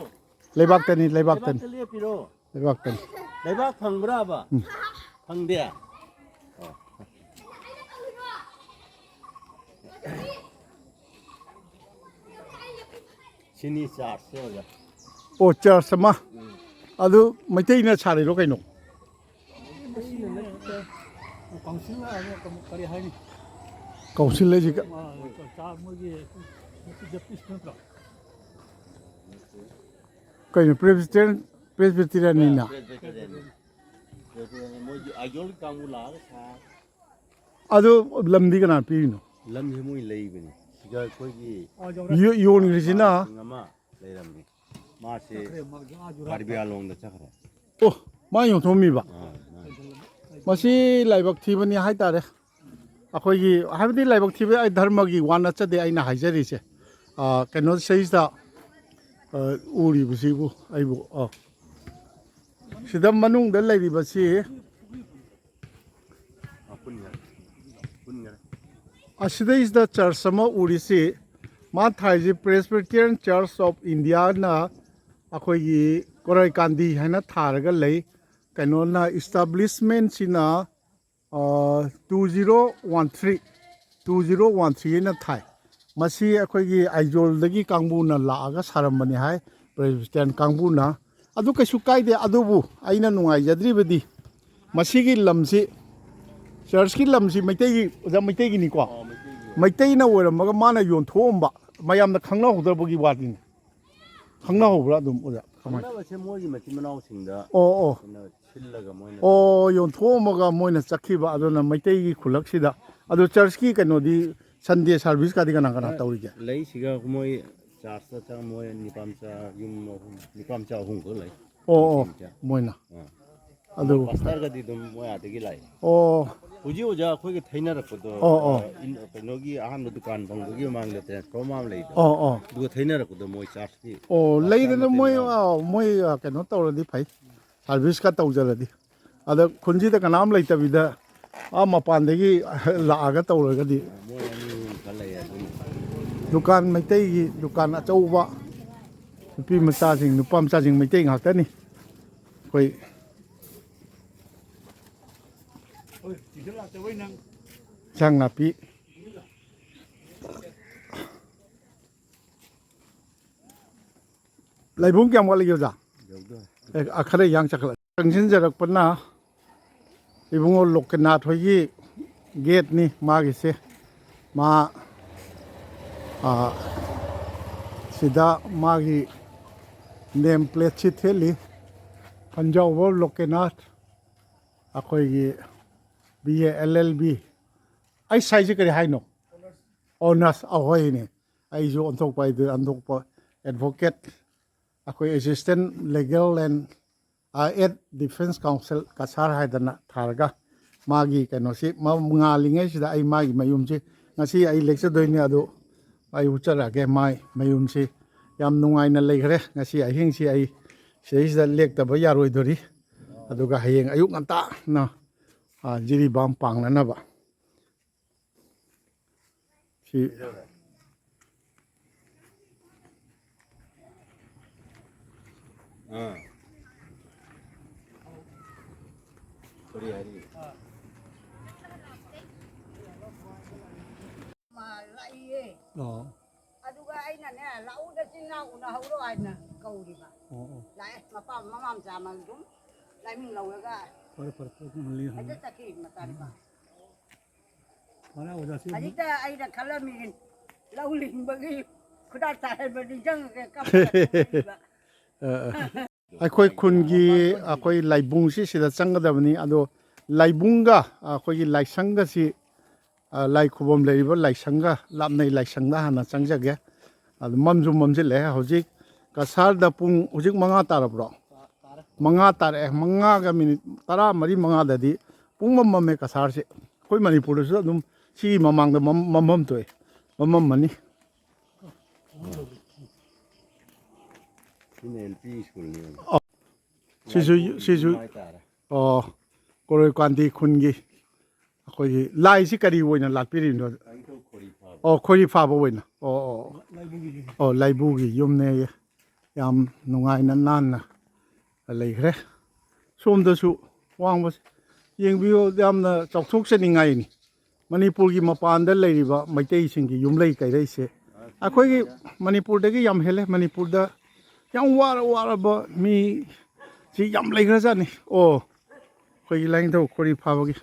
ꯂꯩꯕꯥꯛꯇꯅꯤ, ꯂꯩꯕꯥꯛꯇꯅꯤ꯫ ꯂꯩꯕꯥꯛꯇ ꯂꯦꯞꯄꯤꯔꯣ? ꯂꯩꯕꯥꯛꯇꯅꯤ꯫ ꯂꯩꯕꯥꯛ ꯐꯪꯕ꯭ꯔꯥꯕ? ꯎꯝ꯫ ꯐꯪꯗꯦ? ꯑꯣ꯫ ꯁꯤꯅꯤ ꯆꯥꯔꯖꯁꯦ ꯑꯣꯖꯥ꯫ ꯑꯣ, ꯆꯥꯔꯖ ꯑꯃ꯫ ꯎꯝ꯫ ꯑꯗꯨ ꯃꯩꯇꯩꯅ ꯁꯥꯔꯤꯔꯣ ꯀꯩꯅꯣ? ꯀꯥꯎꯟꯁꯤꯜ ꯍꯥꯏꯕ ꯀꯔꯤ ꯍꯥꯏꯅꯤ? ꯀꯥꯎꯟꯁꯤꯜ ꯍꯥꯏꯁꯤ ꯀ- ꯑ, ꯆꯥ-, ꯃꯣꯏꯒꯤ ꯕꯦꯞꯇꯤꯁ ꯅꯠꯇ꯭ꯔꯣ? ꯀꯩꯅꯣ, ꯄ꯭ꯔꯦꯁꯕꯤꯇꯦꯔꯤꯌꯟ, ꯄ꯭ꯔꯦꯁꯕꯤꯇꯦꯔꯤꯌꯟꯅꯤꯅ? ꯄ꯭ꯔꯦꯁꯕꯤꯇꯦꯔꯤꯌꯟ꯫ ꯄ꯭ꯔꯦꯁꯕꯤꯇꯦꯔꯤꯌꯟ꯫ ꯃꯣꯏꯒꯤ ꯑꯥꯏꯖꯣꯜꯒꯤ ꯀꯥꯡꯕꯨ ꯂꯥꯛꯑꯒ ꯁꯥ-, ꯑꯗꯨ ꯂꯝꯗꯤ ꯀꯅꯥ ꯄꯤꯔꯤꯅꯣ? ꯂꯝꯁꯦ ꯃꯣꯏ ꯂꯩꯕꯅꯤ꯫ ꯁꯤꯗ ꯑꯩꯈꯣꯏꯒꯤ ꯌꯣ-, ꯌꯣꯟꯈ꯭ꯔꯤꯁꯤꯅ? ꯄꯥꯜꯂꯤꯁꯤꯡ ꯑꯃ ꯂꯩꯔꯝꯃꯤ꯫ ꯃꯥꯁꯦ ꯀꯥꯔꯕꯤ ꯑꯥꯡꯂꯣꯡꯗ ꯆꯠꯈ꯭ꯔꯦ꯫ ꯑꯣ, ꯃꯥ ꯌꯣꯟꯊꯣꯛꯑꯝꯃꯤꯕ? ꯑꯥ, ꯃꯥ꯫ ꯃꯁꯤ ꯂꯥꯏꯕꯛ ꯊꯤꯕꯅꯤ ꯍꯥꯏꯇꯥꯔꯦ꯫ ꯑꯩꯈꯣꯏꯒꯤ, ꯍꯥꯏꯕꯗꯤ ꯂꯥꯏꯕꯛ ꯊꯤꯕ ꯑꯩ ꯙꯔꯃꯒꯤ ꯋꯥ ꯅꯠꯆꯗꯦ ꯑꯩꯅ ꯍꯥꯏꯖꯔꯤꯁꯦ꯫ ꯑꯥ, ꯀꯩꯅꯣ ꯁꯤꯗꯩꯁꯤꯗ, ꯑꯥ, ꯎꯔꯤꯕꯁꯤꯕꯨ ꯑꯩꯕꯨ, ꯑꯥ, ꯁꯤꯗ ꯃꯅꯨꯡꯗ ꯂꯩꯔꯤꯕꯁꯤ ꯑ, ꯄꯨꯟꯈꯔꯦ꯫ ꯄꯨꯟꯈꯔꯦ꯫ ꯑꯁꯤꯗꯩꯁꯤꯗ ꯆꯔꯆ ꯑꯃ ꯎꯔꯤꯁꯤ, ꯃꯥ ꯊꯥꯏꯁꯤ Presbyterian Church of Indiaꯅ ꯑꯩꯈꯣꯏꯒꯤ ꯀꯣꯔꯩꯀꯥꯟꯗꯤ ꯍꯥꯏꯅ ꯊꯥꯔꯒ ꯂꯩ꯫ ꯀꯩꯅꯣꯅ, establishment ꯁꯤꯅ, ꯑ, two zero one three, two zero one three ꯍꯥꯏꯅ ꯊꯥꯏ꯫ ꯃꯁꯤ ꯑꯩꯈꯣꯏꯒꯤ ꯑꯥꯏꯖꯣꯜꯗꯒꯤ ꯀꯥꯡꯕꯨꯅ ꯂꯥꯛꯑꯒ ꯁꯥꯔꯝꯕꯅꯤ ꯍꯥꯏ, Presbyterian ꯀꯥꯡꯕꯨꯅ꯫ ꯑꯗꯨ ꯀꯩꯁꯨ ꯀꯥꯏꯗꯦ, ꯑꯗꯨꯕꯨ ꯑꯩꯅ ꯅꯨꯡꯉꯥꯏꯖꯗ꯭ꯔꯤꯕꯗꯤ ꯃꯁꯤꯒꯤ ꯂꯝꯁꯤ, church ꯀꯤ ꯂꯝꯁꯤ ꯃꯩꯇꯩꯒꯤ, ꯑꯣꯖꯥ, ꯃꯩꯇꯩꯒꯤꯅꯤꯀꯣ? ꯑꯣ, ꯃꯩꯇꯩꯒꯤ꯫ ꯃꯩꯇꯩꯅ ꯑꯣꯏꯔꯝꯃꯒ ꯃꯥꯅ ꯌꯣꯟꯊꯣꯛꯑꯝꯕ, ꯃꯌꯥꯝꯅ ꯈꯪꯅꯍꯧꯗꯕꯒꯤ ꯋꯥꯅꯤꯅꯦ꯫ ꯈꯪꯅꯍꯧꯕ꯭ꯔꯥ ꯑꯗꯨꯝ, ꯑꯣꯖꯥ? ꯀꯃꯥꯏꯅ? ꯈꯪꯅꯕꯁꯦ ꯃꯣꯏꯒꯤ ꯃꯆꯤꯟ ꯃꯅꯥꯎꯁꯤꯡꯗ ꯑꯣ, ꯑꯣ꯫ ꯑꯣꯏꯅ ꯁꯤꯜꯂꯒ ꯃꯣꯏꯅ ꯑꯣ, ꯌꯣꯟꯊꯣꯛꯑꯝꯃꯒ ꯃꯣꯏꯅ ꯆꯠꯈꯤꯕ, ꯑꯗꯨꯅ ꯃꯩꯇꯩꯒꯤ ꯈꯨꯜꯂꯛꯁꯤꯗ꯫ ꯑꯗꯣ church ꯀꯤ ꯀꯩꯅꯣꯗꯤ, Sunday service ꯀꯗꯤ ꯀꯅꯥ ꯀꯅꯥ ꯇꯧꯔꯤꯒꯦ? ꯂꯩꯁꯤꯒ ꯃꯣꯏ church ꯇ ꯆꯪ-, ꯃꯣꯏ ꯅꯤꯄꯥ ꯃꯆꯥ ꯌꯨꯝ ꯑꯍꯨꯝ, ꯅꯤꯄꯥ ꯃꯆꯥ ꯑꯍꯨꯝ ꯈꯛ ꯂꯩ꯫ ꯑꯣ, ꯑꯣ, ꯃꯣꯏꯅ꯫ ꯑꯥ꯫ ꯑꯗꯨ pastor ꯒꯗꯤ ꯑꯗꯨꯝ ꯃꯣꯏ ꯑꯥꯗꯒꯤ ꯂꯥꯛꯑꯦ꯫ ꯑꯣ꯫ ꯍꯧꯖꯤꯛ ꯑꯣꯖꯥ ꯑꯩꯈꯣꯏꯒ ꯊꯩꯅꯔꯛꯄꯗꯣ, ꯑꯣ, ꯑꯣ꯫ ꯑ, ꯏꯟ-, ꯀꯩꯅꯣꯒꯤ ꯑꯍꯥꯟꯕ ꯗꯨꯀꯥꯟ ꯐꯪꯕꯒꯤ ꯃꯃꯥꯡꯗ transformer ꯑꯃ ꯂꯩꯗꯣ꯫ ꯑꯣ, ꯑꯣ꯫ ꯑꯗꯨꯒ ꯊꯩꯅꯔꯛꯄꯗꯣ ꯃꯣꯏ church ꯀꯤ ꯑꯣ, pastor ꯂꯩꯗꯅ ꯃꯇꯩ ꯃꯣꯏ, ꯃꯅꯥꯎ꯫ ꯑ, ꯃꯣꯏ, ꯑ, ꯀꯩꯅꯣ ꯇꯧꯔꯗꯤ ꯐꯩ꯫ Service ꯀ ꯇꯧꯖꯔꯗꯤ꯫ ꯑꯗ ꯈꯨꯟꯁꯤꯗ ꯀꯅꯥꯝ ꯂꯩꯇꯕꯤꯗ ꯑꯥ ꯃꯄꯥꯟꯗꯒꯤ ꯂꯥꯛꯑꯒ ꯇꯧꯔꯒꯗꯤ꯫ ꯃꯣꯏ ꯑꯅꯤ ꯑꯍꯨꯝ ꯈꯔ ꯂꯩ ꯑꯗꯨꯝ꯫ ꯗꯨꯀꯥꯟ, ꯃꯩꯇꯩꯒꯤ ꯗꯨꯀꯥꯟ ꯑꯆꯧꯕ, ꯅꯨꯄꯤ ꯃꯆꯥꯁꯤꯡ, ꯅꯨꯄꯥ ꯃꯆꯥꯁꯤꯡ ꯃꯩꯇꯩ ꯉꯥꯛꯇꯅꯤ꯫ ꯑꯩꯈꯣꯏ ꯏꯟꯁꯥꯡ ꯅꯥꯄꯤ꯫ ꯂꯩꯕꯨꯡ ꯀꯌꯥꯝ ꯋꯥꯠꯂꯤꯒꯦ, ꯑꯣꯖꯥ? ꯌꯧꯗꯣꯔꯦ꯫ ꯑꯦ, ꯑ, ꯈꯔ ꯌꯥꯡ ꯆꯈꯠꯂ-, ꯆꯪꯁꯤꯟꯖꯔꯛꯄꯅ ꯏꯕꯨꯡꯉꯣ ꯂꯣꯀꯦꯅꯥꯊ ꯍꯣꯏꯒꯤ gate ꯅꯤ ꯃꯥꯒꯤꯁꯦ꯫ ꯃꯥ, ꯑ, ꯁꯤꯗ ꯃꯥꯒꯤ name plate ꯁꯤ ꯊꯦꯠꯂꯤ꯫ ꯄꯟꯖꯥꯎꯕ ꯂꯣꯀꯦꯅꯥꯊ, ꯑꯩꯈꯣꯏꯒꯤ B A L L B꯫ ꯑꯩ ꯁꯥꯏꯁꯦ ꯀꯔꯤ ꯍꯥꯏꯅꯣ? Honours, ꯑꯍꯣꯏꯅꯦ꯫ ꯑꯩꯁꯨ ꯑꯣꯟꯊꯣꯛꯄ ꯍꯥꯏꯗꯨ ꯑꯣꯟꯊꯣꯛꯄ, advocate, ꯑꯩꯈꯣꯏ assistant legal and, ꯑ, at defense counsel ꯀꯁꯥꯔ ꯍꯥꯏꯗꯅ ꯊꯥꯔꯒ ꯃꯥꯒꯤ ꯀꯩꯅꯣꯁꯤ ꯃ-, ꯉꯥꯜꯂꯤꯉꯩꯁꯤꯗ ꯑꯩ ꯃꯥꯒꯤ ꯃꯌꯨꯝꯁꯤ ꯉꯁꯤ ꯑꯩ ꯂꯦꯛꯆꯗꯣꯏꯅꯤ꯫ ꯑꯗꯨ ꯑꯩ ꯎꯠꯆꯔꯛꯑꯒꯦ ꯃꯥꯏ ꯃꯌꯨꯝꯁꯤ꯫ ꯌꯥꯝ ꯅꯨꯡꯉꯥꯏꯅ ꯂꯩꯈ꯭ꯔꯦ ꯉꯁꯤ ꯑꯍꯤꯡꯁꯤ꯫ ꯑꯩ ꯁꯤꯗꯩꯁꯤꯗ ꯂꯦꯛꯇꯕ ꯌꯥꯔꯣꯏꯗꯣꯔꯤ꯫ ꯑꯗꯨꯒ ꯍꯌꯦꯡ ꯑꯌꯨꯛ ꯉꯟꯇꯥꯅ, ꯑ, ꯖꯤꯔꯤꯕꯥꯝ ꯄꯥꯡꯅꯅꯕ꯫ ꯁꯤ ꯑꯥ꯫ ꯀꯔꯤ ꯍꯥꯏꯔꯤ? ꯃꯥ ꯂꯥꯛꯏꯌꯦ꯫ ꯑꯣ꯫ ꯑꯗꯨꯒ ꯑꯩꯅꯅꯦ, "ꯂꯥꯛꯎꯗ ꯆꯤꯟ ꯏꯅꯥꯎ ꯎꯅꯍꯧꯔꯣ" ꯍꯥꯏꯅ ꯀꯧꯔꯤꯕ꯫ ꯑꯣ, ꯑꯣ꯫ ꯂꯥꯛꯑꯦ, ꯃꯄꯥ, ꯃꯃꯥ ꯃꯆꯥ ꯑꯃ ꯑꯗꯨꯝ ꯂꯥꯏꯃꯤꯡ ꯂꯧꯔꯒ ꯐꯔꯦ, ꯐꯔꯦ, ꯐꯔꯦ, ꯑꯗꯨꯝ ꯍꯜꯂꯤ, ꯍꯜꯂꯤ꯫ ꯍꯦꯛꯇ ꯆꯠꯈꯤ, ꯃꯆꯥꯅꯨꯄꯥ꯫ ꯐꯔꯦ, ꯑꯣꯖꯥꯁꯤ ꯑꯗꯨꯝ ꯍꯧꯖꯤꯛꯇ ꯑꯩꯅ ꯈꯜꯂꯝꯃꯤꯅꯤ, ꯂꯧ ꯂꯤꯡꯕꯒꯤ ꯈꯨꯗꯥ ꯇꯥꯍꯟꯕ ꯅꯤꯡꯁꯤꯡꯉꯒ ꯀꯞꯄꯒ ꯊꯣꯛꯂꯛꯏꯕ꯫ ꯑ, ꯑ꯫ ꯑꯩꯈꯣꯏ ꯈꯨꯟꯒꯤ ꯑꯩꯈꯣꯏ ꯂꯥꯏꯕꯨꯡꯁꯤ ꯁꯤꯗ ꯆꯪꯒꯗꯕꯅꯤ꯫ ꯑꯗꯣ ꯂꯥꯏꯕꯨꯡꯒ ꯑꯩꯈꯣꯏꯒꯤ ꯂꯥꯏꯁꯪꯒꯁꯤ, ꯑ, ꯂꯥꯏ ꯈꯨꯕꯝ ꯂꯩꯔꯤꯕ ꯂꯥꯏꯁꯪꯒ ꯂꯥꯞꯅꯩ꯫ ꯂꯥꯏꯁꯪꯗ ꯍꯥꯟꯅ ꯆꯪꯖꯒꯦ꯫ ꯑꯗꯨ ꯃꯝꯁꯨ ꯃꯝꯁꯤꯜꯂꯛꯑꯦ꯫ ꯍꯧꯖꯤꯛ ꯀꯁꯥꯔꯗ ꯄꯨꯡ, ꯍꯧꯖꯤꯛ ꯃꯉꯥ ꯇꯥꯔꯕ꯭ꯔꯣ? ꯃꯉꯥ ꯇꯥꯔꯛꯑꯦ꯫ ꯃꯉꯥꯒ ꯃꯤꯅꯤꯠ ꯇꯔꯥꯃꯔꯤ, ꯃꯉꯥꯗꯗꯤ ꯄꯨꯡꯃꯝ ꯃꯝꯃꯦ ꯀꯁꯥꯔꯁꯦ꯫ ꯑꯩꯈꯣꯏ ꯃꯅꯤꯄꯨꯔꯗꯁꯨ ꯑꯗꯨꯝ ꯁꯤꯒꯤ ꯃꯃꯥꯡꯗ ꯃꯝ-, ꯃꯝꯃꯝ ꯊꯣꯛꯑꯦ, ꯃꯝꯃꯝꯃꯅꯤ꯫ ꯁꯤꯅ ꯑꯦꯜ ꯄꯤ ꯁ꯭ꯀꯨꯜꯅꯤ꯫ ꯑꯣ꯫ ꯁꯤꯁꯨ, ꯂꯥꯏꯕꯨꯡꯒꯤ ꯁꯤꯁꯨ꯫ ꯌꯨꯝ ꯍꯥꯏꯇꯥꯔꯦ꯫ ꯑꯣ, ꯀꯣꯔꯣꯏ ꯀꯥꯟꯇꯤ ꯈꯨꯟꯒꯤ ꯑꯩꯈꯣꯏꯒꯤ ꯂꯥꯏꯁꯤ ꯀꯔꯤ ꯑꯣꯏꯅ ꯂꯥꯠꯄꯤꯔꯤꯅꯣ? ꯂꯥꯏꯅꯤꯡꯊꯧ ꯈꯣꯔꯤ ꯐꯥꯕ꯫ ꯑꯣ, ꯈꯣꯔꯤ ꯐꯥꯕ ꯑꯣꯏꯅ꯫ ꯑꯣ, ꯑꯣ, ꯑꯣ꯫ ꯂꯥꯏꯕꯨꯡꯒꯤ ꯌꯨꯝ꯫ ꯑꯣ, ꯂꯥꯏꯕꯨꯡꯒꯤ ꯌꯨꯝꯅꯦꯌꯦ꯫ ꯌꯥꯝ ꯅꯨꯡꯉꯥꯏꯅ ꯅꯥꯟꯅ ꯂꯩꯈ꯭ꯔꯦ꯫ ꯁꯣꯝꯗꯁꯨ ꯋꯥꯡꯕꯁꯦ ꯌꯦꯡꯕꯤꯌꯨ, ꯌꯥꯝꯅ ꯆꯥꯎꯊꯣꯛꯆꯅꯤꯡꯉꯥꯏꯅꯤ꯫ ꯃꯅꯤꯄꯨꯔꯒꯤ ꯃꯄꯥꯟꯗ ꯂꯩꯔꯤꯕ ꯃꯩꯇꯩꯁꯤꯡꯒꯤ ꯌꯨꯝꯂꯩ ꯀꯩꯔꯩꯁꯦ ꯑꯩꯈꯣꯏꯒꯤ ꯃꯅꯤꯄꯨꯔꯗꯒꯤ ꯌꯥꯝ ꯍꯦꯜꯂꯦ꯫ ꯃꯅꯤꯄꯨꯔꯗ ꯌꯥꯝ ꯋꯥꯔ ꯋꯥꯔꯕ ꯃꯤ ꯁꯤ ꯌꯥꯝ ꯂꯩꯈ꯭ꯔꯖꯥꯠꯅꯤ꯫ ꯑꯣ, ꯑꯩꯈꯣꯏꯒꯤ ꯂꯥꯏꯅꯤꯡꯊꯧ ꯈꯣꯔꯤ ꯐꯥꯕꯒꯤ,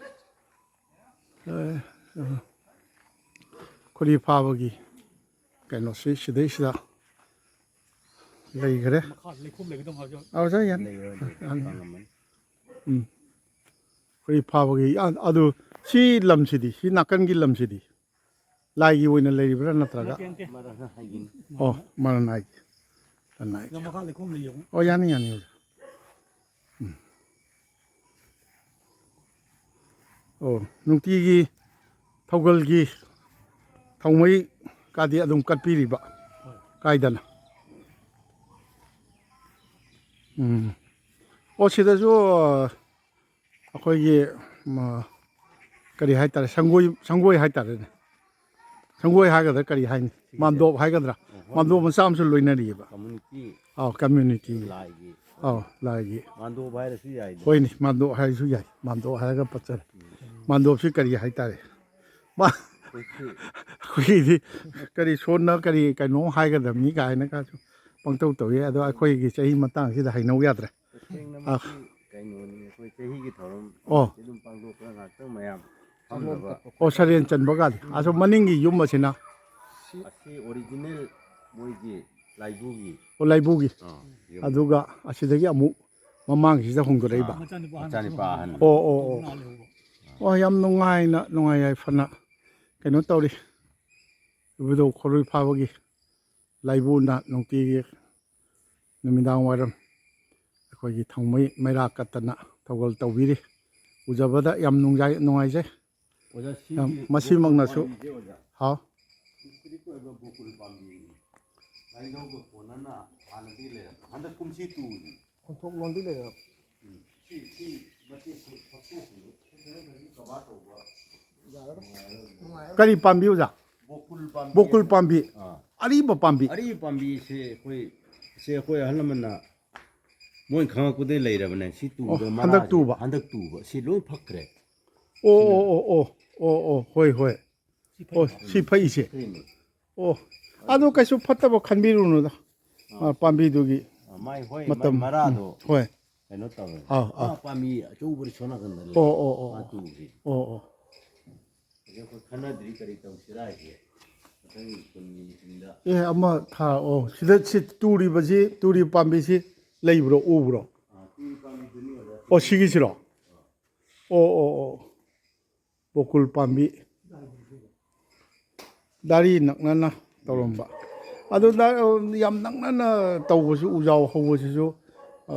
ꯑ, ꯑ, ꯈꯣꯔꯤ ꯐꯥꯕꯒꯤ ꯀꯩꯅꯣꯁꯤ ꯁꯤꯗꯩꯁꯤꯗ ꯂꯩꯈ꯭ꯔꯦ꯫ ꯃꯈꯥꯗ ꯂꯩꯈꯣꯝ ꯂꯩꯒꯗꯧ ꯃꯥꯜꯂꯦ꯫ ꯑꯧ, ꯁꯥꯔ, ꯌꯥꯅꯤ꯫ ꯂꯩꯔꯣꯏ, ꯂꯩꯔꯣꯏ, ꯌꯥꯅꯤ꯫ ꯈꯪꯉꯝꯃꯅꯤ꯫ ꯎꯝ꯫ ꯈꯣꯔꯤ ꯐꯥꯕꯒꯤ, ꯑ-, ꯑꯗꯨ ꯁꯤ ꯂꯝꯁꯤꯗꯤ, ꯁꯤ ꯅꯥꯀꯟꯒꯤ ꯂꯝꯁꯤꯗꯤ ꯂꯥꯏꯒꯤ ꯑꯣꯏꯅ ꯂꯩꯔꯤꯕ꯭ꯔꯥ ꯅꯠꯇ꯭ꯔꯒ? ꯅꯠꯇꯦ, ꯅꯠꯇꯦ꯫ ꯃꯔꯥ ꯍꯥꯏꯒꯤꯅꯤ꯫ ꯑꯣ, ꯃꯔꯥ ꯅꯥꯏꯒꯤ꯫ ꯃꯔꯥ ꯅꯥꯏꯒꯤ꯫ ꯁꯤꯗ ꯃꯈꯥ ꯂꯩꯈꯣꯝ ꯂꯩ ꯌꯦꯡꯉꯨ꯫ ꯑꯣ, ꯌꯥꯅꯤ, ꯌꯥꯅꯤ, ꯑꯣꯖꯥ꯫ ꯎꯝ꯫ ꯑꯣ, ꯅꯨꯡꯇꯤꯒꯤ ꯊꯧꯒꯜꯒꯤ ꯊꯧꯃꯩ ꯀꯥꯗꯤ ꯑꯗꯨꯝ ꯀꯠꯄꯤꯔꯤꯕ? ꯍꯣꯏ꯫ ꯀꯥꯏꯗꯅ? ꯎꯝ꯫ ꯑꯣ, ꯁꯤꯗꯁꯨ, ꯑꯩꯈꯣꯏꯒꯤ, ꯃ, ꯀꯔꯤ ꯍꯥꯏꯇꯥꯔꯦ, ꯁꯪꯒꯣꯏ, ꯁꯪꯒꯣꯏ ꯍꯥꯏꯇꯥꯔꯦꯅꯦ꯫ ꯁꯪꯒꯣꯏ ꯍꯥꯏꯒꯗ꯭ꯔꯥ ꯀꯔꯤ ꯍꯥꯏꯅꯤ? ꯁꯤꯒꯤꯁꯦ? ꯃꯥꯟꯗꯣꯞ ꯍꯥꯏꯒꯗ꯭ꯔꯥ? ꯑꯣ, ꯃꯥꯟꯗꯣꯞ ꯃꯆꯥ ꯑꯃꯁꯨ ꯂꯣꯏꯅꯔꯤꯑꯕ꯫ ꯀꯝꯃꯨꯅꯤꯇꯤ ꯑꯥꯎ, ꯀꯝꯃ꯭ꯌꯨꯅꯤꯇꯤ꯫ ꯂꯥꯏꯒꯤ ꯑꯥꯎ, ꯂꯥꯏꯒꯤ꯫ ꯃꯥꯟꯗꯣꯞ ꯍꯥꯏꯔꯁꯨ ꯌꯥꯏꯗ꯫ ꯍꯣꯏꯅꯦ, ꯃꯥꯟꯗꯣꯞ ꯍꯥꯏꯔꯁꯨ ꯌꯥꯏ꯫ ꯃꯥꯟꯗꯣꯞ ꯍꯥꯏꯔꯒ ꯄꯠꯆꯔꯦ꯫ ꯃꯥꯟꯗꯣꯞꯁꯤ ꯀꯔꯤ ꯍꯥꯏꯇꯥꯔꯦ? ꯃꯥ-, ꯑꯩꯈꯣꯏꯒꯤ ꯑꯩꯈꯣꯏꯒꯤꯗꯤ ꯀꯔꯤ ꯁꯣꯟꯅ ꯀꯔꯤ ꯀꯩꯅꯣ ꯍꯥꯏꯒꯗꯕꯅꯤ ꯀꯥꯏꯅ ꯀꯥꯁꯨ ꯄꯪꯇꯧ ꯇꯧꯏ꯫ ꯑꯗꯣ ꯑꯩꯈꯣꯏꯒꯤ ꯆꯍꯤ ꯃꯇꯥꯡꯁꯤꯗ ꯍꯩꯅꯧ ꯌꯥꯗ꯭ꯔꯦ꯫ ꯇꯁꯦꯡꯅꯃꯛꯀꯤ ꯑꯥ꯫ ꯀꯩꯅꯣꯅꯤ, ꯑꯩꯈꯣꯏ ꯆꯍꯤꯒꯤ ꯊꯧꯔꯝ ꯑꯣ꯫ ꯑꯗꯨꯝ ꯄꯥꯡꯊꯣꯛꯄꯗ ꯉꯥꯛꯇꯪ ꯃꯌꯥꯝ ꯐꯝꯅꯕ꯫ ꯑꯣ, ꯁꯔꯦꯟ ꯆꯟꯕ ꯀꯥꯗꯤ꯫ ꯑꯁꯣꯝ ꯃꯅꯤꯡꯒꯤ ꯌꯨꯝ ꯑꯁꯤꯅ? ꯑꯁꯤ ꯑꯣꯔꯤꯖꯤꯅꯦꯜ ꯃꯣꯏꯒꯤ ꯂꯥꯏꯕꯨꯒꯤ꯫ ꯑꯣ, ꯂꯥꯏꯕꯨꯒꯤ꯫ ꯑꯥ, ꯌꯨꯝ꯫ ꯑꯗꯨꯒ ꯑꯁꯤꯗꯒꯤ ꯑꯃꯨꯛ ꯃꯃꯥꯡꯁꯤꯗ ꯍꯣꯡꯗꯣꯔꯛꯏꯕ? ꯑꯥ, ꯃꯆꯥꯅꯨꯄꯥ ꯑꯍꯟ꯫ ꯑꯣ, ꯑꯣ, ꯑꯣ꯫ ꯑꯣ, ꯌꯥꯝ ꯅꯨꯡꯉꯥꯏꯅ, ꯅꯨꯡꯉꯥꯏ ꯌꯥꯏꯐꯅ ꯀꯩꯅꯣ ꯇꯧꯔꯤ꯫ ꯏꯕꯨꯙꯧ ꯈꯣꯔꯣꯏ ꯐꯥꯕꯒꯤ ꯂꯥꯏꯕꯨꯅ ꯅꯨꯡꯇꯤꯒꯤ ꯅꯨꯃꯤꯗꯥꯡ ꯋꯥꯏꯔꯝ ꯑꯩꯈꯣꯏꯒꯤ ꯊꯥꯎꯃꯩ ꯃꯩꯔꯥ ꯀꯠꯇꯅ ꯊꯧꯒꯜ ꯇꯧꯕꯤꯔꯤ꯫ ꯎꯖꯕꯗ ꯌꯥꯝ ꯅꯨꯡꯖꯥꯏ-, ꯅꯨꯡꯉꯥꯏꯖꯩ꯫ ꯑꯣꯖꯥ, ꯁꯤꯒꯤ ꯌꯥꯝ, ꯃꯁꯤꯃꯛꯅꯁꯨ꯫ ꯕꯣꯀꯨꯜ ꯄꯥꯝꯕꯤꯁꯦ, ꯑꯣꯖꯥ꯫ ꯍꯥꯎ꯫ ꯁꯤꯗ ꯑꯣꯏꯕ ꯕꯣꯀꯨꯜ ꯄꯥꯝꯕꯤꯅꯤ꯫ ꯂꯥꯏꯅꯧꯒ ꯀꯣꯟꯅꯅ ꯍꯥꯟꯅꯗꯤ ꯂꯩꯔꯝꯕ꯫ ꯍꯟꯗꯛ ꯀꯨꯝꯁꯤ ꯇꯨꯅꯤ꯫ ꯈꯣꯟꯊꯣꯛꯂꯣꯟꯗꯤ ꯂꯩꯔꯝ꯫ ꯎꯝ꯫ ꯁꯤ, ꯁꯤ ꯃꯇꯦꯛꯁꯦ ꯐꯛꯇꯣꯛꯄꯗꯣ ꯈꯤꯇꯪ ꯈꯤꯇꯪ ꯀꯕꯥ ꯇꯧꯕ꯫ ꯌꯥꯔꯔꯣꯏ꯫ ꯅꯨꯡꯉꯥꯏꯔꯔꯣꯏ꯫ ꯀꯔꯤ ꯄꯥꯝꯕꯤ, ꯑꯣꯖꯥ? ꯕꯣꯀꯨꯜ ꯄꯥꯝꯕꯤ꯫ ꯕꯣꯀꯨꯜ ꯄꯥꯝꯕꯤ꯫ ꯑꯥ꯫ ꯑꯔꯤꯕ ꯄꯥꯝꯕꯤ꯫ ꯑꯔꯤꯕ ꯄꯥꯝꯕꯤꯁꯦ ꯑꯩꯈꯣꯏ, ꯏꯆꯦ ꯑꯩꯈꯣꯏ ꯑꯍꯜ ꯂꯃꯟꯅ ꯃꯣꯏ ꯈꯪꯉꯛꯄꯗꯩ ꯂꯩꯔꯕꯅꯦ꯫ ꯁꯤ ꯑꯣ, ꯇꯨꯕꯗ ꯍꯟꯗꯛ ꯃꯔꯥꯁꯦ ꯇꯨꯕ? ꯍꯟꯗꯛ ꯇꯨꯕ꯫ ꯁꯤ ꯂꯣꯏ ꯐꯛꯈ꯭ꯔꯦ꯫ ꯑꯣ, ꯁꯤꯅ ꯑꯣ, ꯑꯣ, ꯑꯣ, ꯑꯣ, ꯑꯣ, ꯍꯣꯏ, ꯍꯣꯏ꯫ ꯁꯤ ꯑꯣ, ꯐꯩ꯫ ꯁꯤ ꯐꯩꯁꯦ꯫ ꯐꯩꯅꯦ꯫ ꯑꯣ, ꯑꯗꯨ ꯀꯩꯁꯨ ꯐꯠꯇꯕ ꯈꯟꯕꯤꯔꯨꯅꯨꯗ꯫ ꯑꯥ꯫ ꯑꯥ, ꯄꯥꯝꯕꯤꯗꯨꯒꯤ ꯑꯥ, ꯃꯥꯏ, ꯍꯣꯏ, ꯃꯥꯏ ꯃꯇꯝ, ꯃꯔꯥꯗꯣ ꯎꯝ, ꯍꯣꯏ꯫ ꯀꯩꯅꯣ ꯇꯧꯋꯦ꯫ ꯑꯥ, ꯑꯥ꯫ ꯑꯥ, ꯄꯥꯝꯕꯤ ꯑꯆꯧꯕꯗꯤ ꯁꯣꯝ ꯅꯥꯀꯟꯗ ꯂꯩ꯫ ꯑꯣ, ꯑꯣ, ꯑꯣ, ꯃꯥ ꯑꯣ꯫ ꯇꯨꯈ꯭ꯔꯦ꯫ ꯑꯣ, ꯑꯣ꯫ ꯍꯧꯖꯤꯛ ꯑꯩꯈꯣꯏ ꯈꯟꯅꯗ꯭ꯔꯤ ꯀꯔꯤ ꯇꯧꯁꯤꯔꯥ ꯍꯥꯏꯁꯦ꯫ ꯃꯊꯪ ꯀꯨꯟꯒꯤ ꯃꯇꯨꯡꯗ꯫ ꯑꯦ, ꯑꯃ ꯊꯥ-, ꯑꯣ, ꯁꯤꯗ ꯁꯤ ꯇꯨꯔꯤꯕꯁꯤ, ꯇꯨꯔꯤꯕ ꯄꯥꯝꯕꯤꯁꯤ ꯂꯩꯕ꯭ꯔꯣ, ꯎꯕ꯭ꯔꯣ? ꯑꯥ, ꯇꯨꯔꯤ ꯄꯥꯝꯕꯤꯗꯨꯅꯤ, ꯑꯣꯖꯥ꯫ ꯑꯣ, ꯁꯤꯒꯤꯁꯤꯔꯣ? ꯑꯣ, ꯑꯣ, ꯑꯣ꯫ ꯕꯣꯀꯨꯜ ꯄꯥꯝꯕꯤ꯫ ꯗꯥꯔꯤ ꯅꯛꯅꯅ ꯇꯧꯔꯝꯕ꯫ ꯑꯗꯨ ꯗꯥ-, ꯌꯥꯝ ꯅꯛꯅꯅ ꯇꯧꯕꯁꯨ, ꯎꯖꯥꯎ ꯍꯧꯕꯁꯤꯁꯨ, ꯑ,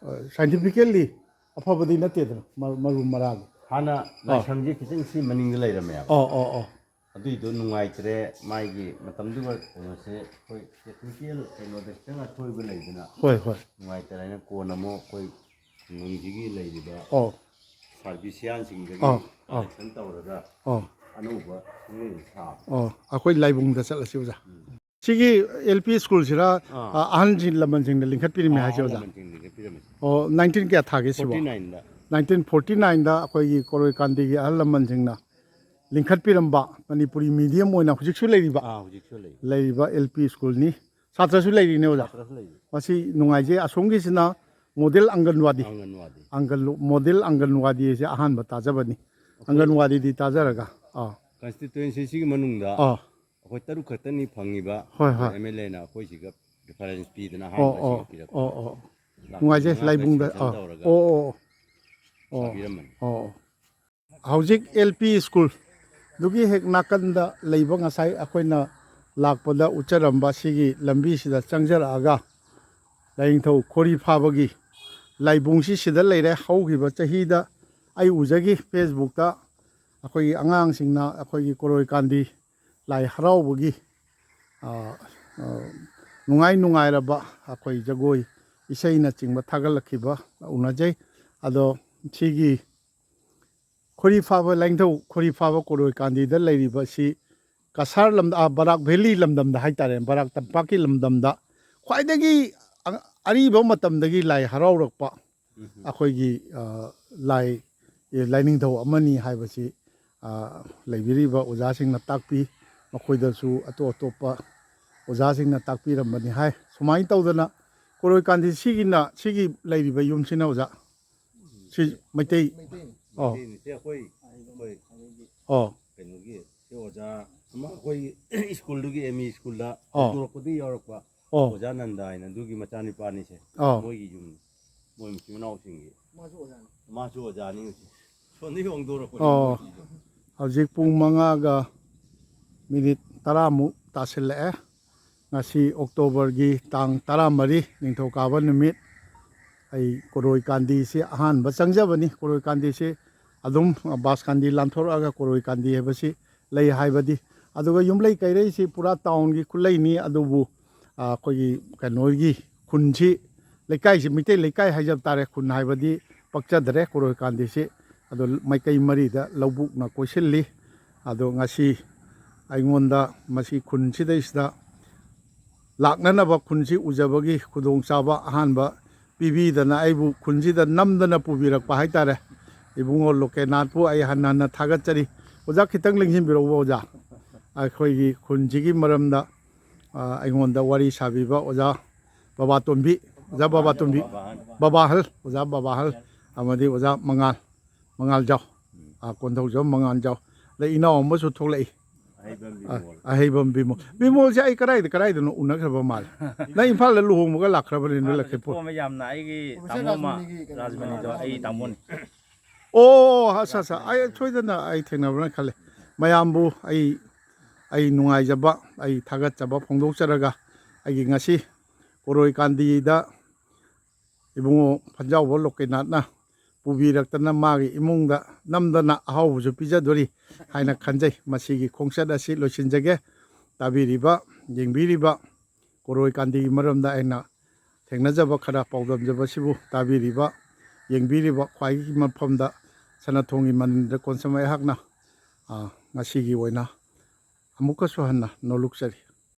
ꯑ, scientifically ꯑꯐꯕꯗꯤ ꯅꯠꯇꯦꯗꯅ, ꯃꯔꯨ, ꯃꯔꯨ ꯃꯔꯥꯡ꯫ ꯍꯥꯟꯅ ꯑꯥ꯫ ꯂꯥꯏꯁꯪꯁꯦ ꯈꯤꯇꯪ ꯁꯤ ꯃꯅꯤꯡꯗ ꯂꯩꯔꯝꯃꯦꯕ꯫ ꯑꯣ, ꯑꯣ, ꯑꯣ꯫ ꯑꯗꯨꯏꯗꯣ ꯅꯨꯡꯉꯥꯏꯇ꯭ꯔꯦ, ꯃꯥꯒꯤ ꯃꯇꯝꯗꯨꯒ ꯀꯩꯅꯣꯁꯦ ꯑꯩꯈꯣꯏ technical ꯀꯩꯅꯣꯗ ꯈꯤꯇꯪ ꯑꯁꯣꯏꯕ ꯂꯩꯗꯅ ꯍꯣꯏ, ꯍꯣꯏ꯫ ꯅꯨꯡꯉꯥꯏꯇꯔꯦꯅ ꯀꯣꯟꯅ ꯑꯃꯨꯛ ꯑꯩꯈꯣꯏ ꯈꯨꯡꯒꯪꯁꯤꯒꯤ ꯂꯩꯔꯤꯕ ꯑꯣ꯫ serviceꯌꯥꯟꯁꯤꯡꯗꯒꯤ ꯑꯣ, ꯑꯣ꯫ Collection ꯇꯧꯔꯒ ꯑꯣ꯫ ꯑꯅꯧꯕ ꯈꯣꯡꯂꯣꯏ ꯁꯥꯕ꯫ ꯑꯣ, ꯑꯩꯈꯣꯏ ꯂꯥꯏꯕꯨꯡꯗ ꯆꯠꯂꯁꯤ, ꯑꯣꯖꯥ꯫ ꯎꯝ꯫ ꯁꯤꯒꯤ ꯑꯦꯜ ꯄꯤ ꯁ꯭ꯀꯨꯜꯁꯤꯗ ꯑꯥ꯫ ꯑ, ꯑꯍꯜꯁꯤꯡ ꯂꯃꯟꯁꯤꯡꯅ ꯂꯤꯡꯈꯠꯄꯤꯔꯝꯃꯤ ꯑꯥ, ꯍꯥꯏꯁꯦ, ꯑꯍꯜ ꯑꯣꯖꯥ? ꯂꯃꯟꯁꯤꯡꯅ ꯂꯤꯡꯈꯠꯄꯤꯔꯝꯃꯤ꯫ ꯑꯣ, ꯅꯥꯏꯟꯇꯤꯟ ꯀꯌꯥ ꯊꯥꯒꯦ ꯁꯤꯕꯣ? ꯐꯣꯔꯇꯤ ꯅꯥꯏꯟꯗ꯫ ꯅꯥꯏꯟꯇꯤꯟ ꯐꯣꯔꯇꯤ ꯅꯥꯏꯟꯗ ꯑꯩꯈꯣꯏꯒꯤ ꯀꯣꯔꯣꯏ ꯀꯥꯟꯗꯤꯒꯤ ꯑꯍꯜ ꯂꯃꯟꯁꯤꯡꯅ ꯂꯤꯡꯈꯠꯄꯤꯔꯝꯕ ꯃꯅꯤꯄꯨꯔꯤ ꯃꯤꯗꯤꯌꯝ ꯑꯣꯏꯅ ꯍꯧꯖꯤꯛꯁꯨ ꯂꯩꯔꯤꯕ, ꯑꯥ, ꯍꯧꯖꯤꯛꯁꯨ ꯂꯩ꯫ ꯂꯩꯔꯤꯕ ꯑꯦꯜ ꯄꯤ ꯁ꯭ꯀꯨꯜꯅꯤ꯫ ꯁꯥꯇ꯭ꯔꯁꯨ ꯂꯩꯔꯤꯅꯦ, ꯑꯣꯖꯥ? ꯁꯥꯇ꯭ꯔꯁꯨ ꯂꯩꯔꯤ꯫ ꯃꯁꯤ ꯅꯨꯡꯉꯥꯏꯖꯩ꯫ ꯑꯁꯣꯝꯒꯤꯁꯤꯅ ꯃꯣꯗꯦꯜ ꯑꯪꯒꯟꯋꯥꯗꯤ꯫ ꯑꯪꯒꯟꯋꯥꯗꯤ꯫ ꯑꯪꯒꯟ-, ꯃꯣꯗꯦꯜ ꯑꯪꯒꯟꯋꯥꯗꯤ ꯍꯥꯏꯁꯦ ꯑꯍꯥꯟꯕ ꯇꯥꯖꯕꯅꯤ꯫ ꯑꯩꯈꯣꯏ ꯑꯪꯒꯟꯋꯥꯗꯤꯗꯤ ꯇꯥꯖꯔꯒ꯫ ꯑꯥ꯫ ꯀꯟꯁꯇꯤꯇ꯭ꯋꯦꯟꯁꯤꯁꯤꯒꯤ ꯃꯅꯨꯡꯗ ꯑꯥ꯫ ꯑꯩꯈꯣꯏ ꯇꯔꯨꯛ ꯈꯛꯇꯅꯤ ꯐꯪꯉꯤꯕ꯫ ꯍꯣꯏ, ꯍꯣꯏ꯫ ꯑꯦꯝ ꯑꯦꯜ ꯑꯦꯅ ꯑꯩꯈꯣꯏꯁꯤꯒ ꯄ꯭ꯔꯤꯐꯔꯦꯟꯁ ꯄꯤꯗꯅ ꯑꯣ, ꯑꯍꯥꯟꯕ ꯑꯣ, ꯁꯤꯒ ꯄꯤꯔꯛꯄ꯫ ꯑꯣ, ꯑꯣ꯫ ꯂꯥꯛ ꯅꯨꯡꯉꯥꯏꯖꯩ, ꯃꯉꯥ ꯂꯥꯏꯕꯨꯡꯗ, ꯁꯦꯡꯁꯟ ꯑꯥ, ꯇꯧꯔꯒ ꯑꯣ, ꯑꯣ, ꯑꯣ꯫ ꯑꯣ꯫ ꯁꯥꯕꯤꯔꯝꯕꯅꯤ꯫ ꯑꯣ꯫ ꯍꯧꯖꯤꯛ ꯑꯦꯜ ꯄꯤ ꯁ꯭ꯀꯨꯜꯗꯨꯒꯤ ꯍꯦꯛ ꯅꯥꯀꯟꯗ ꯂꯩꯕ, ꯉꯁꯥꯏ ꯑꯩꯈꯣꯏꯅ ꯂꯥꯛꯄꯗ ꯎꯠꯆꯔꯝꯕ ꯁꯤꯒꯤ ꯂꯝꯕꯤꯁꯤꯗ ꯆꯪꯖꯔꯛꯑꯒ ꯂꯥꯏꯅꯤꯡꯊꯧ ꯈꯣꯔꯤ ꯐꯥꯕꯒꯤ ꯂꯥꯏꯕꯨꯡꯁꯤ ꯁꯤꯗ ꯂꯩꯔꯦ꯫ ꯍꯧꯈꯤꯕ ꯆꯍꯤꯗ ꯑꯩ ꯎꯖꯈꯤ ꯐꯦꯁꯕꯨꯛꯇ, ꯑꯩꯈꯣꯏꯒꯤ ꯑꯉꯥꯡꯁꯤꯡꯅ ꯑꯩꯈꯣꯏꯒꯤ ꯀꯣꯔꯣꯏ ꯀꯥꯟꯗꯤ ꯂꯥꯏ ꯍꯔꯥꯎꯕꯒꯤ, ꯑ, ꯑ, ꯅꯨꯡꯉꯥꯏ ꯅꯨꯡꯉꯥꯏꯔꯕ ꯑꯩꯈꯣꯏ ꯖꯒꯣꯏ, ꯏꯁꯩꯅꯆꯤꯡꯕ ꯊꯥꯒꯠꯂꯛꯈꯤꯕ ꯎꯅꯖꯩ꯫ ꯑꯗꯣ ꯁꯤꯒꯤ ꯈꯣꯔꯤ ꯐꯥꯕ, ꯂꯥꯏꯅꯤꯡꯊꯧ ꯈꯣꯔꯤ ꯐꯥꯕ ꯀꯣꯔꯣꯏ ꯀꯥꯟꯗꯤꯗ ꯂꯩꯔꯤꯕ ꯑꯁꯤ ꯀꯁꯥꯔ ꯂꯝꯗ-, ꯑ, ꯕꯔꯥꯛ ꯚꯦꯂꯤ ꯂꯝꯗꯝꯗ ꯍꯥꯏꯇꯥꯔꯦ, ꯕꯔꯥꯛ ꯇꯝꯄꯥꯛꯀꯤ ꯂꯝꯗꯝꯗ ꯈ꯭ꯋꯥꯏꯗꯒꯤ ꯑ-, ꯑꯔꯤꯕ ꯃꯇꯝꯗꯒꯤ ꯂꯥꯏ ꯍꯔꯥꯎꯔꯛꯄ ꯎꯝ꯫ ꯑꯩꯈꯣꯏꯒꯤ, ꯑ, ꯂꯥꯏ, ꯑꯦ, ꯂꯥꯏꯅꯤꯡꯊꯧ ꯑꯃꯅꯤ ꯍꯥꯏꯕꯁꯤ, ꯑ, ꯂꯩꯕꯤꯔꯤꯕ ꯑꯣꯖꯥꯁꯤꯡꯅ ꯇꯥꯛꯄꯤ꯫ ꯃꯈꯣꯏꯗꯁꯨ ꯑꯇꯣꯞ ꯑꯇꯣꯞꯄ ꯑꯣꯖꯥꯁꯤꯡꯅ ꯇꯥꯛꯄꯤꯔꯝꯕꯅꯤ ꯍꯥꯏ꯫ ꯁꯨꯃꯥꯏꯅ ꯇꯧꯗꯅ ꯀꯣꯔꯣꯏ ꯀꯥꯟꯗꯤ ꯁꯤꯒꯤꯅ, ꯁꯤꯒꯤ ꯂꯩꯔꯤꯕ ꯌꯨꯝꯁꯤꯅ, ꯑꯣꯖꯥ? ꯁꯤ ꯃꯩꯇꯩ? ꯃꯩꯇꯩꯅꯤ꯫ ꯑꯣ꯫ ꯃꯩꯇꯩꯅꯤ꯫ ꯁꯤ ꯑꯩꯈꯣꯏ, ꯑꯩꯈꯣꯏ ꯑꯣ꯫ ꯀꯩꯅꯣꯒꯤ, ꯁꯤ ꯑꯣꯖꯥ ꯑꯃ ꯑꯩꯈꯣꯏꯒꯤ ꯁ꯭ꯀꯨꯜꯗꯨꯒꯤ, ꯑꯦꯝ ꯏ ꯁ꯭ꯀꯨꯜꯗ ꯑꯣ꯫ ꯍꯧꯗꯣꯔꯛꯄꯗꯒꯤ ꯌꯥꯎꯔꯛꯄ ꯑꯣ꯫ ꯑꯣꯖꯥ ꯅꯟꯗ ꯍꯥꯏꯅ ꯑꯗꯨꯒꯤ ꯃꯆꯥꯅꯤꯄꯥꯅꯤ ꯁꯦ꯫ ꯑꯣ꯫ ꯃꯣꯏꯒꯤ ꯌꯨꯝꯅꯤ꯫ ꯃꯣꯏ ꯃꯆꯤꯟ ꯃꯅꯥꯎꯁꯤꯡꯒꯤ꯫ ꯃꯥꯁꯨ ꯑꯣꯖꯥꯅꯤ꯫ ꯃꯥꯁꯨ ꯑꯣꯖꯥꯅꯤ ꯍꯧꯖꯤꯛ꯫ ꯁꯣꯝꯗꯒꯤ ꯍꯣꯡꯗꯣꯔꯛꯄꯅꯤ ꯑꯣ꯫ ꯃꯣꯏꯒꯤ ꯌꯨꯝ꯫ ꯍꯧꯖꯤꯛ ꯄꯨꯡ ꯃꯉꯥꯒ ꯃꯤꯅꯤꯠ ꯇꯔꯥꯃꯨꯛ ꯇꯥꯁꯤꯜꯂꯛꯑꯦ꯫ ꯉꯁꯤ ꯑꯣꯛꯇꯣꯕꯔꯒꯤ ꯇꯥꯡ ꯇꯔꯥꯃꯔꯤ, ꯅꯤꯡꯊꯧꯀꯥꯕ ꯅꯨꯃꯤꯠ꯫ ꯑꯩ ꯀꯣꯔꯣꯏ ꯀꯥꯟꯗꯤꯁꯤ ꯑꯍꯥꯟꯕ ꯆꯪꯖꯕꯅꯤ꯫ ꯀꯣꯔꯣꯏ ꯀꯥꯟꯗꯤꯁꯤ ꯑꯗꯨꯝ ꯕꯥꯁ ꯀꯥꯟꯗꯤ ꯂꯥꯟꯊꯣꯔꯛꯑꯒ ꯀꯣꯔꯣꯏ ꯀꯥꯟꯗꯤ ꯍꯥꯏꯕꯁꯤ ꯂꯩ ꯍꯥꯏꯕꯗꯤ꯫ ꯑꯗꯨꯒ ꯌꯨꯝꯂꯩ ꯀꯩꯔꯩꯁꯤ ꯄꯨꯔꯥ ꯇꯥꯎꯟꯒꯤ ꯈꯨꯠꯂꯩꯅꯤ, ꯑꯗꯨꯕꯨ, ꯑ, ꯑꯩꯈꯣꯏꯒꯤ ꯀꯩꯅꯣꯒꯤ ꯈꯨꯟꯁꯤ, ꯂꯩꯀꯥꯏꯁꯤ, ꯃꯩꯇꯩ ꯂꯩꯀꯥꯏ ꯍꯥꯏꯖꯕ ꯇꯥꯔꯦ, ꯈꯨꯟ ꯍꯥꯏꯕꯗꯤ ꯄꯛꯆꯗ꯭ꯔꯦ ꯀꯣꯔꯣꯏ ꯀꯥꯟꯗꯤꯁꯤ꯫ ꯑꯗꯣ ꯃꯥꯏꯀꯩ ꯃꯔꯤꯗ ꯂꯧꯕꯨꯛꯅ ꯀꯣꯏꯁꯤꯜꯂꯤ꯫ ꯑꯗꯣ ꯉꯁꯤ ꯑꯩꯉꯣꯟꯗ ꯃꯁꯤ ꯈꯨꯟꯁꯤꯗꯩꯁꯤꯗ ꯂꯥꯛꯅꯅꯕ ꯈꯨꯟꯁꯤ ꯎꯖꯕꯒꯤ ꯈꯨꯗꯣꯡꯆꯥꯕ ꯑꯍꯥꯟꯕ ꯄꯤꯕꯤꯗꯅ ꯑꯩꯕꯨ ꯈꯨꯟꯁꯤꯗ ꯅꯝꯗꯅ ꯄꯨꯕꯤꯔꯛꯄ ꯍꯥꯏꯇꯥꯔꯦ꯫ ꯏꯕꯨꯡꯉꯣ ꯂꯣꯀꯦꯅꯥꯊꯄꯨ ꯑꯩ ꯍꯟꯅ ꯍꯟꯅ ꯊꯥꯒꯠꯆꯔꯤ꯫ ꯑꯣꯖꯥ, ꯈꯤꯇꯪ ꯂꯦꯡꯁꯤꯟꯕꯤꯔꯛꯎꯕ ꯑꯣꯖꯥ꯫ ꯑꯩꯈꯣꯏꯒꯤ ꯈꯨꯟꯁꯤꯒꯤ ꯃꯔꯝꯗ, ꯑ, ꯑꯩꯉꯣꯟꯗ ꯋꯥꯔꯤ ꯁꯥꯕꯤꯕ ꯑꯣꯖꯥ ꯕꯕꯥꯇꯣꯝꯕꯤ, ꯑꯣꯖꯥ ꯕꯕꯥꯇꯣꯝꯕꯤ, ꯕꯕꯥꯍꯜ, ꯑꯣꯖꯥ ꯕꯕꯥꯍꯜ, ꯑꯃꯗꯤ ꯑꯣꯖꯥ ꯃꯉꯥꯜ, ꯃꯉꯥꯜꯖꯥꯎ, ꯑ, ꯀꯣꯟꯊꯧꯖꯝ ꯃꯉꯥꯜꯖꯥꯎ꯫ ꯑꯗꯩ ꯏꯅꯥꯎ ꯑꯃꯁꯨ ꯊꯣꯛꯂꯛꯏ꯫ ꯑꯍꯩꯕꯝ ꯑ, ꯕꯤꯃꯣꯜ꯫ ꯑꯍꯩꯕꯝ ꯕꯤꯃꯣꯜ꯫ ꯕꯤꯃꯣꯜꯁꯦ ꯑꯩ ꯀꯗꯥꯏꯗ, ꯀꯗꯥꯏꯗꯅꯣ ꯎꯅꯈ꯭ꯔꯕ ꯃꯥꯜꯂꯦ꯫ ꯅꯪ ꯏꯝꯐꯥꯜꯗ ꯂꯨꯍꯣꯡꯕꯒ ꯂꯥꯛꯈ꯭ꯔꯕꯅꯦ, ꯅꯣꯏ ꯏꯝꯐꯥꯜꯗꯁꯨ ꯂꯛꯈꯤꯄꯨꯔ? ꯄꯣꯛꯑꯝꯃꯦ ꯌꯥꯝꯅ꯫ ꯑꯩꯒꯤ ꯄ꯭ꯔꯣꯐꯦꯁꯔ ꯇꯥꯃꯣ ꯑꯃ, ꯔꯥꯖꯃꯅꯤꯒꯤ ꯀꯩꯅꯣ꯫ ꯔꯥꯖꯃꯅꯤꯗꯣ ꯑꯩ ꯇꯥꯃꯣꯅꯤ꯫ ꯑꯣ, ꯑꯠꯆꯥ, ꯑꯠꯆꯥ꯫ ꯑꯩ ꯁꯣꯏꯗꯅ ꯑꯩ ꯊꯦꯡꯅꯕ꯭ꯔꯅ ꯈꯜꯂꯦ꯫ ꯃꯌꯥꯝꯕꯨ ꯑꯩ, ꯑꯩ ꯅꯨꯡꯉꯥꯏꯖꯕ, ꯑꯩ ꯊꯥꯒꯠꯆꯕ ꯐꯣꯡꯗꯣꯛꯆꯔꯒ, ꯑꯩꯒꯤ ꯉꯁꯤ ꯀꯣꯔꯣꯏ ꯀꯥꯟꯗꯤꯗ ꯏꯕꯨꯡꯉꯣ ꯐꯟꯖꯥꯎꯕ ꯂꯣꯀꯦꯅꯥꯠꯅ ꯄꯨꯕꯤꯔꯛꯇꯅ ꯃꯥꯒꯤ ꯏꯃꯨꯡꯗ ꯅꯝꯗꯅ ꯑꯍꯥꯎꯕꯁꯨ ꯄꯤꯖꯗꯣꯔꯤ ꯍꯥꯏꯅ ꯈꯟꯖꯩ꯫ ꯃꯁꯤꯒꯤ ꯈꯣꯡꯆꯠ ꯑꯁꯤ ꯂꯣꯏꯁꯤꯟꯖꯒꯦ꯫ ꯇꯥꯕꯤꯔꯤꯕ, ꯌꯦꯡꯕꯤꯔꯤꯕ ꯀꯣꯔꯣꯏ ꯀꯥꯟꯗꯤꯒꯤ ꯃꯔꯝꯗ ꯑꯩꯅ ꯊꯦꯡꯅꯖꯕ ꯈꯔ ꯄꯥꯎꯗꯝꯖꯕꯁꯤꯕꯨ ꯇꯥꯕꯤꯔꯤꯕ, ꯌꯦꯡꯕꯤꯔꯤꯕ ꯈ꯭ꯋꯥꯏꯒꯤ ꯃꯐꯝꯗ ꯁꯅꯥꯊꯣꯡꯒꯤ ꯃꯅꯤꯟꯗ ꯀꯣꯟꯁꯝ ꯑꯩꯍꯥꯛꯅ, ꯑ, ꯉꯁꯤꯒꯤ ꯑꯣꯏꯅ ꯑꯃꯨꯛꯀꯁꯨ ꯍꯟꯅ ꯅꯣꯂꯨꯛꯆꯔꯤ꯫